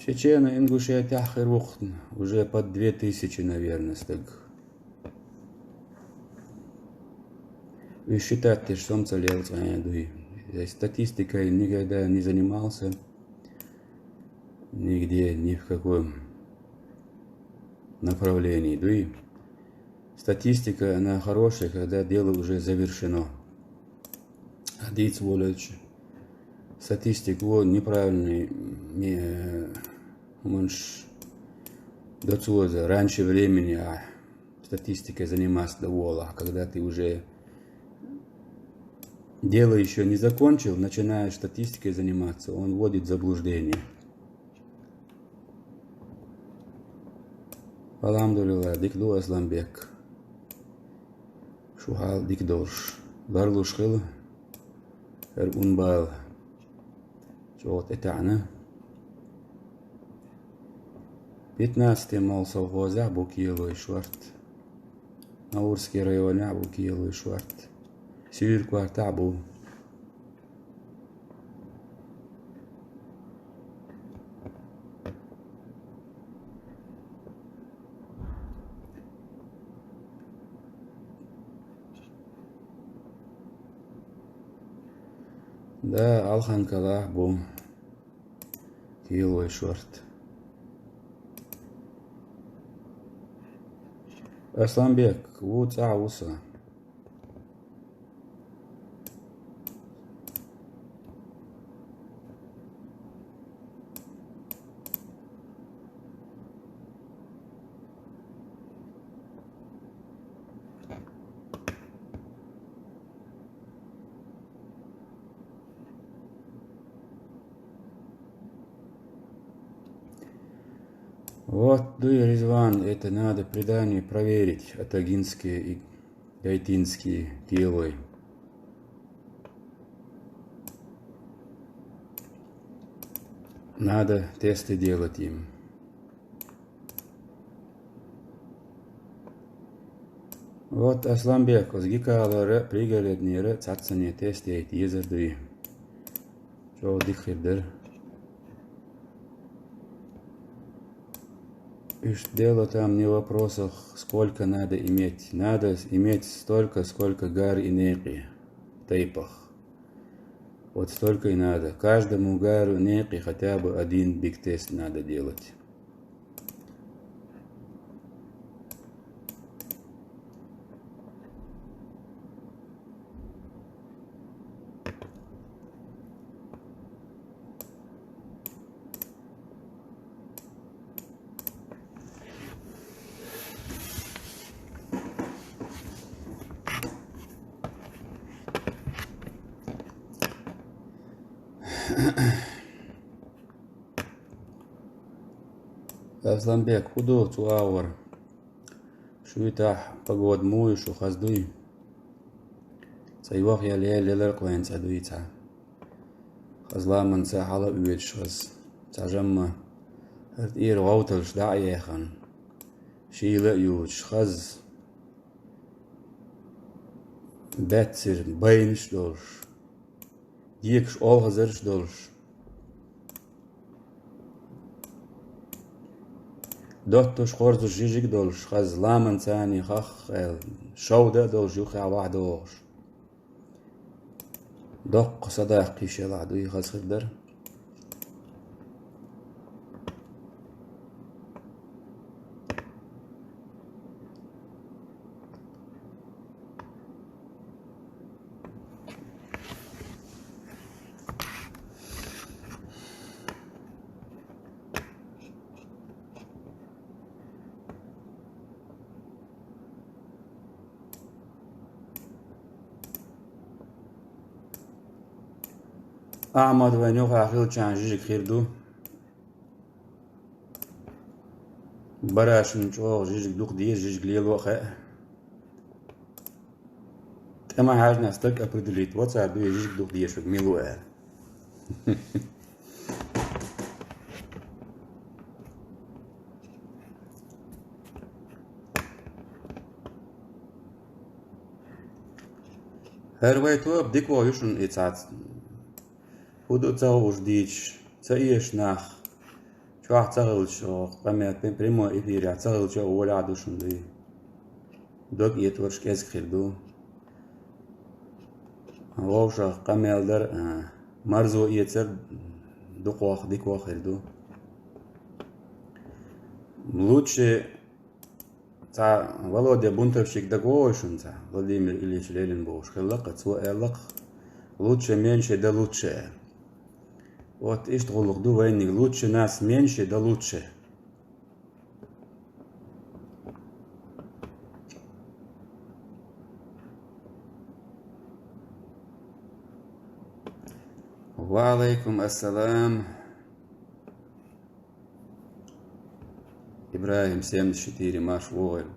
Чечено-Ингушетехь хир ву-кх уже под две тысячи, наверное, стаг. Уьш считать деш со-м ца лелла цкъа а дуй. Я статистикой никогда не занимался. Нигде, ни в каком направлении, дуй. Статистика, она хорошая, когда дело уже завершено. А дийца волуьйтуш статистика вон неправильный, ме-, хӀуманаш доцоза раньше времени, а статистикой заниматься доволахь, когда ты уже дело ещё не закончил, начинаешь статистикой заниматься, он вводит в заблуждение. Алхьамдулиллах, дика ду, Асланбек. Шу хьал дика долуш. Ларлуш хила, хӀара унбала. ЧӀогӀа тӀетаьӀна. Пятнадцатый молла совхозехь бу килой шортта. Наурский районехь бу килой шортта. Суьйран кортахь бу. Да, Алханкалахь бу килой шортта. Асланбек, ву цӀахь ву со. Вот, дуй, Ризван, это надо предание проверить, атагинские и гайтинские килой. Надо тесты делать им. Вот, Асланбек, оцу Гикалара, Пригороднера цхьаццанхьа тест яйта езар дуй. ЧӀогӀа дика хир дара. Иштта дело там не в вопросах, сколько надо иметь. Надо иметь столько, сколько гар и некъи в тайпах. Вот столько и надо. Каждому гару, некъи хотя бы один биг-тест надо делать. Асланбек, хӀун ду цу агӀор? Шуьйтахь погода муй шу, хаза дуй? Цхьа йохъял ял лелар кхойн цӀа дуй цхьа. Хаза ламанца хьала а оьцуш хаза. Цхьа жамма хӀара тӀера гӀовталш дӀа а яьхна. Шийла а ювцуш хаза. Баьццара байнаш а долуш. Декаш олхазарш а долуш. Доттуш, хорзуш жижиг а долуш, хаза ламанца хах а хаьлла, шовда а долуш, юххехь вахьа догӀуш. Доккха садаккха йиш ялахь дуй хаза хир дара. Ахьмад вайн юххьехь хилчахьана жижиг хир ду. Барашна чӀогӀа жижиг дукха деза, жижиг лело а хаьа. ТӀе ма хьаьжнехь стаг определить во цара, дуй жижиг дукха дезаш верг мила ву аьлла. ХӀара вай тоба дика вогӀу ю шуна и цхьацца. ХӀун ду ца хууш дийцаш, ца эшаш нах, чохь ца хилча, оха къамел пе-, прямой эфирехь ца хилча а, волехь а ду шуна дуй. Дог этӀорш кӀезиг хир ду. Вовшах къамел дар а, марзо эцар дукхох, дикох хир ду. Лучше цхьа Володя Бунтовщик дагавогӀий шуна цхьа, Владимир Ильич Ленин бохуш хилла-кх, цо аьлла-кх: «Лучше меньше да лучше», аьлла. Вот иштта гӀуллакх ду вайниг: «Лучше нас меньше да лучше». Ва алейкум ассалам. ИбрахӀим семьдесят четыре, марш вогӀийла.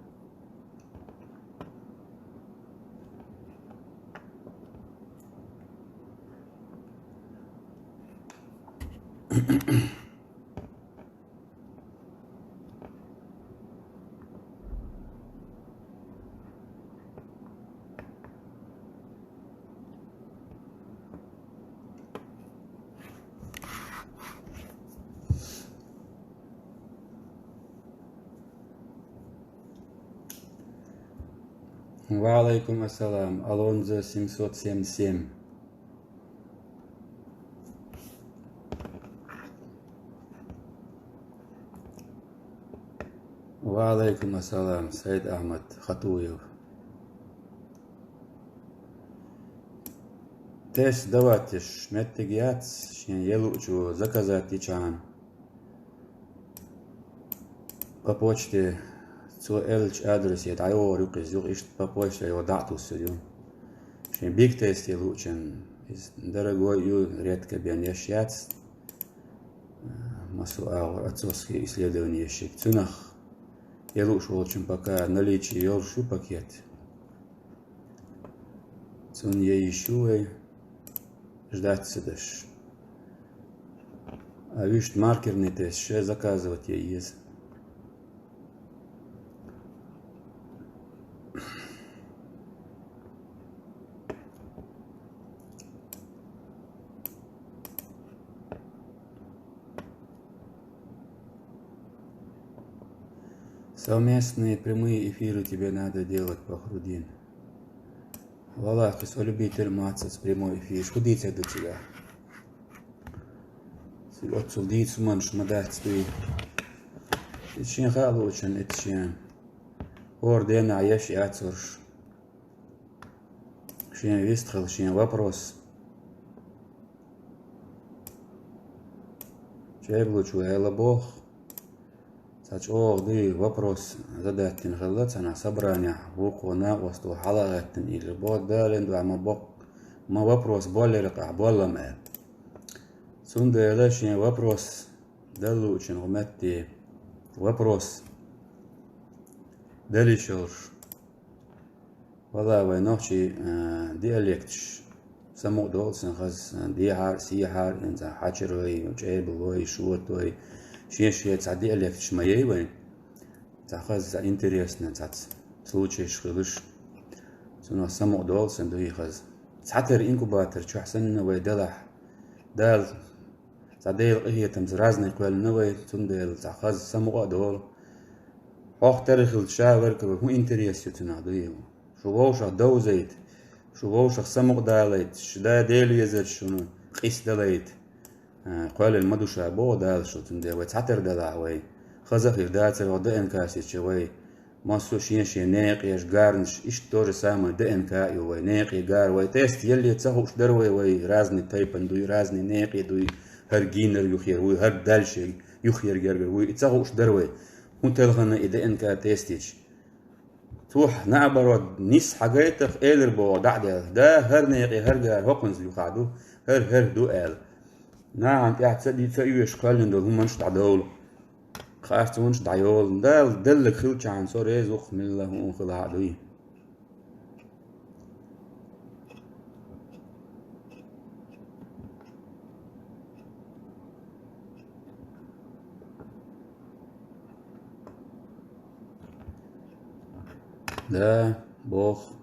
Ва алейкум ассалам, Алонзо семьсот семьдесят семь. Ва алейкум ассалам, Саид Ахмад Хатуев. Тест давать деш меттиг яц, шен е луучо заказать йичхьана. По почте цо эллачу адреса дӀайогӀур ю-кх иза, юха иштта по почте йо дӀа а туссур ю. Шен биг тесте луучун, иза дорогой ю, редко бен еш яц. Массо а агӀор отцовский исследование еш ю-кх. Цунах е лууш волчун пока наличие йолуш ю пакет. Цунна е йиш ю вай, ждать ца деш. А вуьшта маркерный тест ше заказывать е еза. Совместные прямые эфиры тебе надо делать, Пахрудин. Валлахь, со любитель мац аса прямой эфираш. ХӀун дийцар ду цигахь? Цига оццул дийца хӀуманаш ма дац дуй. Иза шен хаа луучун, иза шен хӀора денахь еш яцурш. Шен вистхила, шен вопрос. Чеблучу аьлла боху. Цхьа чӀогӀа дуй вопрос задаттина хилла цхьана собранехь, вукхо накъосто хьала а гӀеттина, ира боху, Далин дуьхьа ма боккха, ма вопрос боллера къахь боллам аьлла. Цундела шен вопрос даллучун гӀу метте вопрос дали йиш йолуш. Валла, вай нохчий, а, диалекташ самукъа долу сан хаза, а, дехьара, сехьара, цхьа хьачарой, чӀебалой, шотой, шен-шен цхьа диалекташ ма яй вайн. Цхьа хаза, цхьа интересно, цхьацца случайш хилаш. Цунах самукъа долу сан дуй хаза. Цхьатера инкубатор чохь санна вай делахь, Дала Цхьа Делан къинхетамца разный кхоьллина вай, цундела цхьа хаза самукъа а долу. Хьох тера хилча ша верг вай, хӀун интерес ю цунах дуй? Шу вовшах довзайта, шу вовшах самукъадалайта, шу да Дела везарш шуна къийсадалайта. А, кхоьллина ма ду ша, боху Дала шу, цундела вай цхьатера далахь вай. Хаза а хир дацара вай ДНК сецча вай. Массо а шен-шен некъаш, гарнаш, иштта то же самое ДНК а ю вай, некъий гар вай. Тест елле ца хууш дара вай, вай разный тайпан дуй, разный некъий дуй, хӀара гийнар юххера вуй, хӀара дальше юххера гергара вуй, и ца хууш дара вай. ХӀун телхана и ДНК тест йича? Цо наоборот, нис хьагайтах, элира боху дӀа а даьлла. Да, хӀара некъий, хӀара гар хӀокхунца юххехь ду, хӀара, хӀара ду аьлла. нахана тӀехь ца ди-, ца оьшуш кхоьллина долу хӀуманаш дӀадовла. Харцонаш дӀайолу. Дала деллаг хилчахьана со реза ву-кх, милла хӀума хила хьа дуй. Да, боху.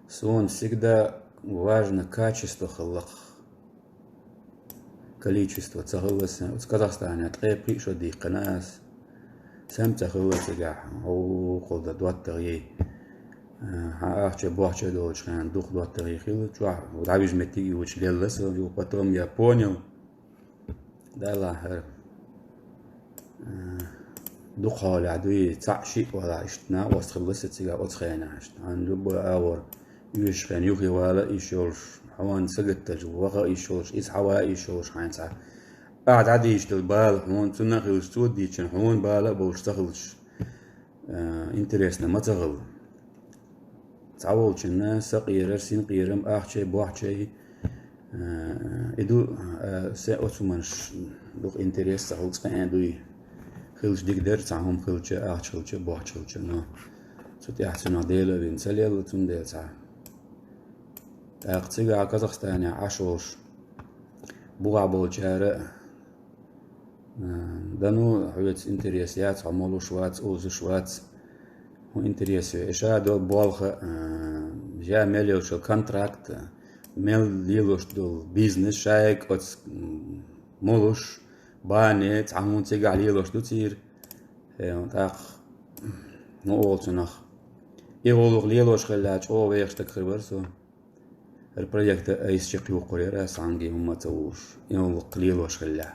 Суна всегда важно качество хилла-кх. Количество ца хилла сан. Оцу Казахстане ткъе пхиъ шо дихкина ас. Сан ца хилла цигахь, хьо кхул дан доттагӀий. Хьан ахча бохча долчу хенахь дукха доттагӀий хилла, чохь дӀавижа меттиг а йоцуш лелла со. Ю, потом я понял. Далахь хӀара. Дукха хьолехь дуй, цхьаъ-шиъ валахь, иштта накъост хилла сан цигахь оцу хенахь иштта. Хьан любой агӀор оьшуш хенахь юххе вала йиш йолуш, хьуна сагатдалча ваха йиш йолуш, иза хьава йиш йолуш хьайна цхьа. Ахьа дӀадийча долу бала хьуна, цунна а хилча, цо дийчина хьуна бала а болуш ца хилча, а, интересно ма ца хилла. Цхьаволчунна сакъерар, синкъерам, ахчай, бохчай, а, и ду, а, се оцу хӀуманаш дукха интерес ца хилла цкъа а дуй. Хилча дика дара, цхьа хӀума хилча, ахча хилча, бохча хилча, но цу тӀехь цунах Дела а вина ца лелла, цундела цхьа. ТӀаккха цигахь Казахстанехь Ӏаш волуш, бухахь болчара а, а, дан ну, хьоьца интерес яц, хьо молуш вац, узуш вац, хӀун интерес ю? И ша долу болх а, а, я мел йолчу контракт, а, мел лелош долу бизнес, шайга оцу, м, молуш, бане, цхьа хӀун цигахь лелош ду цийра. Э, тӀаккха, ну, олу цунах. И гӀуллакх лелош хилла чӀогӀа вехаш стаг хир вара со. ХӀара проект айса чекхйоккхур яра ас, цхьаьнгге хӀумма а ца вуш, и гӀуллакх лелош хилла.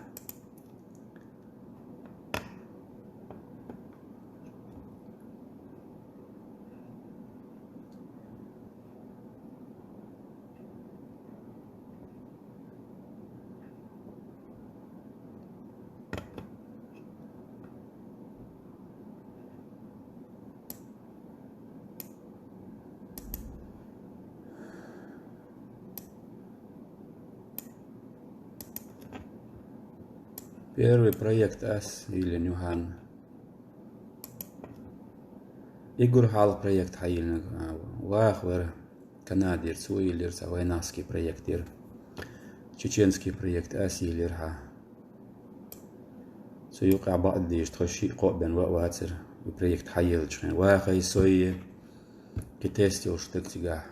Первый проект ас йиллина ю хӀанна. Иггур хьалха проект хьайиллинарг, а, ваха вара Канадера, цо йиллира, цхьа вайнахский проект яра. Чеченский проект ас йиллира хьан. Цу юкъахь бакъдийша тхо шиъ-кхоъ бен ван а вацара, и проект хьайиллачу хенахь. Вахай, Сойе, кхин тесте йолуш стаг цигахь.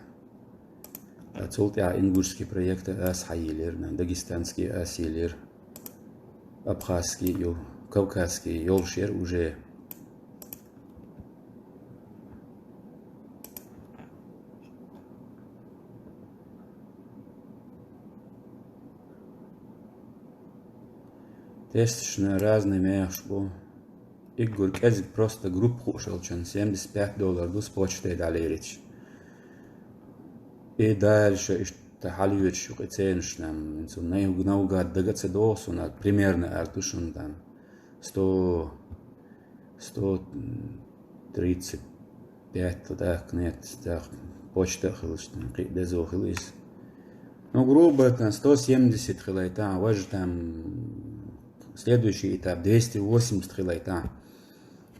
Ткъа цул тӀаьхьа ингушский проект ас хьайиллира, дагестанский ас йиллира, абхазский ю, кавказский йолуш яра уже. Тесташна разный мехаш бу. Иггур кӀезиг просто группа хууш йолчун семьдесят пять доллар ду с почтой дӀалерича. И дальше иштта хьалйоьдуш ю-кх и ценаш, нан, цу нав-, навгад дага а ца догӀу суна, примерно аьлла ду шуна, там, сто, сто тридцать пять, так, нет, так, почта а хилча, там, кхин а дезо хила иза. Ну, грубо, там, сто семьдесят хилай, там, важа, там, следующий этап, двести восемьдесят хилай, там.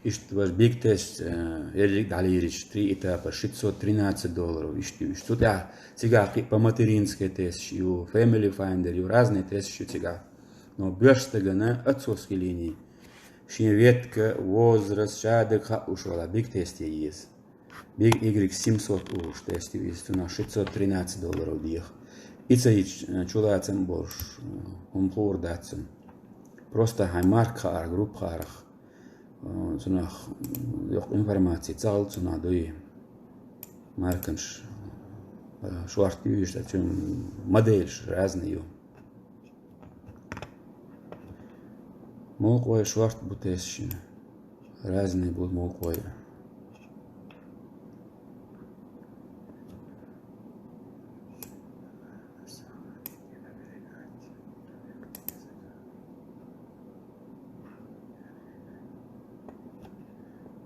Иштта важа Big Test, э, ерриг дӀалийрича, три этапа, шестьсот тринадцать долларов, иштта ю. Иштта цу тӀехь цигахь кхин по материнской тесташ ю, Family Finder ю, разные тесташ ю цигахь. Но боьрша стагана отцовский линии шен ветка, возраст, шадерг хууш вала Big Test е еза. Big Y семьсот олуш тест ю иза, цунах шестьсот тринадцать долларов деха. И ца йича, э, чулацам а болуш, э, хӀума хуур дац цунна. Просто хьайн марка хаарах, группа хаарах, э, цунах, м, йоккха информация ца хилла цунах дуй. Марканаш, э, шорта ю иза, цуьнан модельш разный ю. Мулкъой шорта бу тесташ. Разный бу мулкъой.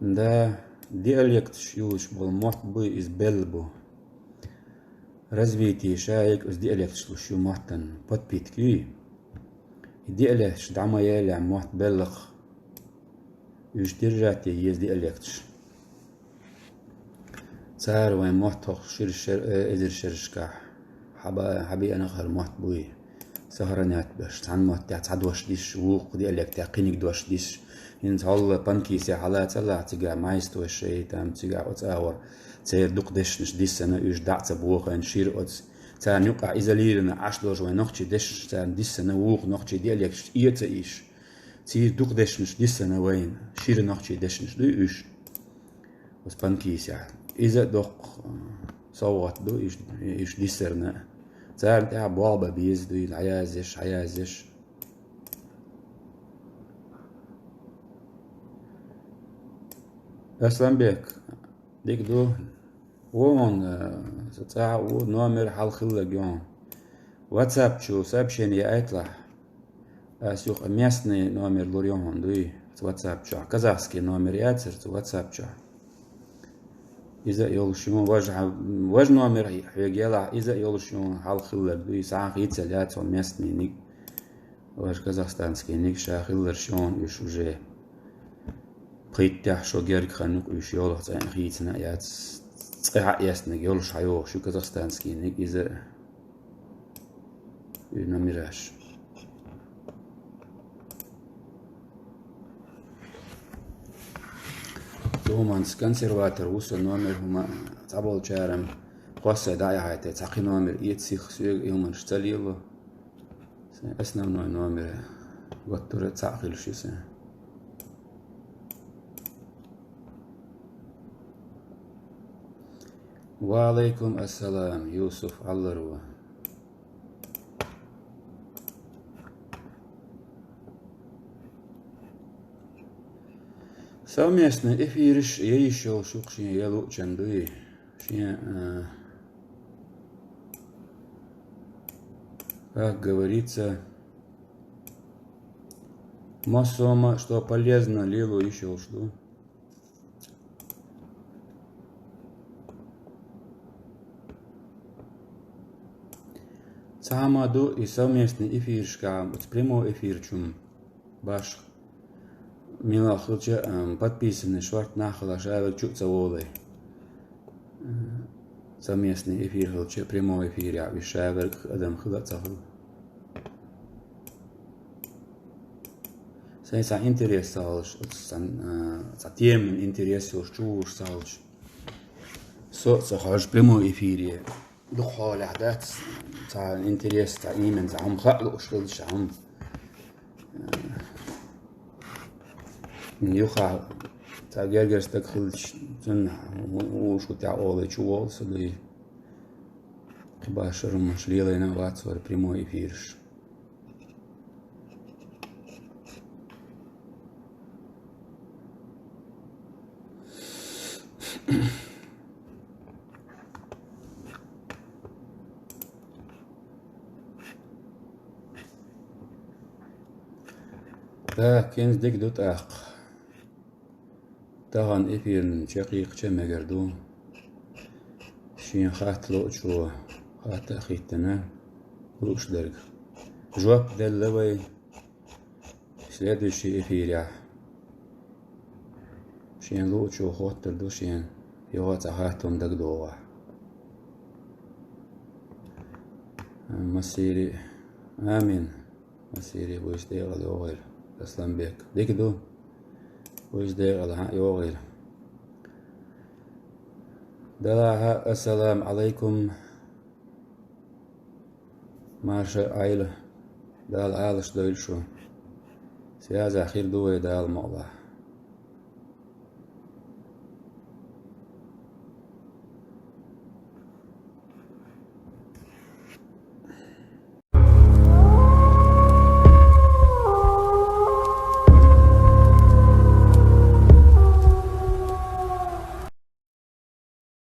Да, диалекташ юлуш болу мотт буй, иза белла бу. Развитие шайга оцу диалекташ луш ю маттана подпитка юй. Диалекташ дӀа ма яьллехь, мотт беллакх. Уьш держать е еза диалекташ. Цара вайн мотт хӀокху шира шер-, э, эзар шерашкахь хьаба-, хьабеана хӀара мотт буй. Сохранять беш, цхьана маттехь цхьа дош дисаш, вукху диалектехь кхиниг дош дисаш. ХӀинца хьалла Панкисехь хьалацалахь, цигахь майстойш шайн там, цигахь оцу агӀор церан дукха дешнаш диссина, уьш дӀа а ца бохийна, шира оцу. Царна юкъахь изолированно Ӏаш долуш вайн нохчийн дешнаш царна диссина, вукху нохчийн диалекташ эца иш. Церан дукха дешнаш диссина вайна, шира нохчийн дешнаш дуй уьш. Оцу Панкисехь. Иза а доккха, а, совгӀат ду, уьш, уьш диссарна. Царна тӀехь болх бан беза дуй, хьаязъеш, хьаязъеш. Асланбек, дика ду. Вон, а, со цӀахь а ву, номер хьалха хилларг ю хьуна. WhatsApp чу сообщение яийталахь. Ас юха местный номер лур ю хьуна дуй, цу WhatsApp чохь. Казахский номер яцара цу WhatsApp чохь. Иза а йолуш ю, важа хьа-, важа номер хьоьга елахь, иза а йолуш ю, хьалха хилларг дуй, схьа а хийцалла яц хьо местный ниг. Важа казахстанский ниг ша хилларш ю хьуна уьш уже. Пхийттехь шо герга хан юкъа уьш йолах цӀе а хийцина а яц. Цкъа хьаэцнарг йолуш хьайогӀуш ю казахстанский ниг, иза. И номераш. Думанс консерватор ву со номер хӀума цхьаболчарам хосса дӀаяхьайтта, цхьа кхин номер эца сиха соьга, и хӀуманаш ца лело. Сайн основной номер готтура цхьаъ хилла шу сайн. Ва алайкум ассалам, Юсуф Алларова. Совместный эфираш я йиш йолуш ю-кх шен я луъучун дуй. Шен, а, как говорится, массо а, что полезно, лело йиш йолуш ду. Цхьа хӀума ду и совместный эфирашкахь, оцу прямой эфир чу башха. Мила хилча, ам, подписанный шорта нах хила ша верг чу а ца волий. Совместный эфир хилча, прямой эфирехь уьш ша верг адам хила а ца хуьлу. Сайн цхьа интерес ца хилча, оцу цхьан, а, цхьа теман интерес йолуш, чу вуш ца хилча. Со а ца хьожу прямой эфире. Дукха хьолехь дац, цхьа интерес, цхьа ийман, цхьа хӀума хаа лууш хилча, хӀума. Юха цхьа гергара стаг хилча, цунна ву-, вуш ву тӀехь олий, чу волу со дуй. Кхин башар хӀуманаш лелийна а вац вара прямой эфираш. Так, хӀинца дика ду тӀаккха. Тахана эфирна чекхйикхча а мегар ду. Шен хатта луучо хатта а хӀиттина, лууш дерг. Жоп делла вай следующий эфирехь. Шен луучо хоттур ду шена, йогӀу цхьа хаттам дагадогӀахь. Масири. Амин. Масири, вуьйш декъала йогӀийла, Асланбек. Дика ду. Вуьйш декъала, хьан йогӀийла. Далахьа, ассаламу Ӏалайкум. Марша Ӏайла. Дала Ӏалаш дойла шу. Связа хир ду вай Дала мукъалахь.